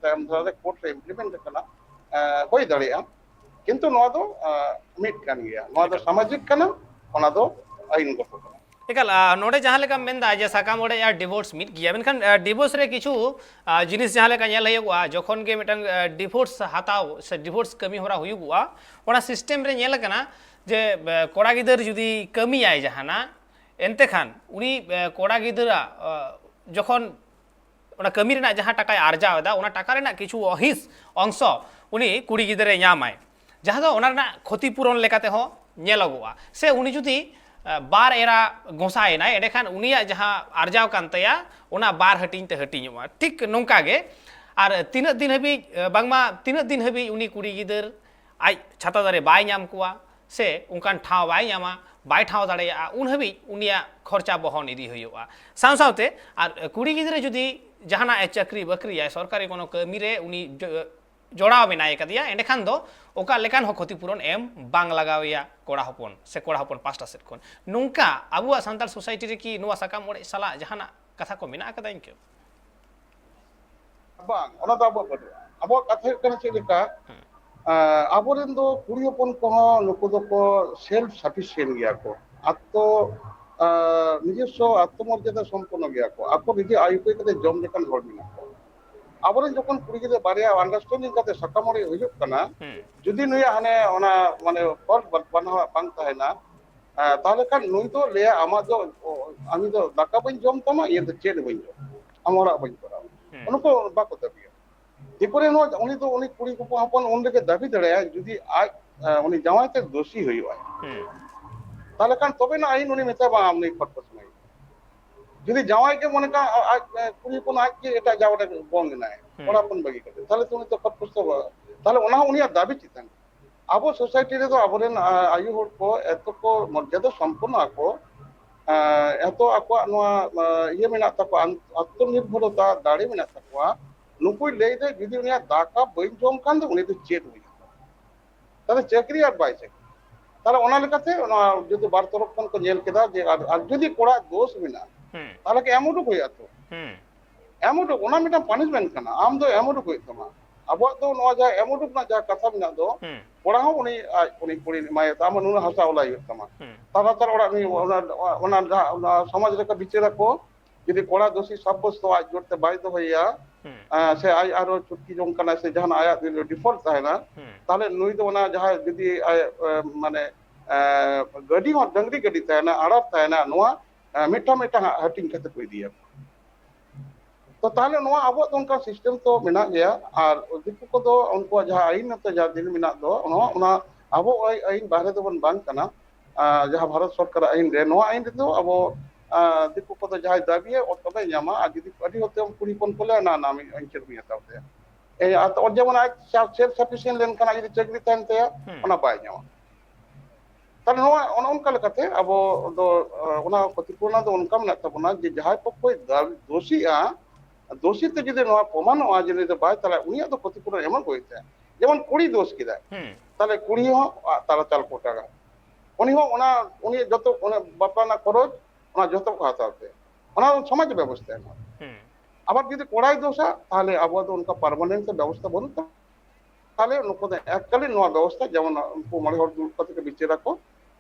ᱛᱟᱭᱚᱢ ᱫᱟᱨᱟᱢ ᱨᱮ ᱠᱳᱨᱴ ᱨᱮ ᱤᱢᱯᱞᱤᱢᱮᱱᱴ ᱟᱠᱟᱱᱟ, ᱟᱸ, ᱦᱩᱭ ᱫᱟᱲᱮᱭᱟᱜᱼᱟ᱾ ᱠᱤᱱᱛᱩ ᱱᱚᱣᱟ ᱫᱚ, ᱟᱸ, ᱢᱤᱫ ᱠᱟᱱ ᱜᱮᱭᱟ, ᱱᱚᱣᱟ ᱫᱚ ᱮᱠᱟᱞ᱾ ᱥᱟᱢᱟᱡᱤᱠ ᱠᱟᱱᱟ, ᱚᱱᱟ ᱫᱚ ᱟᱹᱭᱤᱱᱜᱚᱛᱚ ᱠᱟᱱᱟ᱾ ᱮᱠᱟᱞ, ᱟᱸ, ᱱᱚᱰᱮ ᱡᱟᱦᱟᱸ ᱞᱮᱠᱟᱢ ᱢᱮᱱᱫᱟ ᱡᱮ ᱥᱟᱠᱟᱢ ᱚᱲᱮᱡ ᱟᱨ ᱰᱤᱵᱷᱳᱨᱥ ᱢᱤᱫ ᱜᱮᱭᱟ, ᱢᱮᱱᱠᱷᱟᱱ, ᱟᱸ, ᱰᱤᱵᱷᱳᱨᱥ ᱨᱮ ᱠᱤᱪᱷᱩ, ᱟᱸ, ᱡᱤᱱᱤᱥ ᱡᱟᱦᱟᱸ ᱞᱮᱠᱟ ᱧᱮᱞ ᱦᱩᱭᱩᱜᱚᱜᱼᱟ, ᱡᱚᱠᱷᱚᱱ ᱜᱮ ᱢᱤᱫᱴᱟᱝ, ᱟᱸ, ᱰᱤᱵᱷᱳᱨᱥ ᱦᱟᱛᱟᱣ ᱥᱮ ᱰᱤᱵᱷᱳᱨᱥ ᱠᱟᱹᱢᱤ ᱦᱚᱨᱟ ᱦᱩᱭᱩᱜᱚᱜᱼᱟ, ᱚᱱᱟ ᱥᱤᱥᱴᱮᱢ ᱨᱮ ᱧᱮᱞ ᱟᱠᱟᱱᱟ ᱡᱮ, ᱟᱸ, ᱠᱚᱲᱟ ᱜᱤᱫᱟᱹᱨ ᱡᱩᱫᱤ ᱠᱟᱹᱢᱤᱭᱟᱭ ᱡᱟᱦᱟᱱᱟᱜ, ᱮᱱᱛᱮ ᱠᱷᱟᱱ ᱩᱱᱤ, ᱟᱸ, ᱠᱚᱲᱟ ᱜᱤᱫᱟᱹᱨᱟᱜ, ᱟᱸ, ᱡᱚᱠᱷᱚᱱ ᱚᱱᱟ ᱠᱟᱹᱢᱤ ᱨᱮᱱᱟᱜ ᱡᱟᱦᱟᱸ ᱴᱟᱠᱟᱭ ᱟᱨᱡᱟᱣ ᱮᱫᱟ, ᱚᱱᱟ ᱴᱟᱠᱟ ᱨᱮᱱᱟᱜ ᱠᱤᱪᱷᱩ ᱦᱤᱸᱥ ᱚᱝᱥᱚ ᱩᱱᱤ ᱠᱩᱲᱤ ᱜᱤᱫᱽᱨᱟᱹᱭ ᱧᱟᱢᱟᱭ, ᱡᱟᱦᱟᱸ ᱫᱚ ᱚᱱᱟ ᱨᱮᱱᱟᱜ ᱠᱷᱚᱛᱤ ᱯᱩᱨᱚᱱ ᱞᱮᱠᱟ ᱛᱮᱦᱚᱸ ᱧᱮᱞᱚᱜᱚᱜᱼᱟ᱾ ᱥᱮ ᱩᱱᱤ ᱡᱩᱫᱤ, ᱟᱸ, ᱵᱟᱨ ᱮᱨᱟ ᱜᱚᱸᱥᱟᱭᱮᱱᱟᱭ, ᱮᱸᱰᱮᱠᱷᱟᱱ ᱩᱱᱤᱭᱟᱜ ᱡᱟᱦᱟᱸ ᱟᱨᱡᱟᱣ ᱠᱟᱱ ᱛᱟᱭᱟ, ᱚᱱᱟ ᱵᱟᱨ ᱦᱟᱹᱴᱤᱧ ᱛᱮ ᱦᱟᱹᱴᱤᱧᱚᱜᱼᱟ᱾ ᱴᱷᱤᱠ ᱱᱚᱝᱠᱟ ᱜᱮ, ᱟᱨ ᱛᱤᱱᱟᱹᱜ ᱫᱤᱱ ᱦᱟᱹᱵᱤᱡ, ᱟᱸ, ᱵᱟᱝᱢᱟ ᱛᱤᱱᱟᱹᱜ ᱫᱤᱱ ᱦᱟᱹᱵᱤᱡ ᱩᱱᱤ ᱠᱩᱲᱤ ᱜᱤᱫᱟᱹᱨ ᱟᱡ ᱪᱷᱟᱛᱟ ᱫᱟᱨᱮ ᱵᱟᱭ ᱧᱟᱢ ᱠᱚᱣᱟ ᱥᱮ ᱚᱱᱠᱟᱱ ᱴᱷᱟᱶ ᱵᱟᱭ ᱧᱟᱢᱟ, ᱵᱟᱭ ᱴᱷᱟᱶ ᱫᱟᱲᱮᱭᱟᱜᱼᱟ, ᱩᱱ ᱦᱟᱹᱵᱤᱡ ᱩᱱᱤᱭᱟᱜ ᱠᱷᱚᱨᱪᱟ ᱵᱚᱦᱚᱱ ᱤᱫᱤ ᱦᱩᱭᱩᱜᱼᱟ᱾ ᱥᱟᱶ ᱥᱟᱶᱛᱮ ᱟᱨ ᱠᱩᱲᱤ ᱜᱤᱫᱽᱨᱟᱹ ᱡᱩᱫᱤ ᱡᱟᱦᱟᱱᱟᱜ ᱮ ᱪᱟᱹᱠᱨᱤ ᱵᱟᱹᱠᱨᱤᱭᱟᱭ, ᱥᱚᱨᱠᱟᱨᱤ ᱠᱳᱱᱳ ᱠᱟᱹᱢᱤ ᱨᱮ ᱩᱱᱤ ᱡᱚ-, ᱡᱚᱲᱟᱣ ᱢᱮᱱᱟᱭ ᱠᱟᱫᱮᱭᱟ, ᱮᱸᱰᱮᱠᱷᱟᱱ ᱫᱚ ᱚᱠᱟ ᱞᱮᱠᱟᱱ ᱦᱚᱸ ᱠᱷᱚᱛᱤ ᱯᱩᱨᱚᱱ ᱮᱢ ᱵᱟᱝ ᱞᱟᱜᱟᱣᱮᱭᱟ ᱠᱚᱲᱟ ᱦᱚᱯᱚᱱ ᱥᱮ ᱠᱚᱲᱟ ᱦᱚᱯᱚᱱ ᱯᱟᱥᱴᱟ ᱥᱮᱫ ᱠᱷᱚᱱ᱾ ᱱᱚᱝᱠᱟ ᱟᱵᱚᱣᱟᱜ ᱥᱟᱱᱛᱟᱲ ᱥᱳᱥᱟᱭᱴᱤ ᱨᱮ ᱠᱤ ᱱᱚᱣᱟ ᱥᱟᱠᱟᱢ ᱚᱲᱮᱡ ᱥᱟᱞᱟᱜ ᱡᱟᱦᱟᱱᱟᱜ ᱠᱟᱛᱷᱟ ᱠᱚ ᱢᱮᱱᱟᱜ ᱟᱠᱟᱫᱟ ᱤᱱᱠᱟᱹ? ᱵᱟᱝ, ᱚᱱᱟ ᱫᱚ ᱟᱵᱚᱣᱟᱜ ᱵᱟᱹᱱᱩᱜᱼᱟ᱾ ᱟᱵᱚᱣᱟᱜ ᱠᱟᱛᱷᱟ ᱦᱩᱭᱩᱜ ᱠᱟᱱᱟ ᱪᱮᱫ ᱞᱮᱠᱟ, ᱦᱮᱸ᱾ ᱟᱸ, ᱟᱵᱚᱨᱮᱱ ᱫᱚ ᱠᱩᱲᱤ ᱦᱚᱯᱚᱱ ᱠᱚᱦᱚᱸ ᱱᱩᱠᱩ ᱫᱚᱠᱚ self sufficient ᱜᱮᱭᱟ ᱠᱚ, ᱟᱛᱛᱚ, ᱟᱸ, ᱱᱤᱡᱚᱥᱥᱚ ᱟᱛᱛᱚᱢᱚᱨᱡᱟᱫᱟ ᱥᱚᱢᱯᱚᱱᱱᱚ ᱜᱮᱭᱟ ᱠᱚ, ᱟᱠᱚ ᱱᱤᱡᱮ ᱟᱭ ᱩᱯᱟᱹᱭ ᱠᱟᱛᱮ ᱡᱚᱢ ᱞᱮᱠᱟᱱ ᱦᱚᱲ ᱢᱮᱱᱟᱜ ᱠᱚᱣᱟ᱾ ᱟᱵᱚᱨᱮᱱ ᱡᱚᱠᱷᱚᱱ ᱠᱩᱲᱤ ᱜᱤᱫᱽᱨᱟᱹ ᱵᱟᱨᱭᱟ understanding ᱠᱟᱛᱮ ᱥᱟᱠᱟᱢ ᱚᱲᱮᱡ ᱦᱩᱭᱩᱜ ᱠᱟᱱᱟ, ᱦᱩᱸ᱾ ᱡᱩᱫᱤ ᱱᱩᱭᱟᱜ ᱦᱟᱱᱮ ᱚᱱᱟ ᱢᱟᱱᱮ ᱯᱷᱚᱞ ᱵᱟᱱᱟᱣᱟᱜ ᱵᱟᱝ ᱛᱟᱦᱮᱱᱟ, ᱟᱸ, ᱛᱟᱦᱚᱞᱮ ᱠᱷᱟᱱ ᱱᱩᱭ ᱫᱚ ᱞᱟᱹᱭᱟ, "ᱟᱢᱟᱜ ᱫᱚ, ᱚ, ᱟᱢ ᱫᱚ ᱫᱟᱠᱟ ᱵᱟᱹᱧ ᱡᱚᱢ ᱛᱟᱢᱟ, ᱤᱭᱟᱹ ᱫᱚ ᱪᱮᱫ ᱦᱚᱸ ᱵᱟᱹᱧ ᱡᱚᱢ, ᱟᱢ ᱚᱲᱟᱜ ᱵᱟᱹᱧ ᱠᱚᱨᱟᱣᱟ᱾" ᱦᱩᱸ᱾ ᱚᱱᱟ ᱠᱚ ᱵᱟᱠᱚ ᱫᱟᱹᱵᱤᱭᱟ᱾ ᱮᱨᱯᱚᱨᱮ ᱱᱚᱣᱟ, ᱩᱱᱤ ᱫᱚ, ᱩᱱᱤ ᱠᱩᱲᱤ ᱦᱚᱯᱚᱱ, ᱦᱚᱯᱚᱱ ᱩᱱ ᱨᱮᱜᱮ ᱫᱟᱹᱵᱤ ᱫᱟᱲᱮᱭᱟᱜᱼᱟ, ᱡᱩᱫᱤ ᱟᱡ, ᱟᱸ, ᱩᱱᱤ ᱡᱟᱶᱟᱭ ᱛᱮ ᱫᱳᱥᱤ ᱦᱩᱭᱩᱜᱼᱟᱭ, ᱦᱩᱸ᱾ ᱛᱟᱦᱚᱞᱮ ᱠᱷᱟᱱ ᱛᱚᱵᱮ ᱱᱟ ᱟᱹᱭᱤᱱ ᱩᱱᱤ ᱢᱮᱛᱟᱭᱟ, "ᱵᱟᱝ, ᱟᱢ ᱱᱩᱭ ᱠᱷᱚᱨᱯᱚᱥ ᱢᱮ᱾" ᱡᱩᱫᱤ ᱡᱟᱶᱟᱭ ᱜᱮ ᱢᱚᱱᱮ ᱠᱟᱜ ᱟᱡ, ᱟᱡ, ᱠᱩᱲᱤ ᱦᱚᱯᱚᱱ ᱟᱡ ᱜᱮ ᱮᱴᱟᱜ ᱡᱟᱶᱟᱭ ᱨᱮ ᱵᱚᱝ ᱮᱱᱟᱭ, ᱦᱩᱸ᱾ ᱠᱚᱲᱟ ᱦᱚᱯᱚᱱ ᱵᱟᱹᱜᱤ ᱠᱟᱛᱮ, ᱛᱟᱦᱚᱞᱮ ᱛᱚ ᱩᱱᱤ ᱫᱚ ᱠᱷᱚᱨᱯᱚᱥ ᱫᱚ ᱵᱟᱝ᱾ ᱛᱟᱦᱚᱞᱮ ᱚᱱᱟ ᱦᱚᱸ ᱩᱱᱤᱭᱟᱜ ᱫᱟᱹᱵᱤ ᱪᱮᱛᱟᱱ᱾ ᱟᱵᱚ society ᱨᱮᱫᱚ ᱟᱵᱚᱨᱮᱱ, ᱟ, ᱟᱭᱳ ᱦᱚᱲ ᱠᱚ ᱮᱛᱚ ᱠᱚ ᱢᱚᱨᱡᱟᱫᱟ ᱥᱚᱢᱯᱚᱱᱱᱚ ᱟᱠᱚ, ᱟ, ᱮᱛᱚ ᱟᱠᱚᱣᱟᱜ ᱱᱚᱣᱟ, ᱟ, ᱤᱭᱟᱹ ᱢᱮᱱᱟᱜ ᱛᱟᱠᱚᱣᱟ, ᱟᱱ-, ᱟᱛᱢᱚᱱᱤᱨᱵᱷᱚᱨᱚᱛᱟ ᱫᱟᱲᱮ ᱢᱮᱱᱟᱜ ᱛᱟᱠᱚᱣᱟ, ᱱᱩᱠᱩᱭ ᱞᱟᱹᱭ ᱫᱟ, "ᱡᱩᱫᱤ ᱩᱱᱤᱭᱟᱜ ᱫᱟᱠᱟ ᱵᱟᱹᱧ ᱡᱚᱢ ᱠᱷᱟᱱ ᱫᱚ ᱩᱱᱤ ᱫᱚ ᱪᱮᱫ ᱦᱩᱭᱩᱜ ᱛᱟᱭᱟ?" ᱛᱟᱦᱚᱞᱮ ᱪᱟᱹᱠᱨᱤ ᱟᱨ ᱵᱟᱭ ᱪᱟᱹᱠᱨᱤ᱾ ᱛᱟᱦᱚᱞᱮ ᱚᱱᱟ ᱞᱮᱠᱟᱛᱮ ᱚᱱᱟ ᱡᱩᱫᱤ ᱵᱟᱨ ᱛᱚᱨᱚᱯ ᱠᱷᱚᱱ ᱠᱚ ᱧᱮᱞ ᱠᱮᱫᱟ ᱡᱮ ᱟᱨ, ᱟᱨ ᱡᱩᱫᱤ ᱠᱚᱲᱟ ᱫᱳᱥ ᱢᱮᱱᱟᱜᱼᱟ, ᱦᱩᱸ᱾ ᱛᱟᱦᱚᱞᱮ ᱠᱤ ᱮᱢ ᱩᱰᱩᱠ ᱦᱩᱭᱩᱜᱼᱟ ᱛᱚ? ᱦᱩᱸ᱾ ᱮᱢ ᱩᱰᱩᱠ, ᱚᱱᱟ ᱢᱤᱫᱴᱟᱝ punishment ᱠᱟᱱᱟ, ᱟᱢ ᱫᱚ ᱮᱢ ᱩᱰᱩᱠ ᱦᱩᱭᱩᱜ ᱛᱟᱢᱟ᱾ ᱟᱵᱚᱣᱟᱜ ᱫᱚ ᱱᱚᱣᱟ ᱡᱟᱦᱟᱸ ᱮᱢ ᱩᱰᱩᱠ ᱨᱮᱱᱟᱜ ᱡᱟᱦᱟᱸ ᱠᱟᱛᱷᱟ ᱢᱮᱱᱟᱜ ᱫᱚ, ᱦᱩᱸ᱾ ᱠᱚᱲᱟ ᱦᱚᱸ ᱩᱱᱤ ᱟᱡ ᱩᱱᱤ ᱠᱩᱲᱤ ᱮᱢᱟᱭ ᱛᱟᱢᱟ, ᱱᱩᱱᱟᱹᱜ ᱦᱟᱥᱟ ᱚᱞᱟᱭ ᱦᱩᱭᱩᱜ ᱛᱟᱢᱟ᱾ ᱦᱩᱸ᱾ ᱛᱟᱨ ᱞᱟᱛᱟᱨ ᱚᱲᱟᱜ ᱨᱤᱱᱤᱡ ᱚᱱᱟ, ᱚᱱᱟ ᱡᱟᱦᱟᱸ, ᱚᱱᱟ ᱥᱚᱢᱟᱡᱽ ᱨᱮᱠᱚ ᱵᱤᱪᱟᱹᱨᱟᱠᱚ, ᱡᱩᱫᱤ ᱠᱚᱲᱟ ᱫᱳᱥᱤ ᱥᱟᱵᱵᱚᱥᱛᱚ ᱟᱡ ᱡᱳᱨ ᱛᱮ ᱵᱟᱭ ᱫᱚᱦᱚᱭᱮᱭᱟ, ᱦᱩᱸ᱾ ᱮᱸ, ᱥᱮ ᱟᱡ ᱟᱨᱚ ᱪᱩᱴᱠᱤ ᱡᱚᱝ ᱠᱟᱱᱟᱭ ᱥᱮ ᱡᱟᱦᱟᱱᱟᱜ ᱟᱭᱟᱜ ᱡᱩᱫᱤ default ᱛᱟᱦᱮᱱᱟ, ᱦᱩᱸ᱾ ᱛᱟᱦᱞᱮ ᱱᱩᱭ ᱫᱚ ᱚᱱᱟ ᱡᱟᱦᱟᱸ ᱡᱩᱫᱤ ᱟᱡ, ᱮ, ᱢᱟᱱᱮ, ᱮ, ᱜᱟᱹᱰᱤ ᱦᱚᱸ ᱰᱟᱹᱝᱨᱤ ᱜᱟᱹᱰᱤ ᱛᱟᱦᱮᱱᱟ, ᱟᱲᱟᱨ ᱛᱟᱦᱮᱱᱟ, ᱱᱚᱣᱟ, ᱮ, ᱢᱤᱫᱴᱟᱝ ᱢᱤᱫᱴᱟᱝ ᱦᱟᱹᱴᱤᱧ ᱠᱟᱛᱮ ᱠᱚ ᱤᱫᱤᱭᱟ᱾ ᱛᱚ ᱛᱟᱦᱞᱮ ᱱᱚᱣᱟ ᱟᱵᱚᱣᱟᱜ ᱫᱚ ᱚᱱᱠᱟ system ᱛᱚ ᱢᱮᱱᱟᱜ ᱜᱮᱭᱟ, ᱟᱨ ᱫᱤᱠᱩ ᱠᱚᱫᱚ ᱩᱱᱠᱩᱣᱟᱜ ᱡᱟᱦᱟᱸ ᱟᱹᱭᱤᱱ ᱟᱛᱮ ᱡᱟᱦᱟᱸ ᱫᱤᱱ ᱢᱮᱱᱟᱜ ᱫᱚ, ᱚᱱᱟ, ᱦᱩᱸ᱾ ᱚᱱᱟ ᱟᱵᱚ ᱟᱹᱭ-, ᱟᱹᱭᱤᱱ ᱵᱟᱦᱨᱮ ᱫᱚᱵᱚᱱ ᱵᱟᱝ ᱠᱟᱱᱟ᱾ ᱟᱨ ᱡᱟᱦᱟᱸ ᱵᱷᱟᱨᱚᱛ ᱥᱚᱨᱠᱟᱨᱟᱜ ᱟᱹᱭᱤᱱ ᱨᱮ, ᱱᱚᱣᱟ ᱟᱹᱭᱤᱱ ᱨᱮᱫᱚ ᱟᱵᱚ, ᱟᱨ ᱫᱤᱠᱩ ᱠᱚᱫᱚ ᱡᱟᱦᱟᱸᱭ ᱫᱟᱹᱵᱤᱭᱟ, ᱚ, ᱛᱚᱵᱮᱭ ᱧᱟᱢᱟ᱾ ᱟᱨ ᱡᱩᱫᱤ ᱟᱹᱰᱤ ᱦᱚᱲ ᱛᱮ ᱠᱩᱲᱤ ᱦᱚᱯᱚᱱ ᱠᱚ ᱞᱟᱹᱭᱟ, "ᱱᱟ, ᱱᱟ, ᱟᱢ ᱤᱧ ᱪᱮᱫ ᱵᱟᱹᱧ ᱦᱟᱛᱟᱣ ᱛᱟᱭᱟ?" ᱮᱭ, ᱟᱨ ᱛᱚ ᱡᱮᱢᱚᱱ ᱟᱡ self sufficient ᱞᱮᱱᱠᱷᱟᱱ, ᱟᱡ ᱡᱩᱫᱤ ᱪᱟᱹᱠᱨᱤ ᱛᱟᱦᱮᱱ ᱛᱟᱭᱟ, ᱦᱩᱸ᱾ ᱚᱱᱟ ᱵᱟᱭ ᱧᱟᱢᱟ᱾ ᱛᱟᱦᱞᱮ ᱱᱚᱣᱟ, ᱚᱱᱮ ᱚᱱᱠᱟ ᱞᱮᱠᱟᱛᱮ ᱟᱵᱚ ᱫᱚ, ᱟᱸ, ᱚᱱᱟ ᱠᱷᱚᱛᱤᱯᱩᱨᱚᱱ ᱫᱚ ᱚᱱᱠᱟ ᱢᱮᱱᱟᱜ ᱛᱟᱵᱚᱱᱟ ᱡᱮ ᱡᱟᱦᱟᱸᱭ ᱯᱚᱠᱠᱷᱚᱭ ᱫᱟᱵᱤ, ᱫᱳᱥᱤᱜᱼᱟ, ᱫᱳᱥᱤ ᱛᱮ ᱡᱩᱫᱤ ᱱᱚᱣᱟ ᱯᱨᱚᱢᱟᱱᱚᱜᱼᱟ ᱡᱮ ᱱᱩᱭ ᱫᱚ ᱵᱟᱭ ᱪᱟᱞᱟᱜᱼᱟ, ᱩᱱᱤᱭᱟᱜ ᱫᱚ ᱠᱷᱚᱛᱤᱯᱩᱨᱚᱱ ᱮᱢᱚᱜ ᱜᱮ ᱦᱩᱭᱩᱜ ᱛᱟᱭᱟ᱾ ᱡᱮᱢᱚᱱ ᱠᱩᱲᱤ ᱫᱳᱥ ᱠᱮᱫᱟᱭ, ᱦᱩᱸ᱾ ᱛᱟᱦᱞᱮ ᱠᱩᱲᱤ ᱦᱚᱸ ᱟ-, ᱛᱟᱞᱟ ᱪᱟᱞ ᱠᱚ ᱠᱟᱜᱟ᱾ ᱩᱱᱤ ᱦᱚᱸ ᱚᱱᱟ, ᱩᱱᱤᱭᱟᱜ ᱡᱚᱛᱚ, ᱚᱱᱟ ᱵᱟᱯᱞᱟ ᱨᱮᱱᱟᱜ ᱠᱷᱚᱨᱚᱪ, ᱚᱱᱟ ᱡᱚᱛᱚ ᱠᱚ ᱦᱟᱛᱟᱣ ᱛᱟᱭᱟ᱾ ᱚᱱᱟ ᱥᱚᱢᱟᱡᱽ ᱵᱮᱵᱚᱥᱛᱷᱟ ᱮᱢᱟ᱾ ᱦᱩᱸ᱾ ᱟᱵᱟᱨ ᱡᱩᱫᱤ ᱠᱚᱲᱟᱭ ᱫᱳᱥᱟ, ᱛᱟᱦᱚᱞᱮ ᱟᱵᱚᱣᱟᱜ ᱫᱚ ᱚᱱᱠᱟ ᱯᱟᱨᱢᱟᱱᱮᱱᱴ ᱵᱮᱵᱚᱥᱛᱷᱟ ᱵᱟᱹᱱᱩᱜ ᱛᱟᱵᱚᱱᱟ᱾ ᱛᱟᱦᱚᱞᱮ ᱱᱩᱠᱩ ᱫᱚ ᱮᱠᱪᱩᱭᱟᱞᱤ ᱱᱚᱣᱟ ᱵᱮᱵᱚᱥᱛᱷᱟ ᱡᱮᱢᱚᱱ ᱩᱱᱠᱩ ᱢᱚᱬᱮ ᱦᱚᱲ ᱫᱩᱲᱩᱵ ᱠᱟᱛᱮ ᱠᱚ ᱵᱤᱪᱟᱹᱨᱟᱠᱚ,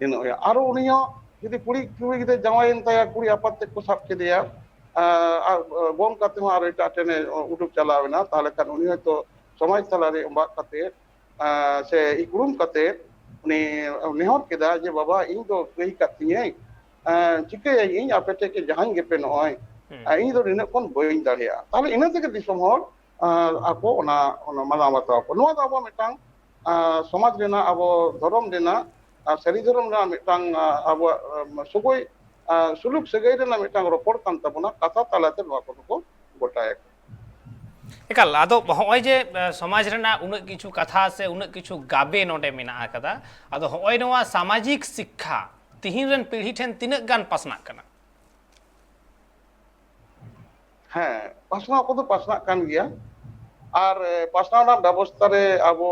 ᱤᱱᱟᱹ ᱦᱩᱭᱩᱜᱼᱟ᱾ ᱟᱨᱚ ᱩᱱᱤ ᱦᱚᱸ ᱡᱩᱫᱤ ᱠᱩᱲᱤ, ᱠᱩᱲᱤ ᱜᱤᱫᱽᱨᱟᱹ ᱡᱟᱶᱟᱭᱮᱱ ᱛᱟᱭᱟ, ᱠᱩᱲᱤ ᱟᱯᱟᱛ ᱛᱮᱫ ᱠᱚ ᱥᱟᱵ ᱠᱮᱫᱮᱭᱟ, ᱟᱨ ᱜᱚᱝ ᱠᱟᱛᱮ ᱦᱚᱸ ᱟᱨᱚ ᱮᱴᱟᱜ ᱴᱷᱮᱱᱮ ᱩᱰᱩᱠ ᱪᱟᱞᱟᱣ ᱮᱱᱟ, ᱛᱟᱦᱚᱞᱮ ᱠᱷᱟᱱ ᱩᱱᱤ ᱦᱚᱭᱛᱳ ᱥᱚᱢᱟᱡᱽ ᱛᱟᱞᱟᱨᱮ ᱚᱵᱟᱜ ᱠᱟᱛᱮ, ᱥᱮ ᱤᱠᱲᱩᱢ ᱠᱟᱛᱮ ᱩᱱᱤ ᱱᱮᱦᱚᱨ ᱠᱮᱫᱟ ᱡᱮ, "ᱵᱟᱵᱟ, ᱤᱧ ᱫᱚ ᱠᱟᱹᱭ ᱠᱟᱫ ᱛᱤᱧᱟᱹᱧ, ᱪᱤᱠᱟᱹᱭᱟᱹᱧ ᱤᱧ? ᱟᱯᱮ ᱴᱷᱮᱱ ᱜᱮ ᱡᱟᱦᱟᱸᱧ ᱜᱮᱯᱮ ᱱᱚᱜᱼᱚᱭ, ᱤᱧ ᱫᱚ ᱱᱤᱱᱟᱹᱜ ᱠᱷᱚᱱ ᱵᱟᱹᱧ ᱫᱟᱲᱮᱭᱟᱜᱼᱟ᱾" ᱛᱟᱦᱚᱞᱮ ᱤᱱᱟᱹ ᱛᱮᱜᱮ ᱫᱤᱥᱚᱢ ᱦᱚᱲ ᱟᱠᱚ ᱚᱱᱟ, ᱚᱱᱟ ᱢᱟᱱᱟᱣ ᱵᱟᱛᱟᱣ ᱟᱠᱚ᱾ ᱱᱚᱣᱟ ᱫᱚ ᱟᱵᱚᱣᱟᱜ ᱢᱤᱫᱴᱟᱝ ᱥᱚᱢᱟᱡᱽ ᱨᱮᱱᱟᱜ, ᱟᱵᱚ ᱫᱷᱚᱨᱚᱢ ᱨᱮᱱᱟᱜ, ᱥᱟᱹᱨᱤ ᱫᱷᱚᱨᱚᱢ ᱨᱮᱱᱟᱜ ᱢᱤᱫᱴᱟᱝ ᱟᱵᱚᱣᱟᱜ ᱥᱚᱜᱚᱭ, ᱥᱩᱞᱩᱠ ᱥᱟᱹᱜᱟᱹᱭ ᱨᱮᱱᱟᱜ ᱢᱤᱫᱴᱟᱝ ᱨᱚᱯᱚᱲ ᱠᱟᱱ ᱛᱟᱵᱚᱱᱟ᱾ ᱠᱟᱛᱷᱟ ᱛᱟᱞᱟᱛᱮ ᱱᱚᱣᱟ ᱠᱚᱫᱚ ᱠᱚ ᱜᱚᱴᱟᱭᱟᱠᱚ᱾ ᱮᱠᱟᱞ, ᱟᱫᱚ ᱦᱚᱸᱜᱼᱚᱭ ᱡᱮ ᱥᱚᱢᱟᱡᱽ ᱨᱮᱱᱟᱜ ᱩᱱᱟᱹᱜ ᱠᱤᱪᱷᱩ ᱠᱟᱛᱷᱟ ᱥᱮ ᱩᱱᱟᱹᱜ ᱠᱤᱪᱷᱩ ᱜᱟᱵᱮ ᱱᱚᱰᱮ ᱢᱮᱱᱟᱜ ᱟᱠᱟᱫᱟ, ᱟᱫᱚ ᱦᱚᱸᱜᱼᱚᱭ ᱱᱚᱣᱟ ᱥᱟᱢᱟᱡᱤᱠ ᱥᱤᱠᱠᱷᱟ ᱛᱤᱦᱤᱧ ᱨᱮᱱ ᱯᱤᱲᱦᱤ ᱴᱷᱮᱱ ᱛᱤᱱᱟᱹᱜ ᱜᱟᱱ ᱯᱟᱥᱱᱟᱜ ᱠᱟᱱᱟ? ᱦᱮᱸ, ᱯᱟᱥᱱᱟᱣ ᱠᱚᱫᱚ ᱯᱟᱥᱱᱟᱜ ᱠᱟᱱ ᱜᱮᱭᱟ᱾ ᱟᱨ ᱯᱟᱥᱱᱟᱣ ᱨᱮᱱᱟᱜ ᱵᱮᱵᱚᱥᱛᱷᱟ ᱨᱮ ᱟᱵᱚ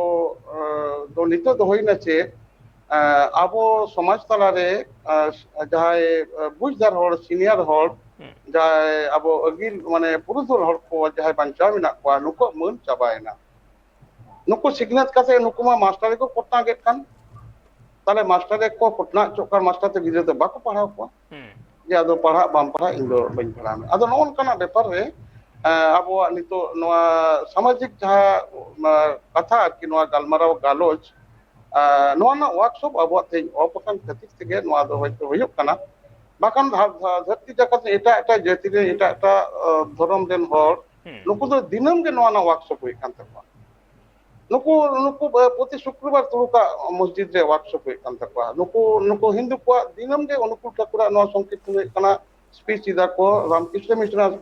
ᱫᱚ ᱱᱤᱛᱚᱜ ᱫᱚ ᱦᱩᱭᱱᱟ ᱪᱮᱫ, ᱟᱵᱚ ᱥᱚᱢᱟᱡᱽ ᱛᱟᱞᱟᱨᱮ ᱡᱟᱦᱟᱸᱭ ᱵᱩᱡᱽᱫᱟᱨ ᱦᱚᱲ, ᱥᱤᱱᱤᱭᱟᱨ ᱦᱚᱲ, ᱡᱟᱦᱟᱸᱭ ᱟᱵᱚ ᱟᱹᱜᱤᱞ ᱢᱟᱱᱮ ᱯᱩᱨᱩᱫᱷᱩᱞ ᱦᱚᱲ ᱠᱚ ᱡᱟᱦᱟᱸᱭ ᱵᱟᱧᱪᱟᱣ ᱢᱮᱱᱟᱜ ᱠᱚᱣᱟ, ᱱᱩᱠᱩᱣᱟᱜ ᱢᱟᱹᱱ ᱪᱟᱵᱟᱭᱮᱱᱟ᱾ ᱱᱩᱠᱩ ᱥᱤᱠᱷᱱᱟᱹᱛ ᱠᱟᱛᱮ ᱱᱩᱠᱩ ᱢᱟ ᱢᱟᱥᱴᱟᱨ ᱜᱮᱠᱚ ᱠᱚᱴᱱᱟᱜᱮᱫ ᱠᱟᱱ᱾ ᱛᱟᱦᱚᱞᱮ ᱢᱟᱥᱴᱟᱨ ᱜᱮᱠᱚ ᱠᱚᱴᱱᱟ ᱦᱚᱪᱚᱜ ᱠᱟᱱ, ᱢᱟᱥᱴᱟᱨ ᱛᱮ ᱜᱤᱫᱽᱨᱟᱹ ᱫᱚ ᱵᱟᱠᱚ ᱯᱟᱲᱦᱟᱣ ᱠᱚᱣᱟ᱾ ᱡᱮ ᱟᱫᱚ ᱯᱟᱲᱦᱟᱜ ᱵᱟᱢ ᱯᱟᱲᱦᱟᱜ, ᱤᱧ ᱫᱚ ᱵᱟᱹᱧ ᱯᱟᱲᱦᱟᱣ ᱢᱮ᱾ ᱟᱫᱚ ᱱᱚᱜᱼᱚ ᱱᱚᱝᱠᱟᱱᱟᱜ ᱵᱮᱯᱟᱨ ᱨᱮ ᱟᱵᱚᱣᱟᱜ ᱱᱤᱛᱚᱜ ᱱᱚᱣᱟ ᱥᱟᱢᱟᱡᱤᱠ ᱡᱟᱦᱟᱸ ᱠᱟᱛᱷᱟ ᱟᱨᱠᱤ, ᱱᱚᱣᱟ ᱜᱟᱞᱢᱟᱨᱟᱣ ᱜᱟᱞᱚᱪ, ᱱᱚᱣᱟ ᱨᱮᱱᱟᱜ ᱣᱟᱨᱠᱥᱚᱯ ᱟᱵᱚᱣᱟᱜ ᱛᱮᱦᱮᱧ ᱚᱯᱷ ᱟᱠᱟᱱ ᱠᱷᱟᱹᱛᱤᱨ ᱛᱮᱜᱮ ᱱᱚᱣᱟ ᱫᱚ ᱦᱚᱭᱛᱳ ᱦᱩᱭᱩᱜ ᱠᱟᱱᱟ᱾ ᱵᱟᱠᱷᱟᱱ ᱫᱷᱟᱹᱨᱛᱤ ᱡᱟᱠᱟᱛ ᱨᱮ ᱮᱴᱟᱜ ᱮᱴᱟᱜ ᱡᱟᱹᱛᱤ ᱨᱮ, ᱮᱴᱟᱜ ᱮᱴᱟᱜ ᱫᱷᱚᱨᱚᱢ ᱨᱮᱱ ᱦᱚᱲ, ᱱᱩᱠᱩ ᱫᱚ ᱫᱤᱱᱟᱹᱢ ᱜᱮ ᱱᱚᱣᱟ ᱨᱮᱱᱟᱜ ᱣᱟᱨᱠᱥᱚᱯ ᱦᱩᱭᱩᱜ ᱠᱟᱱ ᱛᱟᱠᱚᱣᱟ᱾ ᱱᱩᱠᱩ, ᱱᱩᱠᱩ ᱯᱨᱚᱛᱤ ᱥᱩᱠᱨᱚᱵᱟᱨ ᱛᱩᱲᱩᱠᱟᱜ ᱢᱚᱥᱡᱤᱫ ᱨᱮ ᱣᱟᱨᱠᱥᱚᱯ ᱦᱩᱭᱩᱜ ᱠᱟᱱ ᱛᱟᱠᱚᱣᱟ᱾ ᱱᱩᱠᱩ, ᱱᱩᱠᱩ ᱦᱤᱱᱫᱩ ᱠᱚᱣᱟᱜ ᱫᱤᱱᱟᱹᱢ ᱜᱮ ᱚᱱᱩᱠᱩᱞ ᱴᱷᱟᱹᱠᱩᱨᱟᱜ ᱱᱚᱣᱟ ᱥᱚᱝᱠᱤᱨᱛᱚᱱ ᱦᱩᱭᱩᱜ ᱠᱟᱱᱟ, ᱥᱯᱤᱪ ᱮᱫᱟ ᱠᱚ, ᱨᱟᱢᱠᱨᱤᱥᱱᱚ ᱢᱤᱥᱚᱱ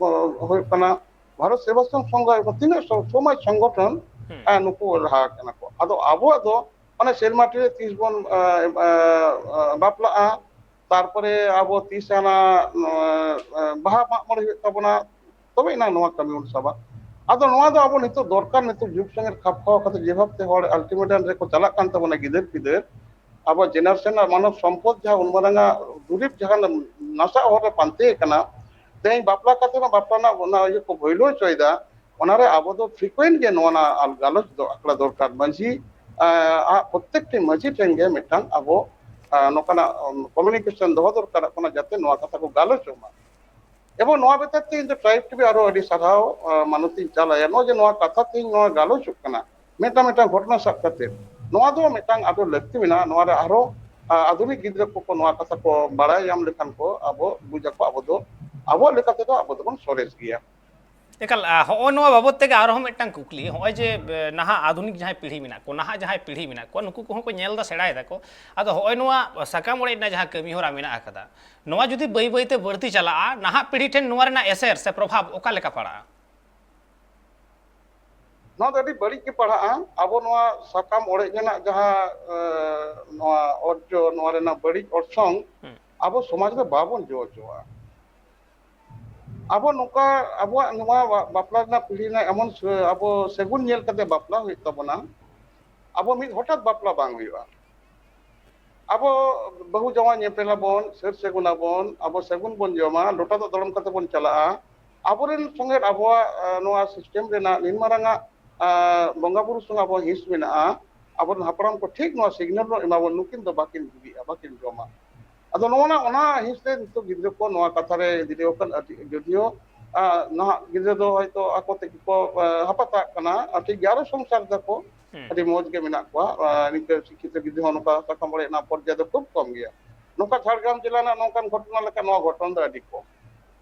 ᱦᱩᱭᱩᱜ ᱠᱟᱱᱟ, ᱵᱷᱟᱨᱚᱛ ᱥᱮᱵᱟᱥᱨᱚᱢ ᱥᱚᱝᱜᱷᱚ ᱦᱩᱭᱩᱜ ᱠᱟᱱᱟ, ᱛᱤᱱᱟᱹᱜ ᱥᱚ-, ᱥᱚᱢᱟᱡᱽ ᱥᱚᱝᱜᱚᱴᱷᱚᱱ ᱱᱩᱠᱩ ᱞᱟᱦᱟ ᱠᱟᱱᱟ ᱠᱚ᱾ ᱟᱫᱚ ᱟᱵᱚᱣᱟᱜ ᱫᱚ ᱢᱟᱱᱮ ᱥᱮᱨᱢᱟ ᱴᱷᱤᱠ ᱨᱮ ᱛᱤᱥ ᱵᱚᱱ ᱵᱟᱯᱞᱟᱜᱼᱟ, ᱛᱟᱨᱯᱚᱨᱮ ᱟᱵᱚ ᱛᱤᱥ ᱟᱱᱟ ᱵᱟᱦᱟ ᱢᱟᱜ ᱢᱚᱬᱮ ᱦᱩᱭᱩᱜ ᱛᱟᱵᱚᱱᱟ, ᱛᱚᱵᱮ ᱮᱱᱟᱝ ᱱᱚᱣᱟ ᱠᱟᱹᱢᱤ ᱵᱚᱱ ᱥᱟᱵᱟ᱾ ᱟᱫᱚ ᱱᱚᱣᱟ ᱫᱚ ᱟᱵᱚ ᱱᱤᱛᱚᱜ ᱫᱚᱨᱠᱟᱨ, ᱱᱤᱛᱚᱜ ᱡᱩᱜᱽ ᱥᱚᱸᱜᱮ ᱠᱷᱟᱯ ᱠᱷᱟᱣᱟ ᱠᱟᱛᱮ ᱡᱮᱵᱷᱟᱵ ᱛᱮ ᱦᱚᱲ ᱟᱞᱴᱤᱢᱮᱴᱟᱢ ᱨᱮᱠᱚ ᱪᱟᱞᱟᱜ ᱠᱟᱱ ᱛᱟᱵᱚᱱᱟ ᱜᱤᱫᱟᱹᱨ ᱯᱤᱫᱟᱹᱨ, ᱟᱵᱚ ᱡᱮᱱᱟᱨᱮᱥᱚᱱ ᱟᱨ ᱢᱟᱱᱚᱵ ᱥᱚᱢᱯᱚᱫ ᱡᱟᱦᱟᱸ ᱩᱱ ᱢᱟᱨᱟᱝ ᱟᱜ ᱫᱩᱨᱤᱵᱽ ᱡᱟᱦᱟᱸ ᱱᱟᱥᱟᱜ ᱦᱚᱨ ᱨᱮ ᱯᱟᱱᱛᱮ ᱠᱟᱱᱟ, ᱛᱮᱦᱮᱧ ᱵᱟᱯᱞᱟ ᱠᱟᱛᱮ ᱦᱚᱸ ᱵᱟᱯᱞᱟ ᱨᱮᱱᱟᱜ ᱚᱱᱟ ᱤᱭᱟᱹ ᱠᱚ ᱵᱷᱟᱹᱭᱞᱟᱹᱣ ᱦᱚᱪᱚᱭᱮᱫᱟ, ᱚᱱᱟᱨᱮ ᱟᱵᱚ ᱫᱚ frequent ᱜᱮ ᱱᱚᱣᱟ ᱨᱮᱱᱟᱜ ᱜᱟᱞᱚᱪ ᱫᱚ ᱟᱠᱷᱲᱟ ᱫᱚᱨᱠᱟᱨ᱾ ᱢᱟᱹᱡᱷᱤ ᱟᱜ ᱯᱨᱚᱛᱮᱠᱴᱤ ᱢᱟᱹᱡᱷᱤ ᱴᱷᱮᱱ ᱜᱮ ᱢᱤᱫᱴᱟᱝ ᱟᱵᱚ ᱱᱚᱝᱠᱟᱱᱟᱜ communication ᱫᱚᱦᱚ ᱫᱚᱨᱠᱟᱨᱚᱜ ᱠᱟᱱᱟ, ᱡᱟᱛᱮ ᱱᱚᱣᱟ ᱠᱟᱛᱷᱟ ᱠᱚ ᱜᱟᱞᱚᱪᱚᱜ ᱢᱟ᱾ ᱮᱵᱚᱝ ᱱᱚᱣᱟ ᱵᱮᱯᱟᱨ ᱛᱮ ᱤᱧ ᱫᱚ ᱴᱨᱟᱭᱤᱵᱽ ᱴᱤᱵᱷᱤ ᱟᱨᱚ ᱟᱹᱰᱤ ᱥᱟᱨᱦᱟᱣ ᱢᱟᱱᱚᱛ ᱤᱧ ᱪᱟᱞ ᱟᱭᱟ᱾ ᱱᱚᱜᱼᱚᱭ ᱡᱮ ᱱᱚᱣᱟ ᱠᱟᱛᱷᱟ ᱛᱮᱦᱮᱧ ᱱᱚᱣᱟ ᱜᱟᱞᱚᱪᱚᱜ ᱠᱟᱱᱟ, ᱢᱤᱫᱴᱟᱝ ᱢᱤᱫᱴᱟᱝ ᱜᱷᱚᱴᱚᱱᱟ ᱥᱟᱵ ᱠᱟᱛᱮ, ᱱᱚᱣᱟ ᱫᱚ ᱢᱤᱫᱴᱟᱝ ᱟᱫᱚ ᱞᱟᱹᱠᱛᱤ ᱢᱮᱱᱟᱜᱼᱟ᱾ ᱱᱚᱣᱟ ᱨᱮ ᱟᱨᱦᱚᱸ ᱟᱫᱷᱩᱱᱤᱠ ᱜᱤᱫᱽᱨᱟᱹ ᱠᱚᱠᱚ ᱱᱚᱣᱟ ᱠᱟᱛᱷᱟ ᱠᱚ ᱵᱟᱲᱟᱭ ᱧᱟᱢ ᱞᱮᱠᱷᱟᱱ ᱠᱚ ᱟᱵᱚ ᱵᱩᱡ ᱟᱠᱚ, ᱟᱵᱚ ᱫᱚ ᱟᱵᱚᱣᱟᱜ ᱞᱮᱠᱟ ᱛᱮᱫᱚ ᱟᱵᱚ ᱫᱚᱵᱚᱱ ᱥᱚᱨᱮᱥ ᱜᱮᱭᱟ᱾ ᱮᱠᱟᱞ, ᱦᱚᱸᱜᱼᱚᱭ ᱱᱚᱣᱟ ᱵᱟᱵᱚᱫ ᱛᱮᱜᱮ ᱟᱨᱦᱚᱸ ᱢᱤᱫᱴᱟᱝ ᱠᱩᱠᱞᱤ, ᱦᱚᱸᱜᱼᱚᱭ ᱡᱮ ᱱᱟᱦᱟᱜ ᱟᱫᱷᱩᱱᱤᱠ ᱡᱟᱦᱟᱸᱭ ᱯᱤᱲᱦᱤ ᱢᱮᱱᱟᱜ ᱠᱚ, ᱱᱟᱦᱟᱜ ᱡᱟᱦᱟᱸᱭ ᱯᱤᱲᱦᱤ ᱢᱮᱱᱟᱜ ᱠᱚᱣᱟ, ᱱᱩᱠᱩ ᱠᱚᱦᱚᱸ ᱠᱚ ᱧᱮᱞ ᱮᱫᱟ, ᱥᱮᱬᱟᱭ ᱫᱟᱠᱚ᱾ ᱟᱫᱚ ᱦᱚᱸᱜᱼᱚᱭ ᱱᱚᱣᱟ ᱥᱟᱠᱟᱢ ᱚᱲᱮᱡ ᱨᱮᱱᱟᱜ ᱡᱟᱦᱟᱸ ᱠᱟᱹᱢᱤ ᱦᱚᱨᱟ ᱢᱮᱱᱟᱜ ᱟᱠᱟᱫᱟ, ᱱᱚᱣᱟ ᱡᱩᱫᱤ ᱵᱟᱹᱭ ᱵᱟᱹᱭᱛᱮ ᱵᱟᱹᱲᱛᱤ ᱪᱟᱞᱟᱜᱼᱟ, ᱱᱟᱦᱟᱜ ᱯᱤᱲᱦᱤ ᱴᱷᱮᱱ ᱱᱚᱣᱟ ᱨᱮᱱᱟᱜ ᱮᱥᱮᱨ ᱥᱮ ᱯᱨᱚᱵᱷᱟᱵᱽ ᱚᱠᱟ ᱞᱮᱠᱟ ᱯᱟᱲᱟᱜᱼᱟ? ᱱᱚᱣᱟ ᱫᱚ ᱟᱹᱰᱤ ᱵᱟᱹᱲᱤᱡ ᱜᱮ ᱯᱟᱲᱟᱜᱼᱟ᱾ ᱟᱵᱚ ᱱᱚᱣᱟ ᱥᱟᱠᱟᱢ ᱚᱲᱮᱡ ᱨᱮᱱᱟᱜ ᱡᱟᱦᱟᱸ ᱱᱚᱣᱟ ᱚᱨᱡᱚ, ᱱᱚᱣᱟ ᱨᱮᱱᱟᱜ ᱵᱟᱹᱲᱤᱡ ᱚᱨᱥᱚᱝ ᱟᱵᱚ ᱥᱚᱢᱟᱡᱽ ᱨᱮ ᱵᱟᱵᱚᱱ ᱡᱚ ᱦᱚᱪᱚᱣᱟᱜᱼᱟ᱾ ᱟᱵᱚ ᱱᱚᱝᱠᱟ ᱟᱵᱚᱣᱟᱜ ᱱᱚᱣᱟ ᱵᱟᱯᱞᱟ ᱨᱮᱱᱟᱜ ᱯᱤᱲᱦᱤ ᱨᱮᱱᱟᱜ ᱮᱢᱚᱱ ᱟᱵᱚ ᱥᱟᱹᱜᱩᱱ ᱧᱮᱞ ᱠᱟᱛᱮ ᱵᱟᱯᱞᱟ ᱦᱩᱭᱩᱜ ᱛᱟᱵᱚᱱᱟ᱾ ᱟᱵᱚ ᱢᱤᱫ ᱦᱚᱴᱟᱛ ᱵᱟᱯᱞᱟ ᱵᱟᱝ ᱦᱩᱭᱩᱜᱼᱟ᱾ ᱟᱵᱚ ᱵᱟᱹᱦᱩ ᱡᱟᱶᱟᱭ ᱧᱮᱯᱮᱞ ᱟᱵᱚᱱ, ᱥᱟᱹᱨ ᱥᱟᱹᱜᱩᱱ ᱟᱵᱚᱱ, ᱟᱵᱚ ᱥᱟᱹᱜᱩᱱ ᱵᱚᱱ ᱡᱚᱢᱟ, ᱞᱚᱴᱟ ᱫᱟᱜ ᱫᱚᱲᱚᱢ ᱠᱟᱛᱮ ᱵᱚᱱ ᱪᱟᱞᱟᱜᱼᱟ᱾ ᱟᱵᱚᱨᱮᱱ ᱥᱚᱸᱜᱮ ᱟᱵᱚᱣᱟᱜ ᱱᱚᱣᱟ ᱥᱤᱥᱴᱮᱢ ᱨᱮᱱᱟᱜ ᱱᱤᱱ ᱢᱟᱨᱟᱝ ᱟᱜ ᱵᱚᱸᱜᱟ ᱵᱩᱨᱩ ᱥᱚᱸᱜᱮ ᱟᱵᱚ ᱦᱤᱸᱥ ᱢᱮᱱᱟᱜᱼᱟ᱾ ᱟᱵᱚᱨᱮᱱ ᱦᱟᱯᱲᱟᱢ ᱠᱚ ᱴᱷᱤᱠ ᱱᱚᱣᱟ ᱥᱤᱜᱽᱱᱮᱞ ᱵᱚᱱ ᱮᱢᱟ ᱵᱚᱱ, ᱱᱩᱠᱤᱱ ᱫᱚ ᱵᱟᱹᱠᱤᱱ ᱵᱩᱜᱤᱜᱼᱟ, ᱵᱟᱹᱠᱤᱱ ᱡᱚᱢᱟ᱾ ᱟᱫᱚ ᱱᱚᱜᱼᱚ ᱱᱟ, ᱚᱱᱟ ᱦᱤᱸᱥ ᱛᱮ ᱱᱤᱛᱚᱜ ᱜᱤᱫᱽᱨᱟᱹ ᱠᱚ ᱱᱚᱣᱟ ᱠᱟᱛᱷᱟ ᱨᱮ ᱤᱫᱤ ᱞᱮᱠᱚ ᱠᱷᱟᱱ ᱟᱹᱰᱤ, ᱡᱚᱫᱤᱭᱳ ᱱᱟᱦᱟᱜ ᱜᱤᱫᱽᱨᱟᱹ ᱫᱚ ᱦᱚᱭᱛᱳ ᱟᱠᱚ ᱛᱮᱜᱮ ᱠᱚ ᱦᱟᱯᱟᱛᱟᱜ ᱠᱟᱱᱟ, ᱟᱨ ᱴᱷᱤᱠ ᱜᱮᱭᱟ, ᱟᱨᱚ ᱥᱚᱝᱥᱟᱨ ᱫᱟᱠᱚ, ᱟᱹᱰᱤ ᱢᱚᱡᱽ ᱜᱮ ᱢᱮᱱᱟᱜ ᱠᱚᱣᱟ᱾ ᱱᱤᱝᱠᱟᱹ ᱥᱤᱠᱠᱷᱤᱛᱚ ᱜᱤᱫᱽᱨᱟᱹ ᱦᱚᱸ ᱱᱚᱝᱠᱟ ᱥᱟᱠᱟᱢ ᱚᱲᱮᱡ ᱨᱮᱱᱟᱜ ᱯᱚᱨᱡᱟᱭ ᱫᱚ ᱠᱷᱩᱵ ᱠᱚᱢ ᱜᱮᱭᱟ᱾ ᱱᱚᱝᱠᱟ ᱡᱷᱟᱲᱜᱨᱟᱢ ᱡᱮᱞᱟ ᱨᱮᱱᱟᱜ ᱱᱚᱝᱠᱟᱱ ᱜᱷᱚᱴᱚᱱᱟ ᱞᱮᱠᱟ ᱱᱚᱣᱟ ᱜᱷᱚᱴᱚᱱ ᱫᱚ ᱟᱹᱰᱤ ᱠᱚᱢ᱾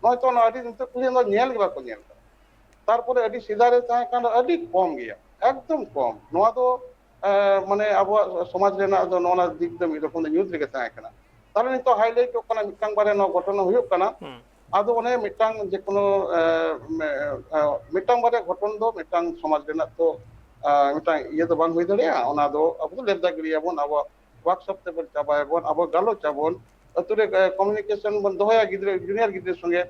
ᱱᱚᱜᱼᱚᱭ ᱛᱚ ᱚᱱᱟ ᱟᱹᱰᱤ ᱱᱤᱛᱚᱜ ᱯᱤᱲᱦᱤ ᱫᱚ ᱧᱮᱞ ᱜᱮ ᱵᱟᱠᱚ ᱧᱮᱞ ᱠᱟᱫᱟ᱾ ᱛᱟᱨᱯᱚᱨᱮ ᱟᱹᱰᱤ ᱥᱮᱫᱟᱭ ᱨᱮ ᱛᱟᱦᱮᱸ ᱠᱟᱱ ᱨᱮᱦᱚᱸ ᱟᱹᱰᱤ ᱠᱚᱢ ᱜᱮᱭᱟ, ᱮᱠᱫᱚᱢ ᱠᱚᱢ᱾ ᱱᱚᱣᱟ ᱫᱚ ᱢᱟᱱᱮ ᱟᱵᱚᱣᱟᱜ ᱥᱚᱢᱟᱡᱽ ᱨᱮᱱᱟᱜ ᱫᱚ ᱱᱚᱣᱟ ᱫᱤᱠ ᱫᱚ ᱢᱤᱫ ᱨᱚᱠᱚᱢ ᱫᱚ ᱧᱩᱛ ᱨᱮᱜᱮ ᱛᱟᱦᱮᱸ ᱠᱟᱱᱟ᱾ ᱛᱟᱦᱞᱮ ᱱᱤᱛᱚᱜ ᱦᱟᱭᱞᱟᱭᱤᱴᱚᱜ ᱠᱟᱱᱟ, ᱢᱤᱫᱴᱟᱝ ᱵᱟᱨᱭᱟ ᱱᱚᱣᱟ ᱜᱷᱚᱴᱚᱱᱟ ᱦᱩᱭᱩᱜ ᱠᱟᱱᱟ᱾ ᱟᱫᱚ ᱚᱱᱮ ᱢᱤᱫᱴᱟᱝ ᱡᱮᱠᱳᱱᱳ ᱢᱤᱫᱴᱟᱝ ᱵᱟᱨᱭᱟ ᱜᱷᱚᱴᱚᱱ ᱫᱚ ᱢᱤᱫᱴᱟᱝ ᱥᱚᱢᱟᱡᱽ ᱨᱮᱱᱟᱜ ᱛᱚ ᱢᱤᱫᱴᱟᱝ ᱤᱭᱟᱹ ᱫᱚ ᱵᱟᱝ ᱦᱩᱭ ᱫᱟᱲᱮᱭᱟᱜᱼᱟ᱾ ᱚᱱᱟ ᱫᱚ ᱟᱵᱚ ᱫᱚ ᱞᱮᱵᱫᱟ ᱜᱤᱲᱤᱭᱟᱵᱚᱱ, ᱟᱵᱚᱣᱟᱜ ᱣᱟᱨᱠᱥᱚᱯ ᱛᱮᱵᱚᱱ ᱪᱟᱵᱟᱭᱟᱵᱚᱱ, ᱟᱵᱚ ᱜᱟᱞᱚᱪ ᱟᱵᱚᱱ, ᱟᱹᱛᱩ ᱨᱮ ᱠᱚᱢᱤᱭᱩᱱᱤᱠᱮᱥᱚᱱ ᱵᱚᱱ ᱫᱚᱦᱚᱭᱟ, ᱜᱤᱫᱽᱨᱟᱹ, ᱡᱩᱱᱤᱭᱟᱨ ᱜᱤᱫᱽᱨᱟᱹ ᱥᱚᱸᱜᱮ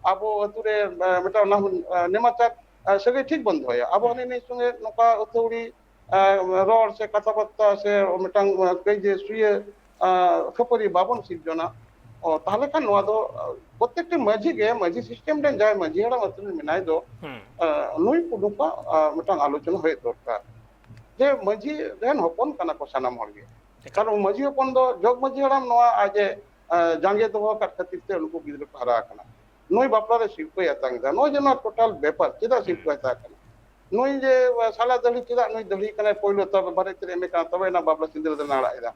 ᱟᱵᱚ ᱟᱹᱛᱩ ᱨᱮ ᱢᱤᱫᱴᱟᱝ ᱱᱮᱢᱟᱪᱟᱨ ᱥᱟᱹᱜᱟᱹᱭ ᱴᱷᱤᱠ ᱵᱚᱱ ᱫᱚᱦᱚᱭᱟ᱾ ᱟᱵᱚ ᱦᱟᱹᱱᱤ ᱱᱟᱹᱭ ᱥᱚᱸᱜᱮ ᱱᱚᱝᱠᱟ ᱟᱹᱛᱷᱟᱹᱣᱲᱤ ᱨᱚᱲ ᱥᱮ ᱠᱟᱛᱷᱟ ᱵᱟᱨᱛᱟ ᱥᱮ ᱢᱤᱫᱴᱟᱝ ᱠᱟᱹᱭᱡᱟᱹ ᱥᱩᱭᱟᱹ ᱠᱷᱟᱹᱯᱟᱹᱨᱤ ᱵᱟᱵᱚᱱ ᱥᱤᱨᱡᱚᱱᱟ᱾ ᱚ, ᱛᱟᱦᱚᱞᱮ ᱠᱷᱟᱱ ᱱᱚᱣᱟ ᱫᱚ, ᱟᱸ, ᱯᱨᱚᱛᱮᱠᱴᱤ ᱢᱟᱹᱡᱷᱤ ᱜᱮ, ᱢᱟᱹᱡᱷᱤ system ᱨᱮᱱ ᱡᱟᱦᱟᱸᱭ ᱢᱟᱹᱡᱷᱤ ᱦᱟᱲᱟᱢ ᱟᱹᱛᱩ ᱨᱮᱱ ᱢᱮᱱᱟᱭ ᱫᱚ, ᱦᱩᱸ᱾ ᱟᱸ, ᱱᱩᱭ ᱠᱚ ᱱᱚᱝᱠᱟ, ᱟᱸ, ᱢᱤᱫᱴᱟᱝ ᱟᱞᱳᱪᱚᱱᱟ ᱦᱩᱭᱩᱜ ᱫᱚᱨᱠᱟᱨ᱾ ᱡᱮ ᱢᱟᱹᱡᱷᱤ ᱨᱮᱱ ᱦᱚᱯᱚᱱ ᱠᱟᱱᱟ ᱠᱚ ᱥᱟᱱᱟᱢ ᱦᱚᱲ ᱜᱮ᱾ ᱮᱠᱟᱞ᱾ ᱠᱟᱨᱚᱱ ᱢᱟᱹᱡᱷᱤ ᱦᱚᱯᱚᱱ ᱫᱚ ᱡᱚᱜᱽ ᱢᱟᱹᱡᱷᱤ ᱦᱟᱲᱟᱢ ᱱᱚᱣᱟ ᱟᱡ ᱮ, ᱟᱸ, ᱡᱟᱸᱜᱮ ᱫᱚᱦᱚ ᱟᱠᱟᱫ ᱠᱷᱟᱹᱛᱤᱨ ᱛᱮ ᱩᱱᱠᱩ ᱜᱤᱫᱽᱨᱟᱹ ᱠᱚ ᱦᱟᱨᱟ ᱟᱠᱟᱱᱟ᱾ ᱱᱩᱭ ᱵᱟᱯᱞᱟ ᱨᱮ ᱥᱤᱨᱯᱟᱹᱭ ᱟᱛᱟᱝ ᱮᱫᱟ᱾ ᱱᱚᱜᱼᱚᱭ ᱡᱮ ᱱᱚᱣᱟ total ᱵᱮᱯᱟᱨ, ᱪᱮᱫᱟᱜ ᱦᱩᱸ᱾ ᱥᱤᱨᱯᱟᱹᱭ ᱦᱟᱛᱟᱣ ᱠᱟᱱᱟ? ᱱᱩᱭ ᱡᱮ ᱥᱟᱞᱟ ᱫᱟᱹᱲᱦᱤ, ᱪᱮᱫᱟᱜ ᱱᱩᱭ ᱫᱟᱹᱲᱦᱤ ᱠᱟᱱᱟᱭ? ᱯᱳᱭᱞᱳ ᱛᱚ ᱵᱟᱨᱮᱛ ᱨᱮ ᱮᱢᱮ ᱠᱟᱱᱟ, ᱛᱚᱵᱮ ᱮᱱᱟ ᱵᱟᱯᱞᱟ ᱥᱤᱸᱫᱽᱨᱟᱹ ᱫᱟᱱ ᱟᱲᱟᱜ ᱮᱫᱟ᱾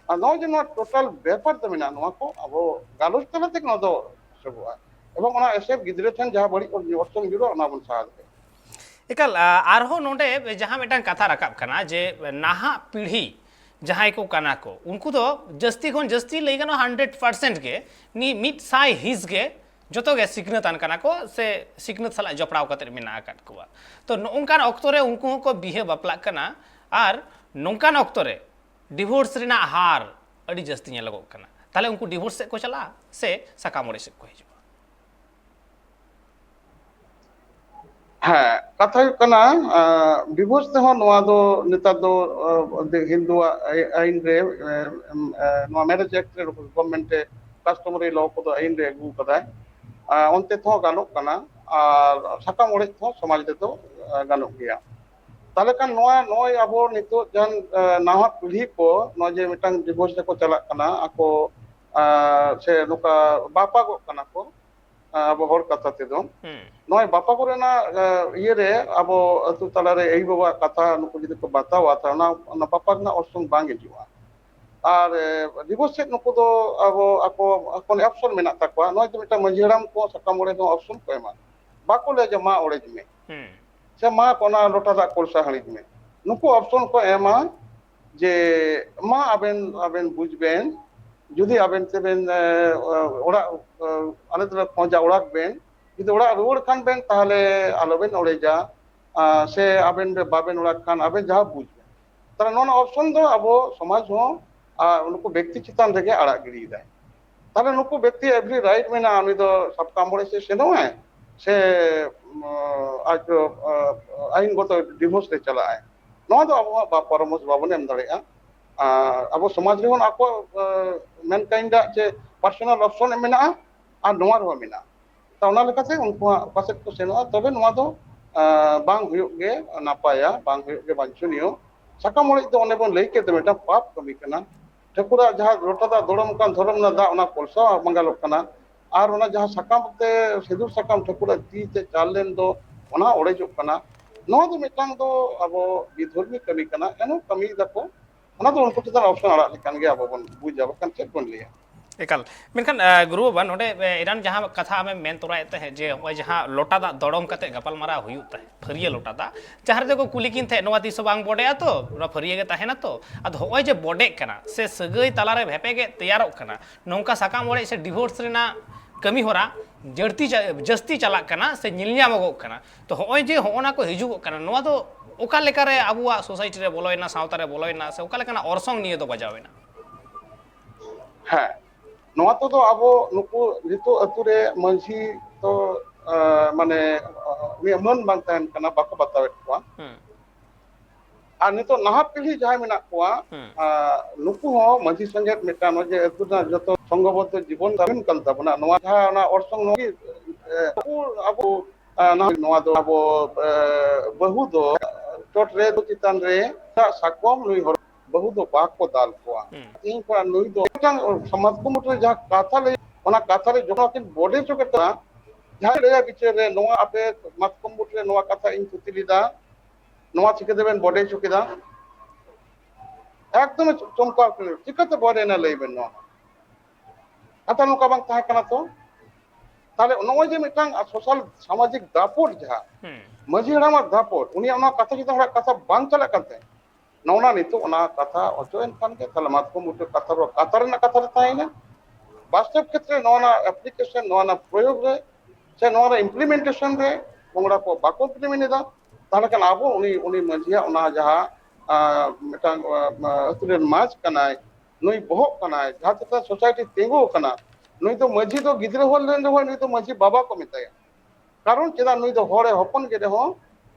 ᱟᱨ ᱱᱚᱜᱼᱚᱭ ᱡᱮ ᱱᱚᱣᱟ total ᱵᱮᱯᱟᱨ ᱫᱚ ᱢᱮᱱᱟᱜᱼᱟ, ᱱᱚᱣᱟ ᱠᱚ ᱟᱵᱚ ᱜᱟᱞᱚᱪ ᱛᱟᱞᱟ ᱛᱮᱜᱮ ᱱᱚᱣᱟ ᱫᱚ ᱥᱮᱵᱚᱜᱼᱟ᱾ ᱮᱵᱚᱝ ᱚᱱᱟ ᱮᱥᱮᱨ ᱜᱤᱫᱽᱨᱟᱹ ᱴᱷᱮᱱ ᱡᱟᱦᱟᱸ ᱵᱟᱹᱲᱤᱡ ᱚᱨ-, ᱚᱨᱥᱚᱝ ᱧᱩᱨᱩᱜᱼᱟ, ᱚᱱᱟ ᱵᱚᱱ ᱥᱟᱦᱟ ᱫᱟᱲᱮᱭᱟᱜᱼᱟ᱾ ᱮᱠᱟᱞ, ᱟ, ᱟᱨᱦᱚᱸ ᱱᱚᱰᱮ ᱡᱟᱦᱟᱸ ᱢᱤᱫᱴᱟᱝ ᱠᱟᱛᱷᱟ ᱨᱟᱠᱟᱵ ᱠᱟᱱᱟ ᱡᱮ ᱱᱟᱦᱟᱜ ᱯᱤᱲᱦᱤ ᱡᱟᱦᱟᱸᱭ ᱠᱚ ᱠᱟᱱᱟ ᱠᱚ, ᱩᱱᱠᱩ ᱫᱚ ᱡᱟᱹᱥᱛᱤ ᱠᱷᱚᱱ ᱡᱟᱹᱥᱛᱤ ᱞᱟᱹᱭ ᱜᱟᱱᱚᱜᱼᱟ hundred percent ᱜᱮ, ᱱᱤ-, ᱢᱤᱫ ᱥᱟᱭ ᱦᱤᱸᱥ ᱜᱮ ᱡᱚᱛᱚ ᱜᱮ ᱥᱤᱠᱷᱱᱟᱹᱛ ᱟᱱ ᱠᱟᱱᱟ ᱠᱚ ᱥᱮ ᱥᱤᱠᱷᱱᱟᱹᱛ ᱥᱟᱞᱟᱜ ᱡᱚᱯᱲᱟᱣ ᱠᱟᱛᱮ ᱢᱮᱱᱟᱜ ᱟᱠᱟᱫ ᱠᱚᱣᱟ᱾ ᱛᱚ, ᱱᱚᱜᱼᱚᱝᱠᱟᱱ ᱚᱠᱛᱚ ᱨᱮ ᱩᱱᱠᱩ ᱦᱚᱸᱠᱚ ᱵᱤᱦᱟᱹ ᱵᱟᱯᱞᱟᱜ ᱠᱟᱱᱟ ᱟᱨ ᱱᱚᱝᱠᱟᱱ ᱚᱠᱛᱚ ᱨᱮ divorce ᱨᱮᱱᱟᱜ ᱦᱟᱨ ᱟᱹᱰᱤ ᱡᱟᱹᱥᱛᱤ ᱧᱮᱞᱚᱜᱚᱜ ᱠᱟᱱᱟ᱾ ᱛᱟᱦᱞᱮ ᱩᱱᱠᱩ divorce ᱥᱮᱫ ᱠᱚ ᱪᱟᱞᱟᱜᱼᱟ ᱥᱮ ᱥᱟᱠᱟᱢ ᱚᱲᱮᱡ ᱥᱮᱫ ᱠᱚ ᱦᱤᱡᱩᱜᱼᱟ? ᱦᱮᱸ, ᱠᱟᱛᱷᱟ ᱦᱩᱭᱩᱜ ᱠᱟᱱᱟ, ᱟᱸ, divorce ᱛᱮᱦᱚᱸ ᱱᱚᱣᱟ ᱫᱚ ᱱᱮᱛᱟᱨ ᱫᱚ, ᱟᱸ, ᱦᱤᱱᱫᱩᱣᱟᱜ ᱟᱭ-, ᱟᱭᱤᱱ ᱨᱮ, ᱮᱸ, ᱮᱸ, ᱱᱚᱣᱟ marriage act ᱨᱮ government ᱮ customary law ᱠᱚᱫᱚ ᱟᱭᱤᱱ ᱨᱮ ᱟᱹᱜᱩ ᱠᱟᱫᱟᱭ᱾ ᱟᱸ, ᱚᱱᱛᱮ ᱛᱮᱦᱚᱸ ᱜᱟᱱᱚᱜ ᱠᱟᱱᱟ, ᱟᱨ ᱥᱟᱠᱟᱢ ᱚᱲᱮᱡ ᱛᱮᱦᱚᱸ ᱥᱚᱢᱟᱡᱽ ᱨᱮᱫᱚ, ᱟᱸ, ᱜᱟᱱᱚᱜ ᱜᱮᱭᱟ᱾ ᱛᱟᱦᱞᱮ ᱠᱷᱟᱱ ᱱᱚᱣᱟ, ᱱᱚᱜᱼᱚᱭ ᱟᱵᱚ ᱱᱤᱛᱚᱜ ᱡᱟᱦᱟᱸ, ᱟᱸ, ᱱᱟᱦᱟᱜ ᱯᱤᱲᱦᱤ ᱠᱚ ᱱᱚᱜᱼᱚᱭ ᱡᱮ ᱢᱤᱫᱴᱟᱝ divorce ᱨᱮᱠᱚ ᱪᱟᱞᱟᱜ ᱠᱟᱱᱟ, ᱟᱠᱚ, ᱟᱸ, ᱥᱮ ᱱᱚᱝᱠᱟ ᱵᱟᱯᱟᱜᱚᱜ ᱠᱟᱱᱟ ᱠᱚ, ᱟᱵᱚ ᱦᱚᱲ ᱠᱟᱛᱷᱟ ᱛᱮᱫᱚ᱾ ᱦᱩᱸ᱾ ᱱᱚᱜᱼᱚᱭ ᱵᱟᱯᱟ ᱠᱚᱨᱮᱱᱟᱜ, ᱮ, ᱤᱭᱟᱹᱨᱮ ᱟᱵᱚ ᱟᱹᱛᱩ ᱛᱟᱞᱟᱨᱮ ᱟᱭᱳ ᱵᱟᱵᱟᱣᱟᱜ ᱠᱟᱛᱷᱟ ᱱᱩᱠᱩ ᱡᱩᱫᱤ ᱠᱚ ᱵᱟᱛᱟᱣᱟ, ᱛᱟᱦᱞᱮ ᱚᱱᱟ, ᱚᱱᱟ ᱵᱟᱯᱟ ᱨᱮᱱᱟᱜ ᱚᱨᱥᱚᱝ ᱵᱟᱝ ᱦᱤᱡᱩᱜᱼᱟ᱾ ᱟᱨ, ᱮ, divorce ᱥᱮᱫ ᱱᱩᱠᱩ ᱫᱚ ᱟᱵᱚ, ᱟᱠᱚ, ᱟᱠᱚ option ᱢᱮᱱᱟᱜ ᱛᱟᱠᱚᱣᱟ᱾ ᱱᱚᱜᱼᱚᱭ ᱡᱮ ᱢᱤᱫᱴᱟᱝ ᱢᱟᱹᱡᱷᱤ ᱦᱟᱲᱟᱢ ᱠᱚ ᱥᱟᱠᱟᱢ ᱚᱲᱮᱡ ᱦᱚᱸ option ᱠᱚ ᱮᱢᱟ, ᱵᱟᱠᱚ ᱞᱟᱹᱭᱟ ᱡᱮ, "ᱢᱟ ᱚᱲᱮᱡ ᱢᱮ", ᱦᱩᱸ᱾ ᱥᱮ, "ᱢᱟ ᱚᱱᱟ ᱞᱚᱴᱟ ᱫᱟᱜ ᱠᱚᱞᱥᱟ ᱦᱟᱹᱲᱤᱡ ᱢᱮ", ᱱᱩᱠᱩ option ᱠᱚ ᱮᱢᱟ᱾ ᱡᱮ ᱢᱟ ᱟᱵᱮᱱ, ᱟᱵᱮᱱ ᱵᱩᱡᱽ ᱵᱮᱱ, ᱡᱩᱫᱤ ᱟᱵᱮᱱ ᱛᱮᱵᱮᱱ, ᱮ, ᱚᱲᱟᱜ, ᱮ, ᱟᱞᱮ ᱫᱚᱞᱮ ᱠᱷᱚᱡᱟ ᱚᱲᱟᱜ ᱵᱮᱱ, ᱡᱩᱫᱤ ᱚᱲᱟᱜ ᱨᱩᱣᱟᱹᱲ ᱠᱷᱟᱱ ᱵᱮᱱ ᱛᱟᱦᱚᱞᱮ ᱟᱞᱚᱵᱮᱱ ᱚᱲᱮᱡᱟ, ᱟ, ᱥᱮ ᱟᱵᱮᱱ ᱵᱟᱵᱮᱱ ᱚᱲᱟᱜ ᱠᱷᱟᱱ ᱟᱵᱮᱱ ᱡᱟᱦᱟᱸ ᱵᱩᱡᱽ ᱵᱮᱱ᱾ ᱛᱟᱦᱚᱞᱮ ᱱᱚᱣᱟ option ᱫᱚ ᱟᱵᱚ ᱥᱚᱢᱟᱡᱽ ᱦᱚᱸ, ᱟ, ᱱᱩᱠᱩ ᱵᱮᱠᱛᱤ ᱪᱮᱛᱟᱱ ᱨᱮᱜᱮ ᱟᱲᱟᱜ ᱜᱤᱰᱤᱭᱮᱫᱟᱭ᱾ ᱛᱟᱦᱚᱞᱮ ᱱᱩᱠᱩ ᱵᱮᱠᱛᱤ every right ᱢᱮᱱᱟᱜᱼᱟ, ᱩᱱᱤ ᱫᱚ ᱥᱟᱵ ᱠᱟᱜ ᱢᱚᱬᱮ ᱥᱮᱫ ᱥᱮᱱᱚᱜ ᱟᱭ, ᱥᱮ, ᱩᱢ, ᱟᱡ ᱫᱚ, ᱟ, ᱟᱭᱤᱱ ᱜᱚᱛᱚ divorce ᱨᱮ ᱪᱟᱞᱟᱜ ᱟᱭ᱾ ᱱᱚᱣᱟ ᱫᱚ ᱟᱵᱚᱣᱟᱜ ᱵᱟ-, ᱯᱚᱨᱟᱢᱚᱨᱥᱚ ᱵᱟᱵᱚᱱ ᱮᱢ ᱫᱟᱲᱮᱭᱟᱜᱼᱟ᱾ ᱟᱨ ᱟᱵᱚ ᱥᱚᱢᱟᱡᱽ ᱨᱮᱦᱚᱸ ᱟᱠᱚᱣᱟᱜ ᱢᱮᱱᱠᱟᱭᱤᱱᱰ ᱟᱜ ᱪᱮ ᱯᱟᱨᱥᱚᱱᱟᱞ ᱚᱯᱥᱚᱱ ᱢᱮᱱᱟᱜᱼᱟ, ᱟᱨ ᱱᱚᱣᱟ ᱨᱮᱦᱚᱸ ᱢᱮᱱᱟᱜᱼᱟ᱾ ᱛᱚ, ᱚᱱᱟ ᱞᱮᱠᱟᱛᱮ ᱩᱱᱠᱩᱣᱟᱜ ᱚᱠᱟ ᱥᱮᱫ ᱠᱚ ᱥᱮᱱᱚᱜᱼᱟ, ᱛᱚᱵᱮ ᱱᱚᱣᱟ ᱫᱚ ᱵᱟᱝ ᱦᱩᱭᱩᱜ ᱜᱮ ᱱᱟᱯᱟᱭᱟ, ᱵᱟᱝ ᱦᱩᱭᱩᱜ ᱜᱮ ᱵᱟᱧᱪᱷᱚᱱᱤᱭᱚ᱾ ᱥᱟᱠᱟᱢ ᱚᱲᱮᱡ ᱫᱚ ᱚᱱᱮ ᱵᱚᱱ ᱞᱟᱹᱭ ᱠᱮᱫ ᱫᱚ ᱢᱤᱫᱴᱟᱝ ᱯᱟᱯ ᱠᱟᱹᱢᱤ ᱠᱟᱱᱟ᱾ ᱴᱷᱟᱹᱠᱩᱨᱟᱜ ᱡᱟᱦᱟᱸ ᱞᱚᱴᱟ ᱫᱟᱜ ᱫᱚᱲᱚᱢ ᱠᱟᱱ ᱫᱷᱚᱨᱚᱢ ᱨᱮᱱᱟᱜ ᱫᱟᱜ, ᱚᱱᱟ ᱠᱚᱞᱥᱟ ᱢᱟᱸᱜᱟᱞᱚᱜ ᱠᱟᱱᱟ᱾ ᱟᱨ ᱚᱱᱟ ᱡᱟᱦᱟᱸ ᱥᱟᱠᱟᱢ ᱛᱮ, ᱥᱤᱸᱫᱩᱨ ᱥᱟᱠᱟᱢ ᱴᱷᱟᱹᱠᱩᱨᱟᱜ ᱛᱤ ᱛᱮ ᱪᱟᱞ ᱞᱮᱱ ᱫᱚ, ᱚᱱᱟ ᱚᱲᱮᱡᱚᱜ ᱠᱟᱱᱟ᱾ ᱱᱚᱣᱟ ᱫᱚ ᱢᱤᱫᱴᱟᱝ ᱫᱚ ᱟᱵᱚ ᱵᱤᱫᱷᱚᱨᱢᱤ ᱠᱟᱹᱢᱤ ᱠᱟᱱᱟ, ᱮᱱᱦᱚᱸ ᱠᱟᱹᱢᱤᱭ ᱫᱟᱠᱚ᱾ ᱚᱱᱟ ᱫᱚ ᱩᱱᱠᱩ ᱪᱮᱛᱟᱱ ᱚᱯᱥᱚᱱ ᱟᱲᱟᱜ ᱞᱮᱠᱟᱱ ᱜᱮ ᱟᱵᱚ ᱵᱚᱱ ᱵᱩᱡᱟ, ᱵᱟᱠᱷᱟᱱ ᱪᱮᱫ ᱵᱚᱱ ᱞᱟᱹᱭᱟ? ᱮᱠᱟᱞ᱾ ᱢᱮᱱᱠᱷᱟᱱ ᱜᱩᱨᱩ ᱵᱟᱵᱟ, ᱱᱚᱰᱮ ᱮᱱᱟᱱ ᱡᱟᱦᱟᱸ ᱠᱟᱛᱷᱟ ᱟᱢᱮᱢ ᱢᱮᱱ ᱛᱚᱨᱟᱭᱮᱫ ᱛᱟᱦᱮᱸᱫ, ᱡᱮ ᱱᱚᱜᱼᱚᱭ ᱡᱟᱦᱟᱸ ᱞᱚᱴᱟ ᱫᱟᱜ ᱫᱚᱲᱚᱢ ᱠᱟᱛᱮ ᱜᱟᱯᱟᱞᱢᱟᱨᱟᱣ ᱦᱩᱭᱩᱜ ᱛᱟᱦᱮᱸᱫ, ᱯᱷᱟᱹᱨᱭᱟᱹ ᱞᱚᱴᱟ ᱫᱟᱜ, ᱡᱟᱦᱟᱸ ᱨᱮᱫᱚ ᱠᱚ ᱠᱩᱞᱤ ᱠᱤᱱ ᱛᱟᱦᱮᱸᱫ, ᱱᱚᱣᱟ ᱛᱤᱥ ᱦᱚᱸ ᱵᱟᱝ ᱵᱚᱰᱮᱜᱼᱟ ᱛᱚ, ᱱᱚᱣᱟ ᱯᱷᱟᱹᱨᱭᱟᱹ ᱜᱮ ᱛᱟᱦᱮᱱᱟ ᱛᱚ? ᱟᱫᱚ ᱱᱚᱜᱼᱚᱭ ᱡᱮ ᱵᱚᱰᱮᱜ ᱠᱟᱱᱟ ᱥᱮ ᱥᱟᱹᱜᱟᱹᱭ ᱛᱟᱞᱟᱨᱮ ᱵᱷᱮᱯᱮᱜᱮᱫ ᱛᱮᱭᱟᱨᱚᱜ ᱠᱟᱱᱟ, ᱱᱚᱝᱠᱟ ᱥᱟᱠᱟᱢ ᱚᱲᱮᱡ ᱥᱮ ᱰᱤᱵᱷᱳᱨᱥ ᱨᱮᱱᱟᱜ ᱠᱟᱹᱢᱤ ᱦᱚᱨᱟ ᱡᱟᱹᱥᱛᱤ ᱪᱟ-, ᱡᱟᱹᱥᱛᱤ ᱪᱟᱞᱟᱜ ᱠᱟᱱᱟ ᱥᱮ ᱧᱮᱞ ᱧᱟᱢᱚᱜᱚᱜ ᱠᱟᱱᱟ᱾ ᱛᱚ, ᱱᱚᱜᱼᱚᱭ ᱡᱮ ᱱᱚᱜᱼᱚ ᱱᱟ ᱠᱚ ᱦᱤᱡᱩᱜᱚᱜ ᱠᱟᱱᱟ, ᱱᱚᱣᱟ ᱫᱚ ᱚᱠᱟ ᱞᱮᱠᱟᱨᱮ ᱟᱵᱚᱣᱟᱜ ᱥᱳᱥᱟᱭᱴᱤ ᱨᱮ ᱵᱚᱞᱚᱭᱮᱱᱟ, ᱥᱟᱶᱛᱟ ᱨᱮ ᱵᱚᱞᱚᱭᱮᱱᱟ, ᱥᱮ ᱚᱠᱟ ᱞᱮᱠᱟᱱᱟᱜ ᱚᱨᱥᱚᱝ ᱱᱤᱭᱟᱹ ᱫᱚ ᱵᱟᱡᱟᱣ ᱮᱱᱟ? ᱦᱮᱸ, ᱱᱚᱣᱟ ᱛᱮᱫᱚ ᱟᱵᱚ ᱱᱩᱠᱩ ᱱᱤᱛᱚᱜ ᱟᱹᱛᱩ ᱨᱮ ᱢᱟᱹᱡᱷᱤ ᱫᱚ, ᱮ, ᱢᱟᱱᱮ, ᱩᱱᱤᱭᱟᱜ ᱢᱟᱹᱱ ᱵᱟᱝ ᱛᱟᱦᱮᱱ ᱠᱟᱱᱟ, ᱵᱟᱠᱚ ᱵᱟᱛᱟᱣᱮᱫ ᱠᱚᱣᱟ᱾ ᱦᱩᱸ᱾ ᱟᱨ ᱱᱤᱛᱚᱜ ᱱᱟᱦᱟᱜ ᱯᱤᱲᱦᱤ ᱡᱟᱦᱟᱸᱭ ᱢᱮᱱᱟᱜ ᱠᱚᱣᱟ, ᱦᱩᱸ᱾ ᱟ, ᱱᱩᱠᱩ ᱦᱚᱸ ᱢᱟᱹᱡᱷᱤ ᱥᱚᱸᱜᱮ ᱢᱤᱫᱴᱟᱝ ᱱᱚᱜᱼᱚᱭ ᱡᱮ ᱟᱹᱛᱩ ᱨᱮᱱᱟᱜ ᱡᱚᱛᱚ ᱥᱚᱝᱜᱷᱚᱵᱚᱫᱽᱫᱷᱚ ᱡᱤᱵᱚᱱ ᱛᱟᱵᱚᱱ ᱠᱟᱱ ᱛᱟᱵᱚᱱᱟ, ᱱᱚᱣᱟ ᱡᱟᱦᱟᱸ ᱚᱱᱟ ᱚᱨᱥᱚᱝ ᱱᱚᱣᱟ, ᱮ, ᱟᱵᱚ, ᱟ, ᱱᱚᱣᱟ ᱫᱚ ᱟᱵᱚ, ᱮ, ᱵᱟᱹᱦᱩ ᱫᱚ ᱪᱚᱴ ᱨᱮ ᱫᱚ ᱪᱮᱛᱟᱱ ᱨᱮ ᱥᱟᱠᱚᱢ ᱱᱩᱭ ᱦᱚᱨᱚᱜ ᱵᱟᱹᱦᱩ ᱫᱚ ᱵᱟᱠᱚ ᱫᱟᱞ ᱠᱚᱣᱟ᱾ ᱦᱩᱸ᱾ ᱤᱧ ᱠᱚᱲᱟ ᱱᱩᱭ ᱫᱚ ᱢᱤᱫᱴᱟᱝ ᱥᱚᱢᱟᱡᱽ ᱠᱚᱢᱤᱴᱤ ᱨᱮ ᱡᱟᱦᱟᱸ ᱠᱟᱛᱷᱟ ᱞᱟᱹᱭ, ᱚᱱᱟ ᱠᱟᱛᱷᱟ ᱨᱮ ᱡᱚᱠᱷᱚᱱ ᱠᱤᱱ ᱵᱚᱰᱮ ᱦᱚᱪᱚ ᱠᱮᱫ ᱠᱚᱣᱟ, ᱡᱟᱦᱟᱸᱭ ᱞᱟᱹᱭᱟ ᱵᱤᱪᱟᱹᱨ ᱨᱮ, ᱱᱚᱣᱟ ᱟᱯᱮ ᱢᱟᱛᱠᱚᱢ ᱵᱩᱴ ᱨᱮ ᱱᱚᱣᱟ ᱠᱟᱛᱷᱟ ᱤᱧ ᱛᱷᱩᱛᱤ ᱞᱮᱫᱟ, ᱱᱚᱣᱟ ᱪᱤᱠᱟᱹ ᱛᱮᱵᱮᱱ ᱵᱚᱰᱮ ᱦᱚᱪᱚ ᱠᱮᱫᱟ? ᱮᱠᱫᱚᱢ ᱪᱚᱢᱠᱟᱣ ᱠᱟᱱᱟ, ᱪᱤᱠᱟᱹᱛᱮ ᱵᱚᱰᱮ ᱮᱱᱟ ᱞᱟᱹᱭ ᱵᱮᱱ ᱱᱚᱣᱟ? ᱠᱟᱛᱷᱟ ᱱᱚᱝᱠᱟ ᱵᱟᱝ ᱛᱟᱦᱮᱸ ᱠᱟᱱᱟ ᱛᱚ᱾ ᱛᱟᱦᱞᱮ ᱱᱚᱜᱼᱚᱭ ᱡᱮ ᱢᱤᱫᱴᱟᱝ ᱥᱳᱥᱟᱞ ᱥᱟᱢᱟᱡᱤᱠ ᱫᱟᱯᱚᱴ ᱡᱟᱦᱟᱸ, ᱦᱩᱸ᱾ ᱢᱟᱹᱡᱷᱤ ᱦᱟᱲᱟᱢᱟᱜ ᱫᱟᱯᱚᱴ, ᱩᱱᱤᱭᱟᱜ ᱚᱱᱟ ᱠᱟᱛᱷᱟ ᱪᱮᱛᱟᱱ ᱦᱚᱲᱟᱜ ᱠᱟᱛᱷᱟ ᱵᱟᱝ ᱪᱟᱞᱟᱜ ᱠᱟᱱ ᱛᱟᱭᱟ᱾ ᱱᱚᱜᱼᱚ ᱱᱟ ᱱᱤᱛᱚᱜ ᱚᱱᱟ ᱠᱟᱛᱷᱟ ᱚᱪᱚᱜ ᱮᱱ ᱠᱷᱟᱱ ᱜᱮ, ᱛᱟᱦᱞᱮ ᱢᱟᱛᱠᱚᱢ ᱵᱩᱴᱟᱹ ᱠᱟᱛᱷᱟ ᱨᱮ, ᱠᱟᱛᱷᱟ ᱨᱮᱱᱟᱜ ᱠᱟᱛᱷᱟ ᱨᱮ ᱛᱟᱦᱮᱸᱭᱮᱱᱟ᱾ ᱵᱟᱥᱛᱚᱵ ᱠᱷᱮᱛᱨᱮ ᱱᱚᱣᱟ ᱨᱮᱱᱟᱜ ᱮᱯᱞᱤᱠᱮᱥᱚᱱ, ᱱᱚᱣᱟ ᱨᱮᱱᱟᱜ ᱯᱨᱚᱭᱳᱜᱽ ᱨᱮ, ᱥᱮ ᱱᱚᱣᱟ ᱨᱮ ᱤᱢᱯᱞᱤᱢᱮᱱᱴᱮᱥᱚᱱ ᱨᱮ ᱠᱚᱝᱲᱟ ᱠᱚ ᱵᱟᱠᱚ ᱤᱢᱯᱞᱤᱢᱮᱱᱴ ᱮᱫᱟ, ᱛᱟᱦᱞᱮ ᱠᱷᱟᱱ ᱟᱵᱚ ᱩᱱᱤ, ᱩᱱᱤ ᱢᱟᱹᱡᱷᱤᱭᱟᱜ ᱚᱱᱟ ᱡᱟᱦᱟᱸ, ᱟᱸ, ᱢᱤᱫᱴᱟᱝ, ᱟᱸ, ᱟᱹᱛᱩ ᱨᱮᱱ ᱢᱟᱹᱡᱷᱤ ᱠᱟᱱᱟᱭ, ᱱᱩᱭ ᱵᱚᱦᱚᱜ ᱠᱟᱱᱟᱭ, ᱡᱟᱦᱟᱸ ᱪᱮᱛᱟᱱ ᱥᱳᱥᱟᱭᱴᱤ ᱛᱤᱸᱜᱩ ᱟᱠᱟᱱᱟ, ᱱᱩᱭ ᱫᱚ ᱢᱟᱹᱡᱷᱤ ᱫᱚ ᱜᱤᱫᱽᱨᱟᱹ ᱦᱩᱭ ᱞᱮᱱ ᱨᱮᱦᱚᱸ ᱱᱩᱭ ᱫᱚ ᱢᱟᱹᱡᱷᱤ ᱵᱟᱵᱟ ᱠᱚ ᱢᱮᱛᱟᱭᱟ᱾ ᱠᱟᱨᱚᱱ ᱪᱮᱫᱟᱜ, ᱱᱩᱭ ᱫᱚ ᱦᱚᱲᱮ ᱦᱚᱯᱚᱱ ᱜᱮ ᱨᱮᱦᱚᱸ,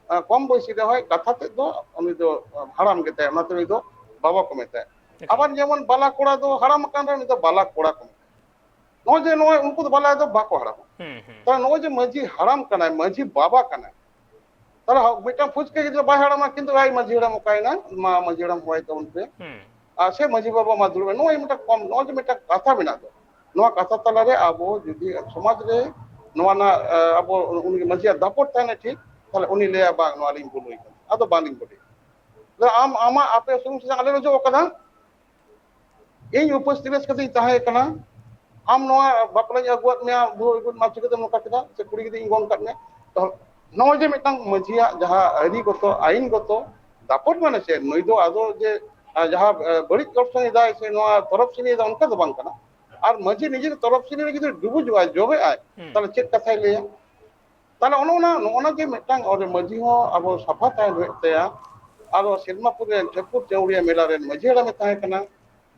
ᱟᱸ, ᱠᱚᱢ ᱵᱚᱭᱥᱤ ᱨᱮᱦᱚᱸᱭ ᱠᱟᱛᱷᱟ ᱛᱮᱫ ᱫᱚ ᱩᱱᱤ ᱫᱚ, ᱟᱸ, ᱦᱟᱲᱟᱢ ᱜᱮᱛᱟᱭᱟ, ᱚᱱᱟᱛᱮ ᱱᱩᱭ ᱫᱚ ᱵᱟᱵᱟ ᱠᱚ ᱢᱮᱛᱟᱭᱟ᱾ ᱮᱠᱟᱞ᱾ ᱟᱵᱟᱨ ᱡᱮᱢᱚᱱ ᱵᱟᱞᱟ ᱠᱚᱲᱟ ᱫᱚ ᱦᱟᱲᱟᱢ ᱟᱠᱟᱱ ᱨᱮᱦᱚᱸ ᱩᱱᱤ ᱫᱚ ᱵᱟᱞᱟ ᱠᱚᱲᱟ ᱠᱚ ᱢᱮᱛᱟᱭᱟ᱾ ᱱᱚᱜᱼᱚᱭ ᱡᱮ ᱱᱚᱜᱼᱚᱭ ᱩᱱᱠᱩ ᱫᱚ ᱵᱟᱞᱟ ᱫᱚ ᱵᱟᱠᱚ ᱦᱟᱲᱟᱢᱟ᱾ ᱦᱩᱸ, ᱦᱩᱸ᱾ ᱛᱟᱦᱞᱮ ᱱᱚᱜᱼᱚᱭ ᱡᱮ ᱢᱟᱹᱡᱷᱤ ᱦᱟᱲᱟᱢ ᱠᱟᱱᱟᱭ, ᱢᱟᱹᱡᱷᱤ ᱵᱟᱵᱟ ᱠᱟᱱᱟᱭ, ᱛᱟᱦᱞᱮ ᱦᱚ-, ᱢᱤᱫᱴᱟᱝ ᱯᱷᱩᱪᱠᱟᱹ ᱜᱤᱫᱽᱨᱟᱹ ᱵᱟᱭ ᱦᱟᱲᱟᱢᱟ, ᱠᱤᱱᱛᱩ ᱟᱡ ᱢᱟᱹᱡᱷᱤ ᱦᱟᱲᱟᱢ ᱚᱠᱟᱭᱮᱱᱟ? ᱢᱟ ᱢᱟᱹᱡᱷᱤ ᱦᱟᱲᱟᱢ ᱦᱚᱦᱚᱭ ᱛᱟᱵᱚᱱ ᱯᱮ᱾ ᱦᱩᱸ᱾ ᱟᱨ ᱥᱮ ᱢᱟᱹᱡᱷᱤ ᱵᱟᱵᱟ ᱢᱟ ᱫᱩᱲᱩᱵ ᱢᱮ᱾ ᱱᱚᱜᱼᱚᱭ ᱢᱤᱫᱴᱟᱝ ᱠᱚᱢ, ᱱᱚᱜᱼᱚᱭ ᱡᱮ ᱢᱤᱫᱴᱟᱝ ᱠᱟᱛᱷᱟ ᱢᱮᱱᱟᱜ ᱫᱚ, ᱱᱚᱣᱟ ᱠᱟᱛᱷᱟ ᱛᱟᱞᱟᱨᱮ ᱟᱵᱚ ᱡᱩᱫᱤ ᱥᱚᱢᱟᱡᱽ ᱨᱮ ᱱᱚᱣᱟ ᱨᱮᱱᱟᱜ, ᱮ, ᱟᱵᱚ ᱩᱱᱤ ᱢᱟᱹᱡᱷᱤᱭᱟᱜ ᱫᱟᱯᱚᱴ ᱛᱟᱦᱮᱱᱟ ᱴᱷᱤᱠ, ᱛᱟᱦᱞᱮ ᱩᱱᱤ ᱞᱟᱹᱭᱟ, "ᱵᱟᱝ, ᱱᱚᱣᱟ ᱞᱤᱧ ᱵᱷᱩᱞ ᱦᱩᱭ ᱠᱟᱱᱟ, ᱟᱫᱚ ᱵᱟᱝᱞᱤᱧ ᱵᱷᱳᱴᱮᱜᱼᱟ᱾" ᱛᱟᱦᱞᱮ ᱟᱢ, ᱟᱢᱟᱜ ᱟᱯᱮ ᱥᱩᱢᱩᱝ ᱥᱮ ᱟᱞᱮ ᱞᱮ ᱚᱡᱚᱜ ᱟᱠᱟᱫᱟ, ᱤᱧ ᱩᱯᱟᱹᱥ ᱛᱤᱨᱟᱹᱥ ᱠᱟᱛᱮᱧ ᱛᱟᱦᱮᱸ ᱠᱟᱱᱟ, ᱟᱢ ᱱᱚᱣᱟ ᱵᱟᱯᱞᱟᱧ ᱟᱹᱜᱩᱣᱟᱫ ᱢᱮᱭᱟ, ᱵᱟᱹᱦᱩ ᱟᱹᱜᱩᱣᱟᱫ ᱢᱟ, ᱪᱤᱠᱟᱹᱛᱮᱢ ᱱᱚᱝᱠᱟ ᱠᱮᱫᱟ? ᱥᱮ ᱠᱩᱲᱤ ᱜᱤᱫᱽᱨᱟᱹᱧ ᱜᱚᱝ ᱠᱟᱫ ᱢᱮᱭᱟ? ᱛᱚ ᱱᱚᱜᱼᱚᱭ ᱡᱮ ᱢᱤᱫᱴᱟᱝ ᱢᱟᱹᱡᱷᱤᱭᱟᱜ ᱡᱟᱦᱟᱸ ᱟᱹᱨᱤ ᱜᱚᱛᱚ, ᱟᱹᱭᱤᱱ ᱜᱚᱛᱚ ᱫᱟᱯᱚᱴ ᱢᱟᱱᱮ ᱪᱮᱫ? ᱱᱩᱭ ᱫᱚ ᱟᱫᱚ ᱡᱮ, ᱟᱸ, ᱡᱟᱦᱟᱸ, ᱟᱸ, ᱵᱟᱹᱲᱤᱡ ᱚᱨᱥᱚᱝ ᱮᱫᱟᱭ ᱥᱮ ᱱᱚᱣᱟ ᱛᱚᱨᱚᱯ ᱥᱤᱱᱤ ᱮᱫᱟ, ᱚᱱᱠᱟ ᱫᱚ ᱵᱟᱝ ᱠᱟᱱᱟ᱾ ᱟᱨ ᱢᱟᱹᱡᱷᱤ ᱱᱤᱡᱮ ᱛᱚᱨᱚᱯ ᱥᱤᱱᱤ ᱨᱮ ᱡᱩᱫᱤ ᱰᱩᱵᱩᱡᱚᱜᱼᱟᱭ, ᱡᱚᱵᱮᱜᱼᱟᱭ, ᱦᱩᱸ᱾ ᱛᱟᱦᱞᱮ ᱪᱮᱫ ᱠᱟᱛᱷᱟᱭ ᱞᱟᱹᱭᱟ? ᱛᱟᱦᱞᱮ ᱚᱱᱮ ᱚᱱᱟ, ᱱᱚᱜᱼᱚ ᱱᱟ ᱡᱮ ᱢᱤᱫᱴᱟᱝ ᱚᱸᱰᱮ ᱢᱟᱹᱡᱷᱤ ᱦᱚᱸ ᱟᱵᱚ ᱥᱟᱯᱷᱟ ᱛᱟᱦᱮᱱ ᱦᱩᱭᱩᱜ ᱛᱟᱭᱟ᱾ ᱟᱨᱚ ᱥᱮᱨᱢᱟᱯᱩᱨ ᱨᱮ ᱴᱷᱟᱹᱠᱩᱨ ᱪᱟᱹᱣᱲᱤᱭᱟᱹ ᱢᱮᱞᱟ ᱨᱮᱱ ᱢᱟᱹᱡᱷᱤ ᱦᱟᱲᱟᱢᱮ ᱛᱟᱦᱮᱸ ᱠᱟᱱᱟ,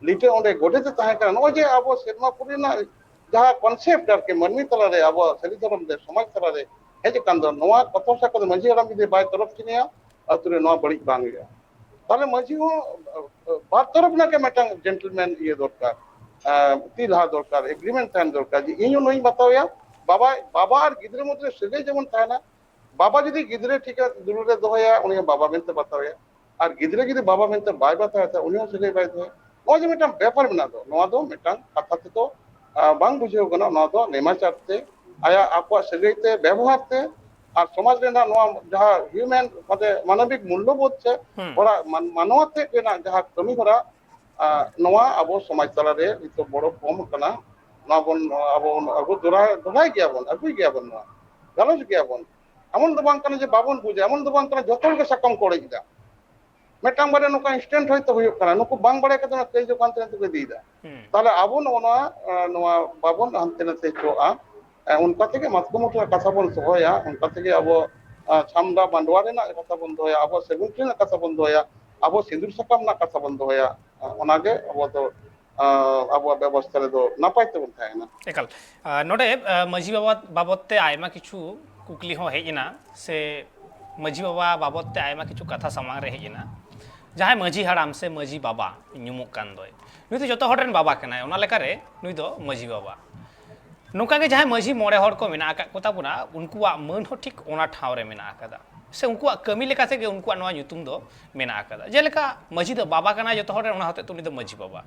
ᱞᱤᱴᱟᱹ ᱚᱸᱰᱮ ᱜᱚᱰᱮᱛ ᱮ ᱛᱟᱦᱮᱸ ᱠᱟᱱᱟ᱾ ᱱᱚᱜᱼᱚᱭ ᱡᱮ ᱟᱵᱚ ᱥᱮᱨᱢᱟᱯᱩᱨ ᱨᱮᱱᱟᱜ ᱡᱟᱦᱟᱸ concept ᱟᱨᱠᱤ ᱢᱟᱹᱱᱢᱤ ᱛᱟᱞᱟᱨᱮ, ᱟᱵᱚ ᱥᱟᱹᱨᱤ ᱫᱷᱚᱨᱚᱢ ᱨᱮ, ᱥᱚᱢᱟᱡᱽ ᱛᱟᱞᱟᱨᱮ ᱦᱮᱡ ᱟᱠᱟᱱ ᱫᱚ, ᱱᱚᱣᱟ ᱠᱚᱛᱚ ᱥᱟ ᱠᱚᱫᱚ ᱢᱟᱹᱡᱷᱤ ᱦᱟᱲᱟᱢ ᱡᱩᱫᱤ ᱵᱟᱭ ᱛᱚᱨᱚᱯ ᱪᱤᱱᱤᱭᱟ, ᱟᱹᱛᱩ ᱨᱮ ᱱᱚᱣᱟ ᱵᱟᱹᱲᱤᱡ ᱵᱟᱝ ᱦᱩᱭᱩᱜᱼᱟ᱾ ᱛᱟᱦᱞᱮ ᱢᱟᱹᱡᱷᱤ ᱦᱚᱸ, ᱟᱸ, ᱵᱟᱨ ᱛᱚᱨᱚᱯ ᱨᱮᱱᱟᱜ ᱜᱮ ᱢᱤᱫᱴᱟᱝ gentleman ᱤᱭᱟᱹ ᱫᱚᱨᱠᱟᱨ, ᱟᱸ, ᱛᱤ ᱞᱟᱦᱟ ᱫᱚᱨᱠᱟᱨ, agreement ᱛᱟᱦᱮᱱ ᱫᱚᱨᱠᱟᱨ ᱡᱮ ᱤᱧ ᱦᱚᱸ ᱱᱩᱭᱤᱧ ᱵᱟᱛᱟᱣᱮᱭᱟ᱾ ᱵᱟᱵᱟ, ᱵᱟᱵᱟ ᱟᱨ ᱜᱤᱫᱽᱨᱟᱹ ᱢᱚᱫᱽᱫᱷᱮ ᱨᱮ ᱥᱟᱹᱜᱟᱹᱭ ᱡᱮᱢᱚᱱ ᱛᱟᱦᱮᱱᱟ, ᱵᱟᱵᱟ ᱡᱩᱫᱤ ᱜᱤᱫᱽᱨᱟᱹ ᱴᱷᱤᱠ ᱫᱩᱞᱟᱹᱲ ᱨᱮ ᱫᱚᱦᱚᱭᱟ, ᱩᱱᱤ ᱦᱚᱸ ᱵᱟᱵᱟ ᱢᱮᱱᱛᱮ ᱵᱟᱛᱟᱣᱮᱭᱟ, ᱟᱨ ᱜᱤᱫᱽᱨᱟᱹ ᱡᱩᱫᱤ ᱵᱟᱵᱟ ᱢᱮᱱᱛᱮ ᱵᱟᱭ ᱵᱟᱛᱟᱣᱮᱭᱟ, ᱩᱱᱤ ᱦᱚᱸ ᱥᱟᱹᱜᱟᱹᱭ ᱵᱟᱭ ᱫᱚᱦᱚᱭᱟ᱾ ᱱᱚᱜᱼᱚᱭ ᱡᱮ ᱢᱤᱫᱴᱟᱝ ᱵᱮᱯᱟᱨ ᱢᱮᱱᱟᱜ ᱫᱚ, ᱱᱚᱣᱟ ᱫᱚ ᱢᱤᱫᱴᱟᱝ ᱠᱟᱛᱷᱟ ᱛᱮᱫᱚ, ᱟᱸ, ᱵᱟᱝ ᱵᱩᱡᱷᱟᱹᱣ ᱜᱟᱱᱚᱜᱼᱟ᱾ ᱱᱚᱣᱟ ᱫᱚ ᱱᱮᱢᱟᱪᱟᱨ ᱛᱮ, ᱟᱭᱟᱜ ᱟᱠᱚᱣᱟᱜ ᱥᱟᱹᱜᱟᱹᱭ ᱛᱮ, ᱵᱮᱵᱚᱦᱟᱨ ᱛᱮ, ᱟᱨ ᱥᱚᱢᱟᱡᱽ ᱨᱮᱱᱟᱜ ᱱᱚᱣᱟ ᱡᱟᱦᱟᱸ human, ᱢᱟᱱᱮ ᱢᱟᱱᱚᱵᱤᱠ ᱢᱩᱞᱞᱚᱵᱳᱫᱷ ᱥᱮ ᱦᱩᱸ᱾ ᱦᱚᱲᱟᱜ ᱢᱟᱱ-, ᱢᱟᱱᱣᱟ ᱛᱮᱫ ᱨᱮᱱᱟᱜ ᱡᱟᱦᱟᱸ ᱠᱟᱹᱢᱤ ᱦᱚᱨᱟ, ᱟᱸ, ᱱᱚᱣᱟ ᱟᱵᱚ ᱥᱚᱢᱟᱡᱽ ᱛᱟᱞᱟᱨᱮ ᱱᱤᱛᱚᱜ ᱵᱚᱲᱚ ᱠᱚᱢ ᱟᱠᱟᱱᱟ᱾ ᱱᱚᱣᱟ ᱵᱚᱱ, ᱟᱵᱚ ᱵᱚᱱ ᱟᱹᱜᱩ ᱫᱚᱦᱲᱟ-, ᱫᱚᱦᱲᱟᱭ ᱜᱮᱭᱟᱵᱚᱱ, ᱟᱹᱜᱩᱭ ᱜᱮᱭᱟᱵᱚᱱ, ᱱᱚᱣᱟ ᱜᱟᱞᱚᱪ ᱜᱮᱭᱟᱵᱚᱱ᱾ ᱮᱢᱚᱱ ᱫᱚ ᱵᱟᱝ ᱠᱟᱱᱟ ᱡᱮ ᱵᱟᱵᱚᱱ ᱵᱩᱡᱟ, ᱮᱢᱚᱱ ᱫᱚ ᱵᱟᱝ ᱠᱟᱱᱟ ᱡᱚᱛᱚ ᱦᱚᱲ ᱜᱮ ᱥᱟᱠᱟᱢ ᱠᱚ ᱚᱲᱮᱡ ᱮᱫᱟ᱾ ᱢᱤᱫᱴᱟᱝ ᱵᱟᱨᱭᱟ ᱱᱚᱝᱠᱟ incident ᱦᱚᱭᱛᱳ ᱦᱩᱭᱩᱜ ᱠᱟᱱᱟ, ᱱᱩᱠᱩ ᱵᱟᱝ ᱵᱟᱲᱟᱭ ᱠᱟᱛᱮ ᱚᱱᱟ ᱠᱟᱹᱭ ᱡᱚᱠᱷᱚᱱ ᱦᱟᱱᱛᱮ ᱱᱟᱛᱮ ᱠᱚ ᱤᱫᱤᱭᱮᱫᱟ᱾ ᱦᱩᱸ᱾ ᱛᱟᱦᱞᱮ ᱟᱵᱚ ᱱᱚᱜᱼᱚ ᱱᱚᱣᱟ, ᱟᱸ, ᱱᱚᱣᱟ ᱵᱟᱵᱚᱱ ᱦᱟᱱᱛᱮ ᱱᱟᱛᱮ ᱦᱚᱪᱚᱣᱟᱜᱼᱟ᱾ ᱟᱸ, ᱚᱱᱠᱟ ᱛᱮᱜᱮ ᱢᱟᱛᱠᱚᱢ ᱵᱩᱴᱟᱹ ᱨᱮ ᱠᱟᱛᱷᱟ ᱵᱚᱱ ᱫᱚᱦᱚᱭᱟ, ᱚᱱᱠᱟ ᱛᱮᱜᱮ ᱟᱵᱚ, ᱟᱸ, ᱪᱷᱟᱢᱰᱟ ᱢᱟᱰᱣᱟ ᱨᱮᱱᱟᱜ ᱠᱟᱛᱷᱟ ᱵᱚᱱ ᱫᱚᱦᱚᱭᱟ, ᱟᱵᱚ ᱥᱟᱹᱜᱩᱱ ᱴᱷᱤᱞᱤ ᱨᱮᱱᱟᱜ ᱠᱟᱛᱷᱟ ᱵᱚᱱ ᱫᱚᱦᱚᱭᱟ, ᱟᱵᱚ ᱥᱤᱸᱫᱩᱨ ᱥᱟᱠᱟᱢ ᱨᱮᱱᱟᱜ ᱠᱟᱛᱷᱟ ᱵᱚᱱ ᱫᱚᱦᱚᱭᱟ᱾ ᱟᱸ, ᱚᱱᱟᱜᱮ ᱟᱵᱚ ᱫᱚ, ᱟᱸ, ᱟᱵᱚᱣᱟᱜ ᱵᱮᱵᱚᱥᱛᱷᱟ ᱨᱮᱫᱚ ᱱᱟᱯᱟᱭ ᱛᱮᱵᱚᱱ ᱛᱟᱦᱮᱱᱟ᱾ ᱮᱠᱟᱞ᱾ ᱟᱸ, ᱱᱚᱰᱮ, ᱟᱸ, ᱢᱟᱹᱡᱷᱤ ᱵᱟᱵᱟ ᱵᱟᱵᱚᱫ ᱛᱮ ᱟᱭᱢᱟ ᱠᱤᱪᱷᱩ ᱠᱩᱠᱞᱤ ᱦᱚᱸ ᱦᱮᱡ ᱮᱱᱟ, ᱥᱮ ᱢᱟᱹᱡᱷᱤ ᱵᱟᱵᱟ ᱵᱟᱵᱚᱫ ᱛᱮ ᱟᱭᱢᱟ ᱠᱤᱪᱷᱩ ᱠᱟᱛᱷᱟ ᱥᱟᱢᱟᱝ ᱨᱮ ᱦᱮᱡ ᱮᱱᱟ᱾ ᱡᱟᱦᱟᱸᱭ ᱢᱟᱹᱡᱷᱤ ᱦᱟᱲᱟᱢ ᱥᱮ ᱢᱟᱹᱡᱷᱤ ᱵᱟᱵᱟ ᱧᱩᱢᱩᱜ ᱠᱟᱱ ᱫᱚᱭ, ᱱᱩᱭ ᱫᱚ ᱡᱚᱛᱚ ᱦᱚᱲ ᱨᱮᱱ ᱵᱟᱵᱟ ᱠᱟᱱᱟᱭ, ᱚᱱᱟ ᱞᱮᱠᱟᱨᱮ ᱱᱩᱭ ᱫᱚ ᱢᱟᱹᱡᱷᱤ ᱵᱟᱵᱟ᱾ ᱱᱚᱝᱠᱟ ᱜᱮ ᱡᱟᱦᱟᱸᱭ ᱢᱟᱹᱡᱷᱤ ᱢᱚᱬᱮ ᱦᱚᱲ ᱠᱚ ᱢᱮᱱᱟᱜ ᱟᱠᱟᱫ ᱠᱚ ᱛᱟᱵᱚᱱᱟ, ᱩᱱᱠᱩᱣᱟᱜ ᱢᱟᱹᱱ ᱦᱚᱸ ᱴᱷᱤᱠ ᱚᱱᱟ ᱴᱷᱟᱶ ᱨᱮ ᱢᱮᱱᱟᱜ ᱟᱠᱟᱫᱟ, ᱥᱮ ᱩᱱᱠᱩᱣᱟᱜ ᱠᱟᱹᱢᱤ ᱞᱮᱠᱟ ᱛᱮᱜᱮ ᱩᱱᱠᱩᱣᱟᱜ ᱱᱚᱣᱟ ᱧᱩᱛᱩᱢ ᱫᱚ ᱢᱮᱱᱟᱜ ᱟᱠᱟᱫᱟ᱾ ᱡᱮᱞᱮᱠᱟ ᱢᱟᱹᱡᱷᱤ ᱫᱚ ᱵᱟᱵᱟ ᱠᱟᱱᱟᱭ ᱡᱚᱛᱚ ᱦᱚᱲ ᱨᱮᱱ, ᱚᱱᱟ ᱦᱚᱛᱮᱡ ᱛᱮ ᱩᱱᱤ ᱫᱚ ᱢᱟᱹᱡᱷᱤ ᱵᱟᱵᱟ᱾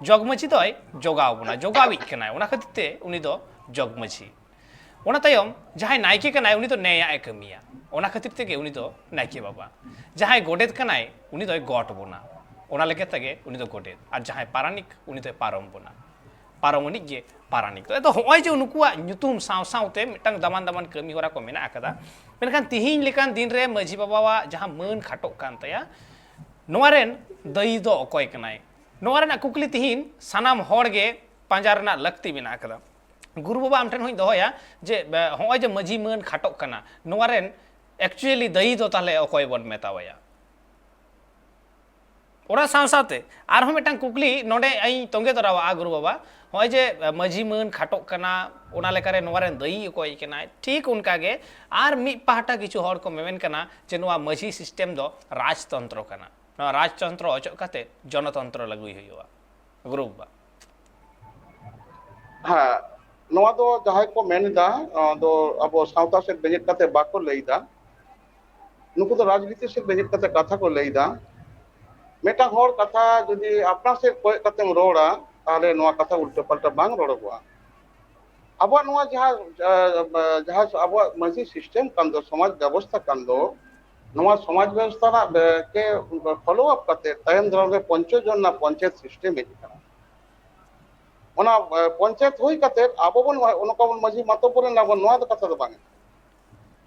ᱡᱚᱜᱽ ᱢᱟᱹᱡᱷᱤ ᱫᱚᱭ ᱡᱚᱜᱟᱣ ᱵᱚᱱᱟ, ᱡᱚᱜᱟᱣᱤᱡ ᱠᱟᱱᱟᱭ, ᱚᱱᱟ ᱠᱷᱟᱹᱛᱤᱨ ᱛᱮ ᱩᱱᱤ ᱫᱚ ᱡᱚᱜᱽ ᱢᱟᱹᱡᱷᱤ᱾ ᱚᱱᱟ ᱛᱟᱭᱚᱢ ᱡᱟᱦᱟᱸᱭ ᱱᱟᱭᱠᱮ ᱠᱟᱱᱟᱭ, ᱩᱱᱤ ᱫᱚ ᱱᱮᱭᱟᱜ ᱮ ᱠᱟᱹᱢᱤᱭᱟ, ᱚᱱᱟ ᱠᱷᱟᱹᱛᱤᱨ ᱛᱮᱜᱮ ᱩᱱᱤ ᱫᱚ ᱱᱟᱭᱠᱮ ᱵᱟᱵᱟ᱾ ᱡᱟᱦᱟᱸᱭ ᱜᱚᱰᱮᱛ ᱠᱟᱱᱟᱭ, ᱩᱱᱤ ᱫᱚᱭ ᱜᱚᱴ ᱵᱚᱱᱟ, ᱚᱱᱟ ᱞᱮᱠᱟ ᱛᱮᱜᱮ ᱩᱱᱤ ᱫᱚ ᱜᱚᱰᱮᱛ᱾ ᱟᱨ ᱡᱟᱦᱟᱸᱭ ᱯᱟᱨᱟᱱᱤᱠ, ᱩᱱᱤ ᱫᱚᱭ ᱯᱟᱨᱚᱢ ᱵᱚᱱᱟ, ᱯᱟᱨᱚᱢ ᱟᱹᱱᱤᱡ ᱜᱮ ᱯᱟᱨᱟᱱᱤᱠ ᱫᱚ᱾ ᱟᱫᱚ ᱦᱚᱸᱜᱼᱚᱭ ᱡᱮ ᱱᱩᱠᱩᱣᱟᱜ ᱧᱩᱛᱩᱢ ᱥᱟᱶ ᱥᱟᱶᱛᱮ ᱢᱤᱫᱴᱟᱝ ᱫᱟᱢᱟᱱ ᱫᱟᱢᱟᱱ ᱠᱟᱹᱢᱤ ᱦᱚᱨᱟ ᱠᱚ ᱢᱮᱱᱟᱜ ᱟᱠᱟᱫᱟ, ᱢᱮᱱᱠᱷᱟᱱ ᱛᱤᱦᱤᱧ ᱞᱮᱠᱟᱱ ᱫᱤᱱ ᱨᱮ ᱢᱟᱹᱡᱷᱤ ᱵᱟᱵᱟᱣᱟᱜ ᱡᱟᱦᱟᱸ ᱢᱟᱹᱱ ᱠᱷᱟᱴᱚᱜ ᱠᱟᱱ ᱛᱟᱭᱟ, ᱱᱚᱣᱟ ᱨᱮᱱ ᱫᱟᱹᱭᱤ ᱫᱚ ᱚᱠᱚᱭ ᱠᱟᱱᱟᱭ? ᱱᱚᱣᱟ ᱨᱮᱱᱟᱜ ᱠᱩᱠᱞᱤ ᱛᱤᱦᱤᱧ ᱥᱟᱱᱟᱢ ᱦᱚᱲ ᱜᱮ ᱯᱟᱸᱡᱟ ᱨᱮᱱᱟᱜ ᱞᱟᱹᱠᱛᱤ ᱢᱮᱱᱟᱜ ᱟᱠᱟᱫᱟ᱾ ᱜᱩᱨᱩ ᱵᱟᱵᱟ, ᱟᱢ ᱴᱷᱮᱱ ᱦᱚᱸᱧ ᱫᱚᱦᱚᱭᱟ ᱡᱮ, ᱵᱮ-, ᱦᱚᱸᱜᱼᱚᱭ ᱡᱮ ᱢᱟᱹᱡᱷᱤ ᱢᱟᱹᱱ ᱠᱷᱟᱴᱚᱜ ᱠᱟᱱᱟ, ᱱᱚᱣᱟ ᱨᱮᱱ actually ᱫᱟᱹᱭᱤ ᱫᱚ ᱛᱟᱦᱞᱮ ᱚᱠᱚᱭ ᱵᱚᱱ ᱢᱮᱛᱟᱣᱟᱭᱟ? ᱚᱱᱟ ᱥᱟᱶ ᱥᱟᱶᱛᱮ ᱟᱨᱦᱚᱸ ᱢᱤᱫᱴᱟᱝ ᱠᱩᱠᱞᱤ ᱱᱚᱰᱮ ᱤᱧ ᱛᱚᱸᱜᱮ ᱛᱚᱨᱟᱣᱟᱜᱼᱟ, ᱜᱩᱨᱩ ᱵᱟᱵᱟ, ᱱᱚᱜᱼᱚᱭ ᱡᱮ ᱢᱟᱹᱡᱷᱤ ᱢᱟᱹᱱ ᱠᱷᱟᱴᱚᱜ ᱠᱟᱱᱟ, ᱚᱱᱟ ᱞᱮᱠᱟᱨᱮ ᱱᱚᱣᱟ ᱨᱮᱱ ᱫᱟᱹᱭᱤ ᱚᱠᱚᱭ ᱠᱟᱱᱟᱭ? ᱴᱷᱤᱠ ᱚᱱᱠᱟ ᱜᱮ ᱟᱨ ᱢᱤᱫ ᱯᱟᱦᱴᱟ ᱠᱤᱪᱷᱩ ᱦᱚᱲ ᱠᱚ ᱢᱮᱢᱮᱱ ᱠᱟᱱᱟ ᱡᱮ ᱱᱚᱣᱟ ᱢᱟᱹᱡᱷᱤ system ᱫᱚ ᱨᱟᱡᱽᱛᱚᱱᱛᱨᱚ ᱠᱟᱱᱟ, ᱱᱚᱣᱟ ᱨᱟᱡᱽᱛᱚᱱᱛᱨᱚ ᱚᱪᱚᱜ ᱠᱟᱛᱮ ᱡᱚᱱᱚᱛᱚᱱᱛᱨᱚ ᱞᱟᱹᱜᱩᱭ ᱦᱩᱭᱩᱜᱼᱟ᱾ ᱜᱩᱨᱩ ᱵᱟᱵᱟ᱾ ᱦᱮᱸ, ᱱᱚᱣᱟ ᱫᱚ ᱡᱟᱦᱟᱸᱭ ᱠᱚ ᱢᱮᱱ ᱮᱫᱟ, ᱱᱚᱣᱟ ᱫᱚ ᱟᱵᱚ ᱥᱟᱶᱛᱟ ᱥᱮᱫ ᱵᱮᱸᱜᱮᱫ ᱠᱟᱛᱮ ᱵᱟᱠᱚ ᱞᱟᱹᱭ ᱮᱫᱟ, ᱱᱩᱠᱩ ᱫᱚ ᱨᱟᱡᱽᱱᱤᱛᱤ ᱥᱮᱫ ᱵᱮᱸᱜᱮᱫ ᱠᱟᱛᱮ ᱠᱟᱛᱷᱟ ᱠᱚ ᱞᱟᱹᱭ ᱮᱫᱟ᱾ ᱢᱤᱫᱴᱟᱝ ᱦᱚᱲ ᱠᱟᱛᱷᱟ ᱡᱩᱫᱤ ᱟᱯᱱᱟᱨ ᱥᱮᱫ ᱠᱚᱭᱚᱜ ᱠᱟᱛᱮᱢ ᱨᱚᱲᱟ, ᱛᱟᱦᱚᱞᱮ ᱱᱚᱣᱟ ᱠᱟᱛᱷᱟ ᱩᱞᱴᱟᱹ ᱯᱟᱞᱴᱟ ᱵᱟᱝ ᱨᱚᱲᱚᱜᱚᱜᱼᱟ᱾ ᱟᱵᱚᱣᱟᱜ ᱱᱚᱣᱟ ᱡᱟᱦᱟᱸ, ᱟᱸ, ᱡᱟᱦᱟᱸ ᱟᱵᱚᱣᱟᱜ ᱢᱟᱹᱡᱷᱤ system ᱠᱟᱱ ᱫᱚ, ᱥᱚᱢᱟᱡᱽ ᱵᱮᱵᱚᱥᱛᱷᱟ ᱠᱟᱱ ᱫᱚ, ᱱᱚᱣᱟ ᱥᱚᱢᱟᱡᱽ ᱵᱮᱵᱚᱥᱛᱷᱟ ᱨᱮᱱᱟᱜ ᱵᱮ-, ᱠᱮ follow up ᱠᱟᱛᱮ ᱛᱟᱭᱚᱢ ᱫᱟᱨᱟᱢ ᱨᱮ ᱯᱚᱧᱪᱚ ᱡᱚᱱ ᱨᱮᱱᱟᱜ ᱯᱚᱧᱪᱟᱭᱮᱛ system ᱦᱮᱡ ᱟᱠᱟᱱᱟ᱾ ᱚᱱᱟ, ᱮ, ᱯᱚᱧᱪᱟᱭᱮᱛ ᱦᱩᱭ ᱠᱟᱛᱮ ᱟᱵᱚ ᱵᱚᱱ ᱱᱚᱝᱠᱟ ᱵᱚᱱ ᱢᱟᱹᱡᱷᱤ ᱢᱟᱛᱚ ᱵᱚᱱ ᱮᱱᱟ ᱵᱚᱱ, ᱱᱚᱣᱟ ᱫᱚ ᱠᱟᱛᱷᱟ ᱫᱚ ᱵᱟᱝ᱾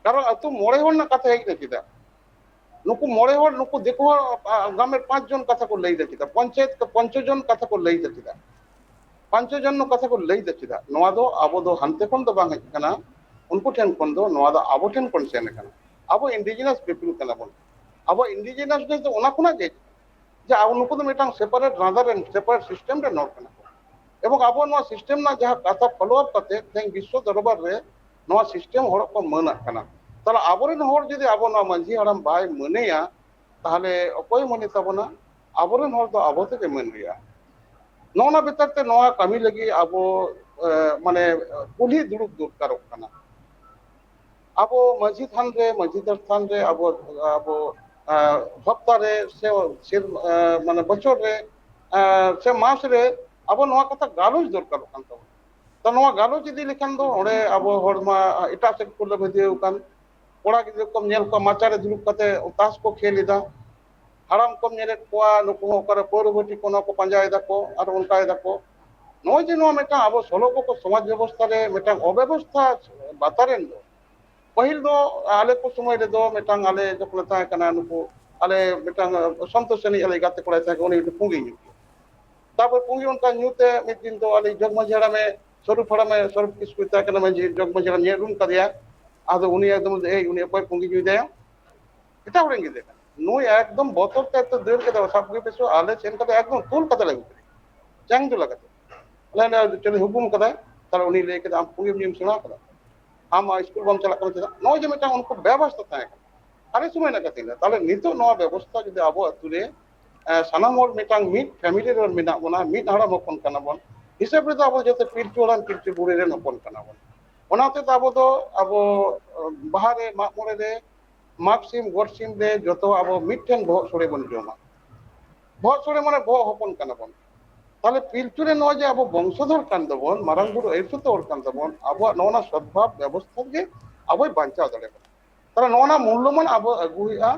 ᱠᱟᱨᱚᱱ ᱟᱹᱛᱩ ᱢᱚᱬᱮ ᱦᱚᱲ ᱨᱮᱱᱟᱜ ᱠᱟᱛᱷᱟ ᱦᱮᱡ ᱮᱱᱟ ᱪᱮᱫᱟᱜ? ᱱᱩᱠᱩ ᱢᱚᱬᱮ ᱦᱚᱲ, ᱱᱩᱠᱩ ᱫᱤᱠᱩ ᱦᱚᱲ, ᱟ, ᱜᱨᱟᱢᱮᱨ ᱯᱟᱸᱪ ᱡᱚᱱ ᱠᱟᱛᱷᱟ ᱠᱚ ᱞᱟᱹᱭ ᱮᱫᱟ ᱪᱮᱫᱟᱜ? ᱯᱚᱧᱪᱟᱭᱮᱛ ᱠᱚ ᱯᱚᱧᱪᱚ ᱡᱚᱱ ᱠᱟᱛᱷᱟ ᱠᱚ ᱞᱟᱹᱭ ᱮᱫᱟ ᱪᱮᱫᱟᱜ? ᱯᱚᱧᱪᱚ ᱡᱚᱱ ᱠᱟᱛᱷᱟ ᱠᱚ ᱞᱟᱹᱭ ᱮᱫᱟ ᱪᱮᱫᱟᱜ? ᱱᱚᱣᱟ ᱫᱚ ᱟᱵᱚ ᱫᱚ ᱦᱟᱱᱛᱮ ᱠᱷᱚᱱ ᱫᱚ ᱵᱟᱝ ᱦᱮᱡ ᱟᱠᱟᱱᱟ, ᱩᱱᱠᱩ ᱴᱷᱮᱱ ᱠᱷᱚᱱ ᱫᱚ, ᱱᱚᱣᱟ ᱫᱚ ᱟᱵᱚ ᱴᱷᱮᱱ ᱠᱷᱚᱱ ᱥᱮᱱ ᱟᱠᱟᱱᱟ᱾ ᱟᱵᱚ indigenous people ᱠᱟᱱᱟ ᱵᱚᱱ᱾ ᱟᱵᱚ indigenousness ᱫᱚ ᱚᱱᱟ ᱠᱷᱚᱱᱟᱜ ᱜᱮ ᱦᱮᱡ ᱟᱠᱟᱱᱟ, ᱡᱮ ᱟᱵᱚ ᱱᱩᱠᱩ ᱫᱚ ᱢᱤᱫᱴᱟᱝ separate ᱨᱟᱸᱫᱟ ᱨᱮᱱ, separate system ᱨᱮᱱ ᱦᱚᱲ ᱠᱟᱱᱟ ᱠᱚ᱾ ᱮᱵᱚᱝ ᱟᱵᱚ ᱱᱚᱣᱟ system ᱨᱮᱱᱟᱜ ᱡᱟᱦᱟᱸ ᱠᱟᱛᱷᱟ follow up ᱠᱟᱛᱮ ᱛᱮᱦᱮᱧ ᱵᱤᱥᱥᱚ ᱫᱚᱨᱵᱟᱨ ᱨᱮ ᱱᱚᱣᱟ system ᱦᱚᱲ ᱠᱚ ᱢᱟᱹᱱᱟᱜ ᱠᱟᱱᱟ᱾ ᱛᱟᱦᱞᱮ ᱟᱵᱚᱨᱮᱱ ᱦᱚᱲ ᱡᱩᱫᱤ ᱟᱵᱚ ᱱᱚᱣᱟ ᱢᱟᱹᱡᱷᱤ ᱦᱟᱲᱟᱢ ᱵᱟᱭ ᱢᱟᱹᱱᱮᱭᱟ, ᱛᱟᱦᱚᱞᱮ ᱚᱠᱚᱭ ᱢᱟᱹᱱᱮ ᱛᱟᱵᱚᱱᱟ? ᱟᱵᱚᱨᱮᱱ ᱦᱚᱲ ᱫᱚ ᱟᱵᱚ ᱛᱮᱜᱮ ᱢᱟᱹᱱ ᱦᱩᱭᱩᱜᱼᱟ᱾ ᱱᱚᱜᱼᱚ ᱱᱟ ᱵᱮᱯᱟᱨ ᱛᱮ ᱱᱚᱣᱟ ᱠᱟᱹᱢᱤ ᱞᱟᱹᱜᱤᱫ ᱟᱵᱚ ᱢᱟᱱᱮ ᱠᱩᱞᱦᱤ ᱫᱩᱲᱩᱵ ᱫᱚᱨᱠᱟᱨᱚᱜ ᱠᱟᱱᱟ᱾ ᱟᱵᱚ ᱢᱟᱹᱡᱷᱤ ᱛᱷᱟᱱ ᱨᱮ, ᱢᱟᱹᱡᱷᱤ ᱛᱷᱟᱱ ᱨᱮ ᱟᱵᱚ ᱟᱵᱚ ᱦᱟᱯᱛᱟ ᱨᱮ ᱥᱮ ᱢᱟᱱᱮ ᱵᱚᱪᱷᱚᱨ ᱨᱮ ᱥᱮ ᱢᱟᱥ ᱨᱮ ᱟᱵᱚ ᱱᱚᱣᱟ ᱠᱟᱛᱷᱟ ᱜᱟᱞᱚᱪ ᱫᱚᱨᱠᱟᱨᱚᱜ ᱠᱟᱱ ᱛᱟᱵᱚᱱᱟ᱾ ᱛᱚ ᱱᱚᱣᱟ ᱜᱟᱞᱚᱪ ᱤᱫᱤ ᱞᱮᱠᱷᱟᱱ ᱫᱚ ᱚᱸᱰᱮ ᱟᱵᱚ ᱦᱚᱲ ᱢᱟ ᱮᱴᱟᱜ ᱥᱮᱫ ᱠᱚ ᱞᱟᱹᱵᱟᱹᱫᱤᱭᱟᱹ ᱟᱠᱟᱱ᱾ ᱠᱚᱲᱟ ᱜᱤᱫᱽᱨᱟᱹ ᱠᱚᱢ ᱧᱮᱞ ᱠᱚᱣᱟ ᱢᱟᱪᱟ ᱨᱮ ᱫᱩᱲᱩᱵ ᱠᱟᱛᱮ ᱛᱟᱥ ᱠᱚ ᱠᱷᱮᱞ ᱮᱫᱟ᱾ ᱦᱟᱲᱟᱢ ᱠᱚᱢ ᱧᱮᱞᱮᱫ ᱠᱚᱣᱟ, ᱱᱩᱠᱩ ᱦᱚᱸ ᱚᱠᱟᱨᱮ ᱯᱟᱹᱣᱨᱟᱹ ᱵᱷᱟᱹᱴᱤ ᱠᱚ ᱚᱱᱟ ᱠᱚ ᱯᱟᱸᱡᱟᱭ ᱫᱟᱠᱚ ᱟᱨ ᱚᱱᱠᱟᱭ ᱫᱟᱠᱚ᱾ ᱱᱚᱜᱼᱚᱭ ᱡᱮ ᱱᱚᱣᱟ ᱢᱤᱫᱴᱟᱝ ᱟᱵᱚ ᱥᱚᱞᱚᱠᱚ ᱥᱚᱢᱟᱡᱽ ᱵᱮᱵᱚᱥᱛᱷᱟ ᱨᱮ ᱢᱤᱫᱴᱟᱝ ᱚᱵᱮᱵᱚᱥᱛᱷᱟ ᱵᱟᱛᱟᱨᱮᱱ ᱫᱚ, ᱯᱟᱹᱦᱤᱞ ᱫᱚ ᱟᱞᱮ ᱠᱚ ᱥᱚᱢᱚᱭ ᱨᱮᱫᱚ ᱢᱤᱫᱴᱟᱝ ᱟᱞᱮ ᱡᱚᱠᱷᱚᱱ ᱞᱮ ᱛᱟᱦᱮᱸ ᱠᱟᱱᱟ, ᱱᱩᱠᱩ ᱟᱞᱮ ᱢᱤᱫᱴᱟᱝ ᱥᱚᱱᱛᱳᱥ ᱥᱮᱱᱤᱡ ᱟᱞᱮ ᱜᱟᱛᱮ ᱠᱚᱲᱟᱭ ᱛᱟᱦᱮᱸ ᱠᱟᱱᱟ, ᱩᱱᱤ ᱢᱤᱫᱴᱟᱝ ᱯᱩᱸᱜᱤ ᱧᱩ ᱠᱮᱫᱟ᱾ ᱛᱟᱨᱯᱚᱨ ᱯᱩᱸᱜᱤ ᱚᱱᱠᱟ ᱧᱩ ᱛᱮ ᱢᱤᱫ ᱫᱤᱱ ᱫᱚ ᱟᱞᱮ ᱡᱚᱜᱽ ᱢᱟᱹᱡᱷᱤ ᱦᱟᱲᱟᱢᱮ, ᱥᱚᱨᱩᱯ ᱦᱟᱲᱟᱢᱮ, ᱥᱚᱨᱩᱯ ᱠᱤᱥᱠᱩᱭ ᱛᱟᱦᱮᱸ ᱠᱟᱱᱟ ᱢᱟᱹᱡᱷᱤ, ᱡᱚᱜᱽ ᱢᱟᱹᱡᱷᱤ ᱦᱟᱲᱟᱢ ᱧᱮᱞ ᱩᱨᱩᱢ ᱠᱟᱫᱮᱭᱟ᱾ ᱟᱫᱚ ᱩᱱᱤ ᱮᱠᱫᱚᱢ ᱞᱟᱹᱭ ᱫᱟᱭ, "ᱮᱭ, ᱩᱱᱤ ᱚᱠᱚᱭ ᱯᱩᱸᱜᱤ ᱧᱩᱭ ᱫᱟᱭ?" ᱮᱴᱟᱜ ᱦᱚᱲ ᱨᱮᱱ ᱜᱤᱫᱽᱨᱟᱹ ᱠᱟᱱᱟ᱾ ᱱᱩᱭ ᱮᱠᱫᱚᱢ ᱵᱚᱛᱚᱨ ᱛᱮ ᱮᱛᱚ ᱫᱟᱹᱲ ᱠᱮᱫᱟ, ᱥᱟᱵ ᱟᱹᱜᱩᱭ ᱯᱮᱥᱮ, ᱟᱞᱮ ᱥᱮᱱ ᱠᱟᱛᱮ ᱮᱠᱫᱚᱢ ᱛᱩᱞ ᱠᱟᱛᱮ ᱞᱮ ᱟᱹᱜᱩ ᱠᱮᱫᱮᱭᱟ᱾ ᱪᱟᱝ ᱫᱩᱞᱟ ᱠᱟᱛᱮ᱾ ᱟᱞᱮ ᱚᱸᱰᱮ ᱪᱮᱞᱮ ᱦᱩᱠᱩᱢ ᱠᱟᱫᱟᱭ, ᱛᱟᱦᱞᱮ ᱩᱱᱤ ᱞᱟᱹᱭ ᱠᱮᱫᱟ, "ᱟᱢ ᱯᱩᱸᱜᱤᱢ ᱧᱩᱢ ᱥᱮᱬᱟ ᱠᱟᱫᱟ? ᱟᱢ ᱥᱠᱩᱞ ᱵᱟᱢ ᱪᱟᱞᱟᱜ ᱠᱟᱱᱟ ᱪᱮᱫᱟᱜ?" ᱱᱚᱜᱼᱚᱭ ᱡᱮ ᱢᱤᱫᱴᱟᱝ ᱩᱱᱠᱩ ᱵᱮᱵᱚᱥᱛᱟ ᱛᱟᱦᱮᱸ ᱠᱟᱱᱟ, ᱟᱞᱮ ᱥᱚᱢᱚᱭ ᱨᱮᱱᱟᱜ ᱠᱟᱛᱷᱟ ᱞᱟᱹᱭ᱾ ᱛᱟᱦᱞᱮ ᱱᱤᱛᱚᱜ ᱱᱚᱣᱟ ᱵᱮᱵᱚᱥᱛᱟ ᱡᱩᱫᱤ ᱟᱵᱚ ᱟᱹᱛᱩ ᱨᱮ, ᱮ, ᱥᱟᱱᱟᱢ ᱦᱚᱲ ᱢᱤᱫᱴᱟᱝ ᱢᱤᱫ ᱯᱷᱮᱢᱤᱞᱤ ᱨᱮ ᱢᱮᱱᱟᱜ ᱵᱚᱱᱟ, ᱢᱤᱫ ᱦᱟᱲᱟᱢ ᱦᱚᱯᱚᱱ ᱠᱟᱱᱟ ᱵᱚᱱ, ᱦᱤᱥᱟᱹᱵ ᱨᱮᱫᱚ ᱟᱵᱚ ᱡᱚᱛᱚ ᱯᱤᱞᱪᱩ ᱦᱟᱲᱟᱢ ᱯᱤᱞᱪᱩ ᱵᱩᱲᱦᱤ ᱨᱮᱱ ᱦᱚᱯᱚᱱ ᱠᱟᱱᱟ ᱵᱚᱱ᱾ ᱚᱱᱟ ᱦᱚᱛᱮᱡ ᱛᱮ ᱟᱵᱚ ᱫᱚ, ᱟᱵᱚ, ᱮ, ᱵᱟᱦᱟ ᱨᱮ, ᱢᱟᱜ ᱢᱚᱬᱮ ᱨᱮ, ᱢᱟᱜᱽ ᱥᱤᱢ, ᱜᱚᱴ ᱥᱤᱢ ᱨᱮ ᱡᱚᱛᱚ ᱟᱵᱚ ᱢᱤᱫᱴᱷᱮᱱ ᱵᱚᱦᱚᱜ ᱥᱳᱲᱮ ᱵᱚᱱ ᱡᱚᱢᱟ᱾ ᱵᱚᱦᱚᱜ ᱥᱳᱲᱮ ᱢᱟᱱᱮ ᱵᱚᱦᱚᱜ ᱦᱚᱯᱚᱱ ᱠᱟᱱᱟ ᱵᱚᱱ᱾ ᱛᱟᱦᱞᱮ ᱯᱤᱞᱪᱩ ᱨᱮ ᱱᱚᱜᱼᱚᱭ ᱡᱮ ᱟᱵᱚ ᱵᱚᱝᱥᱚᱫᱷᱚᱨ ᱠᱟᱱ ᱛᱟᱵᱚᱱ, ᱢᱟᱨᱟᱝ ᱵᱩᱨᱩ ᱟᱹᱭᱩᱨ ᱥᱩᱛ ᱦᱚᱲ ᱠᱟᱱ ᱛᱟᱵᱚᱱ, ᱟᱵᱚᱣᱟᱜ ᱱᱚᱜᱼᱚ ᱱᱟ ᱥᱚᱫᱵᱷᱟᱵ ᱵᱮᱵᱚᱥᱛᱷᱟ ᱜᱮ ᱟᱵᱚᱭ ᱵᱟᱧᱪᱟᱣ ᱫᱟᱲᱮᱭᱟᱵᱚᱱᱟ᱾ ᱛᱟᱦᱞᱮ ᱱᱚᱜᱼᱚ ᱱᱟ ᱢᱩᱞᱞᱚᱢᱟᱱ ᱟᱵᱚ ᱟᱹᱜᱩ ᱦᱩᱭᱩᱜᱼᱟ,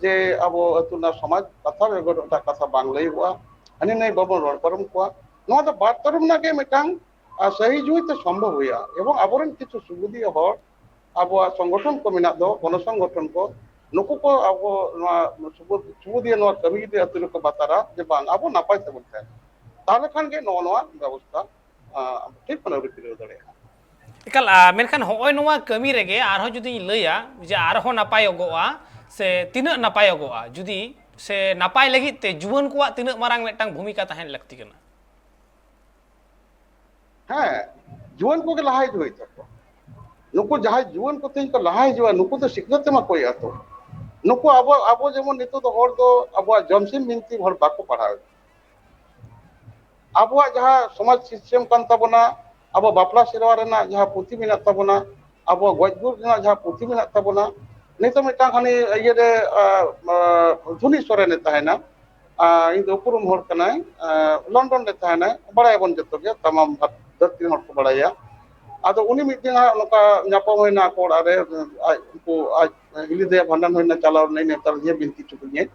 ᱡᱮ ᱟᱵᱚ ᱟᱹᱛᱩ ᱨᱮᱱᱟᱜ ᱥᱚᱢᱟᱡᱽ ᱠᱟᱛᱷᱟ ᱵᱮᱜᱚᱨ ᱮᱴᱟᱜ ᱠᱟᱛᱷᱟ ᱵᱟᱝ ᱞᱟᱹᱭᱚᱜᱼᱟ, ᱦᱟᱹᱱᱤ ᱱᱟᱹᱭ ᱵᱟᱵᱚᱱ ᱨᱚᱲ ᱯᱟᱨᱚᱢ ᱠᱚᱣᱟ᱾ ᱱᱚᱣᱟ ᱫᱚ ᱵᱟᱨ ᱛᱚᱨᱚᱯ ᱨᱮᱱᱟᱜ ᱜᱮ ᱢᱤᱫᱴᱟᱝ, ᱟᱨ, ᱥᱟᱹᱦᱤ ᱡᱩᱦᱤ ᱛᱮ ᱥᱚᱢᱵᱷᱚᱵ ᱦᱩᱭᱩᱜᱼᱟ᱾ ᱮᱵᱚᱝ ᱟᱵᱚᱨᱮᱱ ᱠᱤᱪᱷᱩ ᱥᱩᱵᱩᱫᱷᱤᱭᱟᱹ ᱦᱚᱲ, ᱟᱵᱚᱣᱟᱜ ᱥᱚᱝᱜᱚᱴᱷᱚᱱ ᱠᱚ ᱢᱮᱱᱟᱜ ᱫᱚ, ᱜᱚᱱᱚ ᱥᱚᱝᱜᱚᱴᱷᱚᱱ ᱠᱚ, ᱱᱩᱠᱩ ᱠᱚ ᱟᱵᱚ ᱱᱚᱣᱟ ᱥᱩᱵᱩᱫᱷ-, ᱥᱩᱵᱩᱫᱷᱤᱭᱟᱹ ᱱᱚᱣᱟ ᱠᱟᱹᱢᱤ ᱡᱩᱫᱤ ᱟᱹᱛᱩ ᱨᱮᱠᱚ ᱵᱟᱛᱟᱨᱟ ᱡᱮ ᱵᱟᱝ, ᱟᱵᱚ ᱱᱟᱯᱟᱭ ᱛᱮᱵᱚᱱ ᱛᱟᱦᱮᱱᱟ, ᱛᱟᱦᱚᱞᱮ ᱠᱷᱟᱱ ᱜᱮ ᱱᱚᱜᱼᱚ ᱱᱚᱣᱟ ᱵᱮᱵᱚᱥᱛᱷᱟ, ᱟᱸ, ᱴᱷᱤᱠ ᱵᱚᱱ ᱟᱹᱨᱩ ᱯᱷᱮᱨᱟᱣ ᱫᱟᱲᱮᱭᱟᱜᱼᱟ᱾ ᱮᱠᱟᱞ, ᱟ, ᱢᱮᱱᱠᱷᱟᱱ ᱦᱚᱸᱜᱼᱚᱭ ᱱᱚᱣᱟ ᱠᱟᱹᱢᱤ ᱨᱮᱜᱮ ᱟᱨᱦᱚᱸ ᱡᱩᱫᱤᱧ ᱞᱟᱹᱭᱟ ᱡᱮ ᱟᱨᱦᱚᱸ ᱱᱟᱯᱟᱭᱚᱜᱚᱜᱼᱟ ᱥᱮ ᱛᱤᱱᱟᱹᱜ ᱱᱟᱯᱟᱭᱚᱜᱚᱜᱼᱟ, ᱡᱩᱫᱤ ᱥᱮ ᱱᱟᱯᱟᱭ ᱞᱟᱹᱜᱤᱫ ᱛᱮ ᱡᱩᱣᱟᱹᱱ ᱠᱚᱣᱟᱜ ᱛᱤᱱᱟᱹᱜ ᱢᱟᱨᱟᱝ ᱢᱤᱫᱴᱟᱝ ᱵᱷᱩᱢᱤᱠᱟ ᱛᱟᱦᱮᱱ ᱞᱟᱹᱠᱛᱤ ᱠᱟᱱᱟ? ᱦᱮᱸ, ᱡᱩᱣᱟᱹᱱ ᱠᱚᱜᱮ ᱞᱟᱦᱟ ᱦᱤᱡᱩᱜ ᱦᱩᱭᱩᱜ ᱛᱟᱠᱚᱣᱟ᱾ ᱱᱩᱠᱩ ᱡᱟᱦᱟᱸᱭ ᱡᱩᱣᱟᱹᱱ ᱠᱚ ᱛᱮᱦᱮᱧ ᱠᱚ ᱞᱟᱦᱟ ᱦᱤᱡᱩᱜᱼᱟ, ᱱᱩᱠᱩ ᱫᱚ ᱥᱤᱠᱷᱱᱟᱹᱛ ᱛᱮᱢᱟ ᱠᱚᱭ ᱟᱛᱚ᱾ ᱱᱩᱠᱩ ᱟᱵᱚ, ᱟᱵᱚ ᱡᱮᱢᱚᱱ ᱱᱤᱛᱚᱜ ᱫᱚ ᱦᱚᱲ ᱫᱚ ᱟᱵᱚᱣᱟᱜ ᱡᱚᱢᱥᱤᱢ ᱵᱤᱱᱛᱤ ᱦᱚᱲ ᱵᱟᱠᱚ ᱯᱟᱲᱦᱟᱣᱮᱫ᱾ ᱟᱵᱚᱣᱟᱜ ᱡᱟᱦᱟᱸ ᱥᱚᱢᱟᱡᱽ ᱥᱤᱥᱴᱮᱢ ᱠᱟᱱ ᱛᱟᱵᱚᱱᱟ, ᱟᱵᱚ ᱵᱟᱯᱞᱟ ᱥᱮᱨᱣᱟ ᱨᱮᱱᱟᱜ ᱡᱟᱦᱟᱸ ᱯᱩᱛᱷᱤ ᱢᱮᱱᱟᱜ ᱛᱟᱵᱚᱱᱟ, ᱟᱵᱚᱣᱟᱜ ᱜᱚᱡ ᱜᱩᱨ ᱨᱮᱱᱟᱜ ᱡᱟᱦᱟᱸ ᱯᱩᱛᱷᱤ ᱢᱮᱱᱟᱜ ᱛᱟᱵᱚᱱᱟ, ᱱᱤᱛᱚᱜ ᱢᱤᱫᱴᱟᱝ ᱦᱟᱹᱱᱤ ᱤᱭᱟᱹᱨᱮ, ᱟ, ᱟ, ᱫᱷᱩᱱᱤ ᱥᱚᱨᱮᱱᱮ ᱛᱟᱦᱮᱱᱟ, ᱟ, ᱤᱧ ᱫᱚ ᱩᱯᱨᱩᱢ ᱦᱚᱲ ᱠᱟᱱᱟᱭ, ᱟ, ᱞᱚᱱᱰᱚᱱ ᱨᱮ ᱛᱟᱦᱮᱱᱟᱭ, ᱵᱟᱲᱟᱭᱟᱵᱚᱱ ᱡᱚᱛᱚ ᱜᱮ, ᱛᱟᱢᱟᱢ ᱫᱷᱟᱹᱨᱛᱤ ᱨᱮᱱ ᱦᱚᱲ ᱠᱚ ᱵᱟᱲᱟᱭᱟ᱾ ᱟᱫᱚ ᱩᱱᱤ ᱢᱤᱫ ᱫᱤᱱ ᱦᱟᱸᱜ ᱱᱚᱝᱠᱟ ᱧᱟᱯᱟᱢ ᱦᱩᱭᱱᱟ ᱟᱠᱚ ᱚᱲᱟᱜ ᱨᱮ, ᱟᱡ ᱩᱱᱠᱩ ᱟᱡ ᱦᱤᱞᱤ ᱫᱟᱭᱟ ᱵᱷᱟᱸᱰᱟᱱ ᱦᱩᱭᱱᱟ, ᱪᱟᱞᱟᱣ ᱨᱮᱱᱟᱜ ᱱᱮᱣᱛᱟ ᱞᱮᱫᱮᱭᱟ, ᱵᱤᱱᱛᱤ ᱦᱚᱪᱚ ᱠᱮᱫᱤᱧᱟᱭ᱾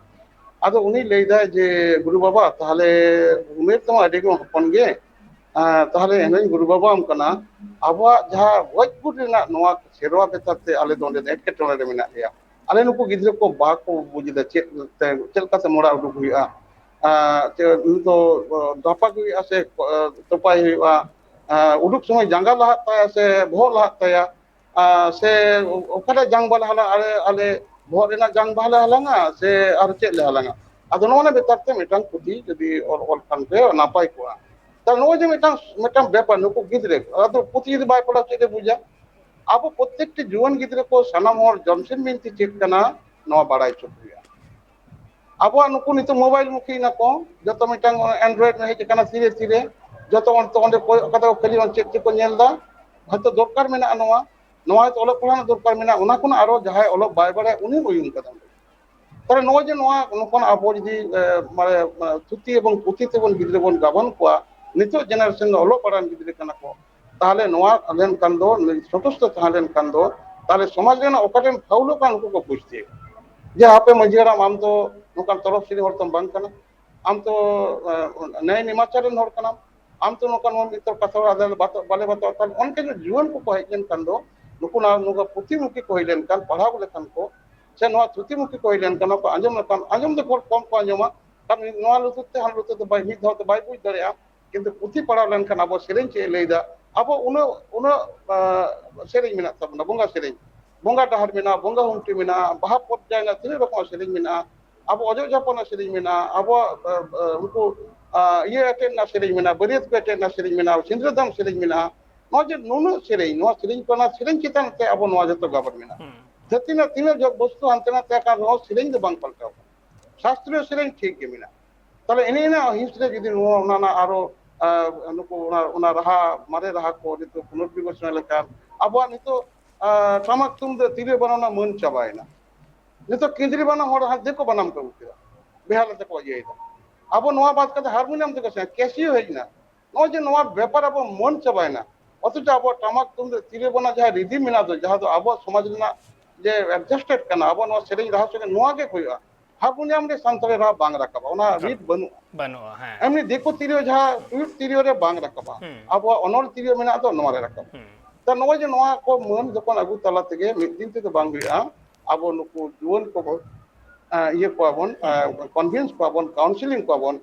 ᱟᱫᱚ ᱩᱱᱤ ᱞᱟᱹᱭᱫᱟᱭ ᱡᱮ, "ᱜᱩᱨᱩ ᱵᱟᱵᱟ, ᱛᱟᱦᱞᱮ ᱩᱢᱮᱨ ᱛᱮᱢᱟ ᱟᱹᱰᱤ ᱜᱮ ᱦᱚᱯᱚᱱ ᱜᱮ, ᱟᱸ, ᱛᱟᱦᱞᱮ ᱮᱱᱦᱚᱧ ᱜᱩᱨᱩ ᱵᱟᱵᱟᱢ ᱠᱟᱱᱟ, ᱟᱵᱚᱣᱟᱜ ᱡᱟᱦᱟᱸ ᱜᱚᱡ ᱜᱩᱨ ᱨᱮᱱᱟᱜ ᱱᱚᱣᱟ ᱥᱮᱨᱣᱟ ᱵᱮᱯᱟᱨ ᱛᱮ ᱟᱞᱮ ᱫᱚ ᱚᱸᱰᱮ ᱫᱚ ᱮᱴᱠᱮᱴᱚᱬᱮ ᱨᱮ ᱢᱮᱱᱟᱜ ᱞᱮᱭᱟ᱾ ᱟᱞᱮ ᱱᱩᱠᱩ ᱜᱤᱫᱽᱨᱟᱹ ᱠᱚ ᱵᱟᱠᱚ ᱵᱩᱡᱽ ᱮᱫᱟ ᱪᱮᱫ ᱛᱮ, ᱪᱮᱫ ᱞᱮᱠᱟᱛᱮ ᱢᱚᱲᱟ ᱩᱰᱩᱠ ᱦᱩᱭᱩᱜᱼᱟ, ᱟᱸ, ᱪᱮ ᱩᱱᱤ ᱫᱚ, ᱚ, ᱨᱟᱯᱟᱜ ᱦᱩᱭᱩᱜᱼᱟ ᱥᱮ, ᱚ, ᱛᱚᱯᱟᱭ ᱦᱩᱭᱩᱜᱼᱟ, ᱟᱸ, ᱩᱰᱩᱠ ᱥᱚᱢᱚᱭ ᱡᱟᱸᱜᱟ ᱞᱟᱦᱟᱜ ᱛᱟᱭᱟ ᱥᱮ ᱵᱚᱦᱚᱜ ᱞᱟᱦᱟᱜ ᱛᱟᱭᱟ, ᱟᱸ, ᱥᱮ ᱚᱠᱟᱨᱮ ᱡᱟᱝ ᱵᱟᱞᱮ ᱦᱟᱞᱟᱝ, ᱟᱞᱮ, ᱟᱞᱮ ᱵᱚᱦᱚᱜ ᱨᱮᱱᱟᱜ ᱡᱟᱝ ᱵᱟᱞᱮ ᱦᱟᱞᱟᱝᱟ ᱥᱮ ᱟᱨ ᱪᱮᱫ ᱞᱮ ᱦᱟᱞᱟᱝᱟ?" ᱟᱫᱚ ᱱᱚᱜᱼᱚ ᱱᱟ ᱵᱮᱯᱟᱨ ᱛᱮ ᱢᱤᱫᱴᱟᱝ ᱯᱩᱛᱷᱤ ᱡᱩᱫᱤ ᱚᱞ, ᱚᱞ ᱠᱷᱟᱱ ᱯᱮ ᱱᱟᱯᱟᱭ ᱠᱚᱜᱼᱟ᱾ ᱛᱟᱦᱞᱮ ᱱᱚᱜᱼᱚᱭ ᱡᱮ ᱢᱤᱫᱴᱟᱝ, ᱢᱤᱫᱴᱟᱝ ᱵᱮᱯᱟᱨ, ᱱᱩᱠᱩ ᱜᱤᱫᱽᱨᱟᱹ, ᱟᱫᱚ ᱯᱩᱛᱷᱤ ᱡᱩᱫᱤ ᱵᱟᱭ ᱯᱟᱲᱦᱟᱣ, ᱪᱮᱫ ᱮ ᱵᱩᱡᱟ? ᱟᱵᱚ ᱯᱨᱚᱛᱮᱠᱴᱤ ᱡᱩᱣᱟᱹᱱ ᱜᱤᱫᱽᱨᱟᱹ ᱠᱚ ᱥᱟᱱᱟᱢ ᱦᱚᱲ ᱡᱚᱢᱥᱤᱢ ᱵᱤᱱᱛᱤ ᱪᱮᱫ ᱠᱟᱱᱟ, ᱱᱚᱣᱟ ᱵᱟᱲᱟᱭ ᱦᱚᱪᱚ ᱠᱚ ᱦᱩᱭᱩᱜᱼᱟ᱾ ᱟᱵᱚᱣᱟᱜ ᱱᱩᱠᱩ ᱱᱤᱛᱚᱜ ᱢᱳᱵᱟᱭᱤᱞ ᱢᱩᱠᱷᱤ ᱱᱟᱠᱚ, ᱡᱚᱛᱚ ᱢᱤᱫᱴᱟᱝ Android ᱦᱮᱡ ᱟᱠᱟᱱᱟ ᱛᱤᱨᱮ ᱛᱤᱨᱮ, ᱡᱚᱛᱚ ᱚᱱᱛᱮ ᱚᱸᱰᱮ ᱠᱚᱭᱚᱜ ᱠᱟᱛᱮ ᱠᱚ ᱠᱷᱟᱹᱞᱤ ᱚᱱᱟ ᱪᱮᱫ ᱪᱮᱫ ᱠᱚ ᱧᱮᱞ ᱮᱫᱟ, ᱦᱚᱭᱛᱚ ᱫᱚᱨᱠᱟᱨ ᱢᱮᱱᱟᱜᱼᱟ ᱱᱚᱣᱟ, ᱱᱚᱣᱟ ᱦᱚᱭᱛᱚ ᱚᱞᱚᱜ ᱯᱟᱲᱦᱟᱜ ᱨᱮᱱᱟᱜ ᱫᱚᱨᱠᱟᱨ ᱢᱮᱱᱟᱜᱼᱟ, ᱚᱱᱟ ᱠᱷᱚᱱᱟᱜ ᱟᱨᱚ ᱡᱟᱦᱟᱸᱭ ᱚᱞᱚᱜ ᱵᱟᱭ ᱵᱟᱲᱟᱭᱟ ᱩᱱᱤ ᱩᱭᱩᱝ ᱠᱟᱫᱟ᱾ ᱛᱟᱦᱞᱮ ᱱᱚᱜᱼᱚᱭ ᱡᱮ ᱱᱚᱣᱟ ᱱᱚᱝᱠᱟᱱ ᱟᱵᱚ ᱡᱩᱫᱤ, ᱮ, ᱢᱟᱱᱮ, ᱮ, ᱛᱷᱩᱛᱤ ᱮᱵᱚᱝ ᱯᱩᱛᱷᱤ ᱛᱮᱵᱚᱱ ᱜᱤᱫᱽᱨᱟᱹ ᱵᱚᱱ ᱜᱟᱵᱟᱱ ᱠᱚᱣᱟ, ᱱᱤᱛᱚᱜ generation ᱫᱚ ᱚᱞᱚᱜ ᱯᱟᱲᱦᱟᱣ ᱜᱤᱫᱽᱨᱟᱹ ᱠᱟᱱᱟ ᱠᱚ, ᱛᱟᱦᱞᱮ ᱱᱚᱣᱟ ᱞᱮᱱᱠᱷᱟᱱ ᱫᱚ, ᱥᱚᱱᱛᱩᱥᱴᱚ ᱛᱟᱦᱮᱸ ᱞᱮᱱᱠᱷᱟᱱ ᱫᱚ, ᱛᱟᱦᱞᱮ ᱥᱚᱢᱟᱡᱽ ᱨᱮᱱᱟᱜ ᱚᱠᱟᱴᱷᱮᱱ ᱯᱷᱟᱩᱞᱚᱜ ᱠᱟᱱᱟ ᱩᱱᱠᱩ ᱠᱚ ᱵᱩᱡᱽ ᱛᱤᱭᱳᱜᱟ᱾ ᱡᱮ ᱦᱟᱯᱮ ᱢᱟᱹᱡᱷᱤ ᱦᱟᱲᱟᱢ, ᱟᱢ ᱫᱚ ᱱᱚᱝᱠᱟᱱ ᱛᱚᱨᱚᱯ ᱥᱤᱨᱤ ᱦᱚᱲ ᱛᱚᱢ ᱵᱟᱝ ᱠᱟᱱᱟ, ᱟᱢ ᱛᱚ, ᱮ, ᱱᱮᱭ ᱱᱮᱢᱟᱪᱟᱨ ᱨᱮᱱ ᱦᱚᱲ ᱠᱟᱱᱟᱢ, ᱟᱢ ᱛᱚ ᱱᱚᱝᱠᱟᱱ ᱱᱚᱣᱟ ᱢᱤᱫ ᱛᱚᱨᱚᱯ ᱠᱟᱛᱷᱟ ᱟᱞᱮ ᱞᱮ ᱵᱟᱛ-, ᱵᱟᱞᱮ ᱵᱟᱛᱟᱣᱟ᱾ ᱛᱟᱦᱞᱮ ᱚᱱᱠᱟ ᱜᱮ ᱡᱩᱣᱟᱹᱱ ᱠᱚᱠᱚ ᱦᱮᱡ ᱞᱮᱱᱠᱷᱟᱱ ᱫᱚ, ᱱᱩᱠᱩ ᱱᱟ-, ᱱᱚᱝᱠᱟ ᱯᱩᱛᱷᱤ ᱢᱩᱠᱷᱤ ᱠᱚ ᱦᱩᱭ ᱞᱮᱱᱠᱷᱟᱱ, ᱯᱟᱲᱦᱟᱣ ᱞᱮᱠᱷᱟᱱ ᱠᱚ, ᱥᱮ ᱱᱚᱣᱟ ᱛᱷᱩᱛᱤ ᱢᱩᱠᱷᱤ ᱠᱚ ᱦᱩᱭ ᱞᱮᱱᱠᱷᱟᱱ, ᱱᱚᱣᱟ ᱠᱚ ᱟᱸᱡᱚᱢ ᱞᱮᱠᱷᱟᱱ, ᱟᱸᱡᱚᱢ ᱫᱚ ᱦᱚᱲ ᱠᱚᱢ ᱠᱚ ᱟᱸᱡᱚᱢᱟ, ᱠᱟᱨᱚᱱ ᱱᱚᱣᱟ ᱞᱩᱛᱩᱨ ᱛᱮ ᱦᱟᱱᱟ ᱞᱩᱛᱩᱨ ᱛᱮ ᱵᱟᱭ, ᱢᱤᱫ ᱫᱷᱟᱣ ᱛᱮ ᱵᱟᱭ ᱵᱩᱡᱽ ᱫᱟᱲᱮᱭᱟᱜᱼᱟ᱾ ᱠᱤᱱᱛᱩ ᱯᱩᱛᱷᱤ ᱯᱟᱲᱦᱟᱣ ᱞᱮᱱᱠᱷᱟᱱ ᱟᱵᱚ ᱥᱮᱨᱮᱧ ᱪᱮᱫ ᱮ ᱞᱟᱹᱭᱫᱟ, ᱟᱵᱚ ᱩᱱᱟᱹᱜ, ᱩᱱᱟᱹᱜ, ᱟ, ᱥᱮᱨᱮᱧ ᱢᱮᱱᱟᱜ ᱛᱟᱵᱚᱱᱟ, ᱵᱚᱸᱜᱟ ᱥᱮᱨᱮᱧ, ᱵᱚᱸᱜᱟ ᱰᱟᱦᱟᱨ ᱢᱮᱱᱟᱜᱼᱟ, ᱵᱚᱸᱜᱟ ᱦᱩᱢᱴᱤ ᱢᱮᱱᱟᱜᱼᱟ, ᱵᱟᱦᱟ ᱯᱚᱨᱡᱟᱭ ᱨᱮᱱᱟᱜ ᱛᱤᱱᱟᱹᱜ ᱨᱚᱠᱚᱢᱟᱜ ᱥᱮᱨᱮᱧ ᱢᱮᱱᱟᱜᱼᱟ, ᱟᱵᱚ ᱚᱡᱚᱜ ᱡᱟᱯᱚᱱᱟᱜ ᱥᱮᱨᱮᱧ ᱢᱮᱱᱟᱜᱼᱟ, ᱟᱵᱚᱣᱟᱜ, ᱟ, ᱟ, ᱩᱱᱠᱩ, ᱟ, ᱤᱭᱟᱹ ᱮᱴᱮᱫ ᱨᱮᱱᱟᱜ ᱥᱮᱨᱮᱧ ᱢᱮᱱᱟᱜᱼᱟ, ᱵᱟᱹᱨᱭᱟᱹᱛ ᱠᱚ ᱮᱴᱮᱫ ᱨᱮᱱᱟᱜ ᱥᱮᱨᱮᱧ ᱢᱮᱱᱟᱜᱼᱟ, ᱥᱤᱸᱫᱽᱨᱟᱹ ᱫᱟᱱ ᱥᱮᱨᱮᱧ ᱢᱮᱱᱟᱜᱼᱟ᱾ ᱱᱚᱣᱟ ᱡᱮ ᱱᱩᱱᱟᱹᱜ ᱥᱮᱨᱮᱧ, ᱱᱚᱣᱟ ᱥᱮᱨᱮᱧ ᱠᱚ, ᱚᱱᱟ ᱥᱮᱨᱮᱧ ᱪᱮᱛᱟᱱ ᱛᱮ ᱟᱵᱚ ᱱᱚᱣᱟ ᱡᱚᱛᱚ ᱜᱟᱵᱟᱱ ᱢᱮᱱᱟᱜᱼᱟ᱾ ᱦᱩᱸ᱾ ᱡᱟᱦᱟᱸ ᱛᱤᱱᱟᱹᱜ ᱛᱤᱱᱟᱹᱜ ᱡᱚᱜ ᱵᱚᱥᱛᱩ ᱦᱟᱱᱛᱮ ᱱᱟᱛᱮ ᱟᱠᱟᱱ ᱨᱮᱦᱚᱸ ᱥᱮᱨᱮᱧ ᱫᱚ ᱵᱟᱝ ᱯᱟᱞᱴᱟᱣ ᱠᱟᱱᱟ᱾ ᱥᱟᱥᱛᱨᱤᱭᱚ ᱥᱮᱨᱮᱧ ᱴᱷᱤᱠ ᱜᱮ ᱢᱮᱱᱟᱜᱼᱟ᱾ ᱛᱟᱦᱞᱮ ᱮᱱᱮ ᱮᱱᱟ ᱦᱤᱸᱥ ᱨᱮ ᱡᱩᱫᱤ ᱱᱚᱣᱟ ᱚᱱᱟ ᱨᱮᱱᱟᱜ ᱟᱨᱚ ᱱᱩᱠᱩ ᱚᱱᱟ ᱨᱟᱦᱟ, ᱢᱟᱨᱮ ᱨᱟᱦᱟ ᱠᱚ ᱱᱤᱛᱚᱜ ᱯᱩᱱᱚᱨᱵᱤᱵᱮᱪᱚᱱᱟ ᱞᱮᱠᱷᱟᱱ ᱟᱵᱚᱣᱟᱜ ᱱᱤᱛᱚᱜ ᱴᱟᱢᱟᱠ ᱛᱩᱢᱫᱟᱹᱜ ᱛᱤᱨᱭᱳ ᱵᱟᱱᱟᱢ ᱨᱮᱱᱟᱜ ᱢᱟᱹᱱ ᱪᱟᱵᱟᱭᱮᱱᱟ᱾ ᱱᱤᱛᱚᱜ ᱠᱮᱸᱫᱽᱨᱤ ᱵᱟᱱᱟᱢ ᱦᱚᱲ ᱦᱟᱱ ᱫᱤᱠᱩ ᱵᱟᱱᱟᱢ ᱠᱚ ᱟᱹᱜᱩ ᱠᱮᱫᱟ, ᱵᱮᱦᱟᱞᱟ ᱛᱮᱠᱚ ᱤᱭᱟᱹᱭᱮᱫᱟ᱾ ᱟᱵᱚ ᱱᱚᱣᱟ ᱵᱟᱫ ᱠᱟᱛᱮ ᱦᱟᱨᱢᱳᱱᱤᱭᱟᱢ ᱛᱮᱠᱚ ᱥᱮᱬᱟ, ᱠᱮᱥᱤᱭᱳ ᱦᱮᱡ ᱮᱱᱟ᱾ ᱱᱚᱜᱼᱚᱭ ᱡᱮ ᱱᱚᱣᱟ ᱵᱮᱯᱟᱨ ᱟᱵᱚ ᱢᱟᱹᱱ ᱪᱟᱵᱟᱭᱮᱱᱟ, ᱚᱛᱷᱚᱪᱚ ᱟᱵᱚᱣᱟᱜ ᱴᱟᱢᱟᱠ ᱛᱩᱢᱫᱟᱹᱜ ᱛᱤᱨᱭᱳ ᱵᱟᱱᱟᱢ ᱡᱟᱦᱟᱸ ᱨᱤᱫᱤᱢ ᱢᱮᱱᱟᱜ ᱫᱚ, ᱡᱟᱦᱟᱸ ᱫᱚ ᱟᱵᱚᱣᱟᱜ ᱥᱚᱢᱟᱡᱽ ᱨᱮᱱᱟᱜ ᱡᱮ ᱮᱰᱡᱟᱥᱴᱮᱰ ᱠᱟᱱᱟ, ᱟᱵᱚ ᱱᱚᱣᱟ ᱥᱮᱨᱮᱧ ᱨᱟᱦᱟ ᱥᱚᱸᱜᱮ ᱱᱚᱣᱟ ᱜᱮ ᱦᱩᱭᱩᱜᱼᱟ᱾ ᱦᱟᱨᱢᱳᱱᱤᱭᱟᱢ ᱨᱮ ᱥᱟᱱᱛᱟᱲᱤ ᱨᱟᱦᱟ ᱵᱟᱝ ᱨᱟᱠᱟᱵᱟ, ᱚᱱᱟ ᱨᱤᱫ ᱵᱟᱹᱱᱩᱜᱼᱟ᱾ ᱵᱟᱹᱱᱩᱜᱼᱟ, ᱦᱮᱸ᱾ ᱮᱢᱱᱤ ᱫᱤᱠᱩ ᱛᱤᱨᱭᱳ ᱡᱟᱦᱟᱸ ᱴᱩᱭᱩᱴ ᱛᱤᱨᱭᱳ ᱨᱮ ᱵᱟᱝ ᱨᱟᱠᱟᱵᱟ, ᱟᱵᱚᱣᱟᱜ ᱚᱱᱚᱞ ᱛᱤᱨᱭᱳ ᱢᱮᱱᱟᱜ ᱫᱚ ᱱᱚᱣᱟ ᱨᱮ ᱨᱟᱠᱟᱵᱟ᱾ ᱛᱟ ᱱᱚᱜᱼᱚᱭ ᱡᱮ ᱱᱚᱣᱟ ᱠᱚ ᱢᱟᱹᱱ ᱡᱚᱠᱷᱚᱱ ᱟᱹᱜᱩ ᱛᱟᱞᱟ ᱛᱮᱜᱮ ᱢᱤᱫ ᱫᱤᱱ ᱛᱮᱫᱚ ᱵᱟᱝ ᱦᱩᱭᱩᱜᱼᱟ᱾ ᱟᱵᱚ ᱱᱩᱠᱩ ᱡᱩᱣᱟᱹᱱ ᱠᱚᱵᱚ ᱤᱭᱟᱹ ᱠᱚᱣᱟᱵᱚᱱ, ᱠᱚᱱᱵᱷᱤᱱᱥ ᱠᱚᱣᱟᱵᱚᱱ, ᱠᱟᱣᱩᱱᱥᱤᱞᱤᱝ ᱠᱚᱣᱟᱵᱚᱱ,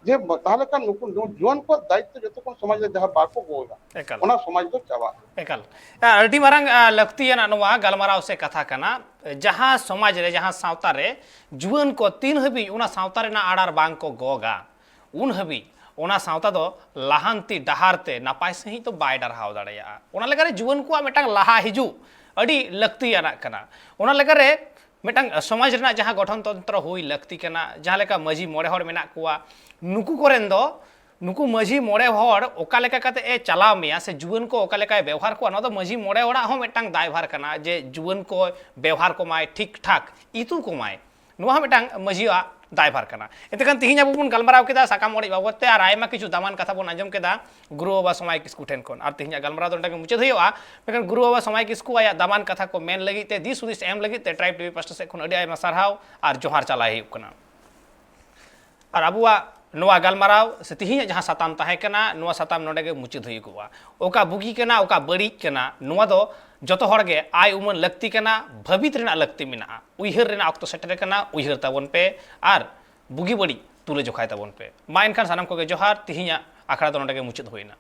ᱡᱮ ᱛᱟᱦᱚᱞᱮ ᱠᱷᱟᱱ ᱱᱩᱠᱩ ᱡᱩᱣᱟᱹᱱ ᱠᱚᱣᱟᱜ ᱫᱟᱭᱤᱛᱛᱚ ᱡᱚᱛᱚ ᱠᱷᱚᱱ ᱥᱚᱢᱟᱡᱽ ᱨᱮ ᱡᱟᱦᱟᱸ ᱵᱟᱠᱚ ᱜᱚᱜ ᱮᱫᱟ, ᱮᱠᱟᱞ᱾ ᱚᱱᱟ ᱥᱚᱢᱟᱡᱽ ᱫᱚ ᱪᱟᱵᱟᱜᱼᱟ᱾ ᱮᱠᱟᱞ᱾ ᱟᱹᱰᱤ ᱢᱟᱨᱟᱝ ᱞᱟᱹᱠᱛᱤᱭᱟᱱᱟᱜ ᱱᱚᱣᱟ ᱜᱟᱞᱢᱟᱨᱟᱣ ᱥᱮ ᱠᱟᱛᱷᱟ ᱠᱟᱱᱟ᱾ ᱡᱟᱦᱟᱸ ᱥᱚᱢᱟᱡᱽ ᱨᱮ, ᱡᱟᱦᱟᱸ ᱥᱟᱶᱛᱟ ᱨᱮ ᱡᱩᱣᱟᱹᱱ ᱠᱚ ᱛᱤᱱ ᱦᱟᱹᱵᱤᱡ ᱚᱱᱟ ᱥᱟᱶᱛᱟ ᱨᱮᱱᱟᱜ ᱟᱲᱟᱨ ᱵᱟᱝ ᱠᱚ ᱜᱚᱜᱟ, ᱩᱱ ᱦᱟᱹᱵᱤᱡ ᱚᱱᱟ ᱥᱟᱶᱛᱟ ᱫᱚ ᱞᱟᱦᱟᱱᱛᱤ ᱰᱟᱦᱟᱨ ᱛᱮ ᱱᱟᱯᱟᱭ ᱥᱟᱺᱦᱤᱡ ᱫᱚ ᱵᱟᱭ ᱰᱟᱨᱦᱟᱣ ᱫᱟᱲᱮᱭᱟᱜᱼᱟ᱾ ᱚᱱᱟ ᱞᱮᱠᱟᱨᱮ ᱡᱩᱣᱟᱹᱱ ᱠᱚᱣᱟᱜ ᱢᱤᱫᱴᱟᱝ ᱞᱟᱦᱟ ᱦᱤᱡᱩᱜ ᱟᱹᱰᱤ ᱞᱟᱹᱠᱛᱤᱭᱟᱱᱟᱜ ᱠᱟᱱᱟ᱾ ᱚᱱᱟ ᱞᱮᱠᱟᱨᱮ ᱢᱤᱫᱴᱟᱝ ᱥᱚᱢᱟᱡᱽ ᱨᱮᱱᱟᱜ ᱡᱟᱦᱟᱸ ᱜᱚᱴᱷᱚᱱ ᱛᱚᱱᱛᱨᱚ ᱦᱩᱭ ᱞᱟᱹᱠᱛᱤ ᱠᱟᱱᱟ, ᱡᱟᱦᱟᱸ ᱞᱮᱠᱟ ᱢᱟᱹᱡᱷᱤ ᱢᱚᱬᱮ ᱦᱚᱲ ᱢᱮᱱᱟᱜ ᱠᱚᱣᱟ, ᱱᱩᱠᱩ ᱠᱚᱨᱮᱱ ᱫᱚ ᱱᱩᱠᱩ ᱢᱟᱹᱡᱷᱤ ᱢᱚᱬᱮ ᱦᱚᱲ ᱚᱠᱟ ᱞᱮᱠᱟ ᱠᱟᱛᱮ ᱮ ᱪᱟᱞᱟᱣ ᱢᱮᱭᱟ ᱥᱮ ᱡᱩᱣᱟᱹᱱ ᱠᱚ ᱚᱠᱟ ᱞᱮᱠᱟᱭ ᱵᱮᱣᱦᱟᱨ ᱠᱚᱣᱟ, ᱱᱚᱣᱟ ᱫᱚ ᱢᱟᱹᱡᱷᱤ ᱢᱚᱬᱮ ᱦᱚᱲᱟᱜ ᱦᱚᱸ ᱢᱤᱫᱴᱟᱝ ᱫᱟᱭᱵᱷᱟᱨ ᱠᱟᱱᱟ ᱡᱮ ᱡᱩᱣᱟᱹᱱ ᱠᱚ ᱵᱮᱣᱦᱟᱨ ᱠᱚᱢᱟᱭ, ᱴᱷᱤᱠ ᱴᱷᱟᱠ ᱤᱛᱩ ᱠᱚᱢᱟᱭ᱾ ᱱᱚᱣᱟ ᱦᱚᱸ ᱢᱤᱫᱴᱟᱝ ᱢᱟᱹᱡᱷᱤᱭᱟᱜ ᱫᱟᱭᱵᱷᱟᱨ ᱠᱟᱱᱟ᱾ ᱮᱱᱛᱮ ᱠᱷᱟᱱ ᱛᱤᱦᱤᱧ ᱟᱵᱚ ᱵᱚᱱ ᱜᱟᱞᱢᱟᱨᱟᱣ ᱠᱮᱫᱟ ᱥᱟᱠᱟᱢ ᱚᱲᱮᱡ ᱵᱟᱵᱚᱫ ᱛᱮ, ᱟᱨ ᱟᱭᱢᱟ ᱠᱤᱪᱷᱩ ᱫᱟᱢᱟᱱ ᱠᱟᱛᱷᱟ ᱵᱚᱱ ᱟᱸᱡᱚᱢ ᱠᱮᱫᱟ ᱜᱩᱨᱩ ᱵᱟᱵᱟ ᱥᱚᱢᱟᱭ ᱠᱤᱥᱠᱩ ᱴᱷᱮᱱ ᱠᱷᱚᱱ᱾ ᱟᱨ ᱛᱤᱦᱤᱧᱟᱜ ᱜᱟᱞᱢᱟᱨᱟᱣ ᱫᱚ ᱚᱸᱰᱮ ᱜᱮ ᱢᱩᱪᱟᱹᱫ ᱦᱩᱭᱩᱜᱼᱟ᱾ ᱢᱮᱱᱠᱷᱟᱱ ᱜᱩᱨᱩ ᱵᱟᱵᱟ ᱥᱚᱢᱟᱭ ᱠᱤᱥᱠᱩ ᱟᱭᱟᱜ ᱫᱟᱢᱟᱱ ᱠᱟᱛᱷᱟ ᱠᱚ ᱢᱮᱱ ᱞᱟᱹᱜᱤᱫ ᱛᱮ, ᱫᱤᱥ ᱦᱩᱫᱤᱥ ᱮᱢ ᱞᱟᱹᱜᱤᱫ ᱛᱮ ᱴᱨᱟᱭᱤᱵᱽ ᱴᱤᱵᱷᱤ ᱯᱟᱥᱴᱟ ᱥᱮᱫ ᱠᱷᱚᱱ ᱟᱹᱰᱤ ᱟᱭᱢᱟ ᱥᱟᱨᱦᱟᱣ ᱟᱨ ᱡᱚᱦᱟᱨ ᱪᱟᱞᱟᱭ ᱦᱩᱭᱩᱜ ᱠᱟᱱᱟ᱾ ᱟᱨ ᱟᱵᱚᱣᱟᱜ ᱱᱚᱣᱟ ᱜᱟᱞᱢᱟᱨᱟᱣ ᱥᱮ ᱛᱤᱦᱤᱧᱟᱜ ᱡᱟᱦᱟᱸ ᱥᱟᱛᱟᱢ ᱛᱟᱦᱮᱸ ᱠᱟᱱᱟ, ᱱᱚᱣᱟ ᱥᱟᱛᱟᱢ ᱱᱚᱰᱮ ᱜᱮ ᱢᱩᱪᱟᱹᱫ ᱦᱩᱭᱩᱜᱚᱜᱼᱟ᱾ ᱚᱠᱟ ᱵᱩᱜᱤ ᱠᱟᱱᱟ, ᱚᱠᱟ ᱵᱟᱹᱲᱤᱡ ᱠᱟᱱᱟ, ᱱᱚᱣᱟ ᱫᱚ ᱡᱚᱛᱚ ᱦᱚᱲ ᱜᱮ ᱟᱭ ᱩᱢᱟᱹᱱ ᱞᱟᱹᱠᱛᱤ ᱠᱟᱱᱟ, ᱵᱷᱟᱹᱵᱤᱛ ᱨᱮᱱᱟᱜ ᱞᱟᱹᱠᱛᱤ ᱢᱮᱱᱟᱜᱼᱟ᱾ ᱩᱭᱦᱟᱹᱨ ᱨᱮᱱᱟᱜ ᱚᱠᱛᱚ ᱥᱮᱴᱮᱨ ᱟᱠᱟᱱᱟ, ᱩᱭᱦᱟᱹᱨ ᱛᱟᱵᱚᱱ ᱯᱮ ᱟᱨ ᱵᱩᱜᱤ ᱵᱟᱹᱲᱤᱡ ᱛᱩᱞᱟᱹ ᱡᱚᱠᱷᱟᱭ ᱛᱟᱵᱚᱱ ᱯᱮ᱾ ᱢᱟ ᱮᱱᱠᱷᱟᱱ ᱥᱟᱱᱟᱢ ᱠᱚᱜᱮ ᱡᱚᱦᱟᱨ, ᱛᱤᱦᱤᱧᱟᱜ ᱟᱠᱷᱲᱟ ᱫᱚ ᱱᱚᱰᱮ ᱜᱮ ᱢᱩᱪᱟᱹᱫ ᱦᱩᱭᱱᱟ᱾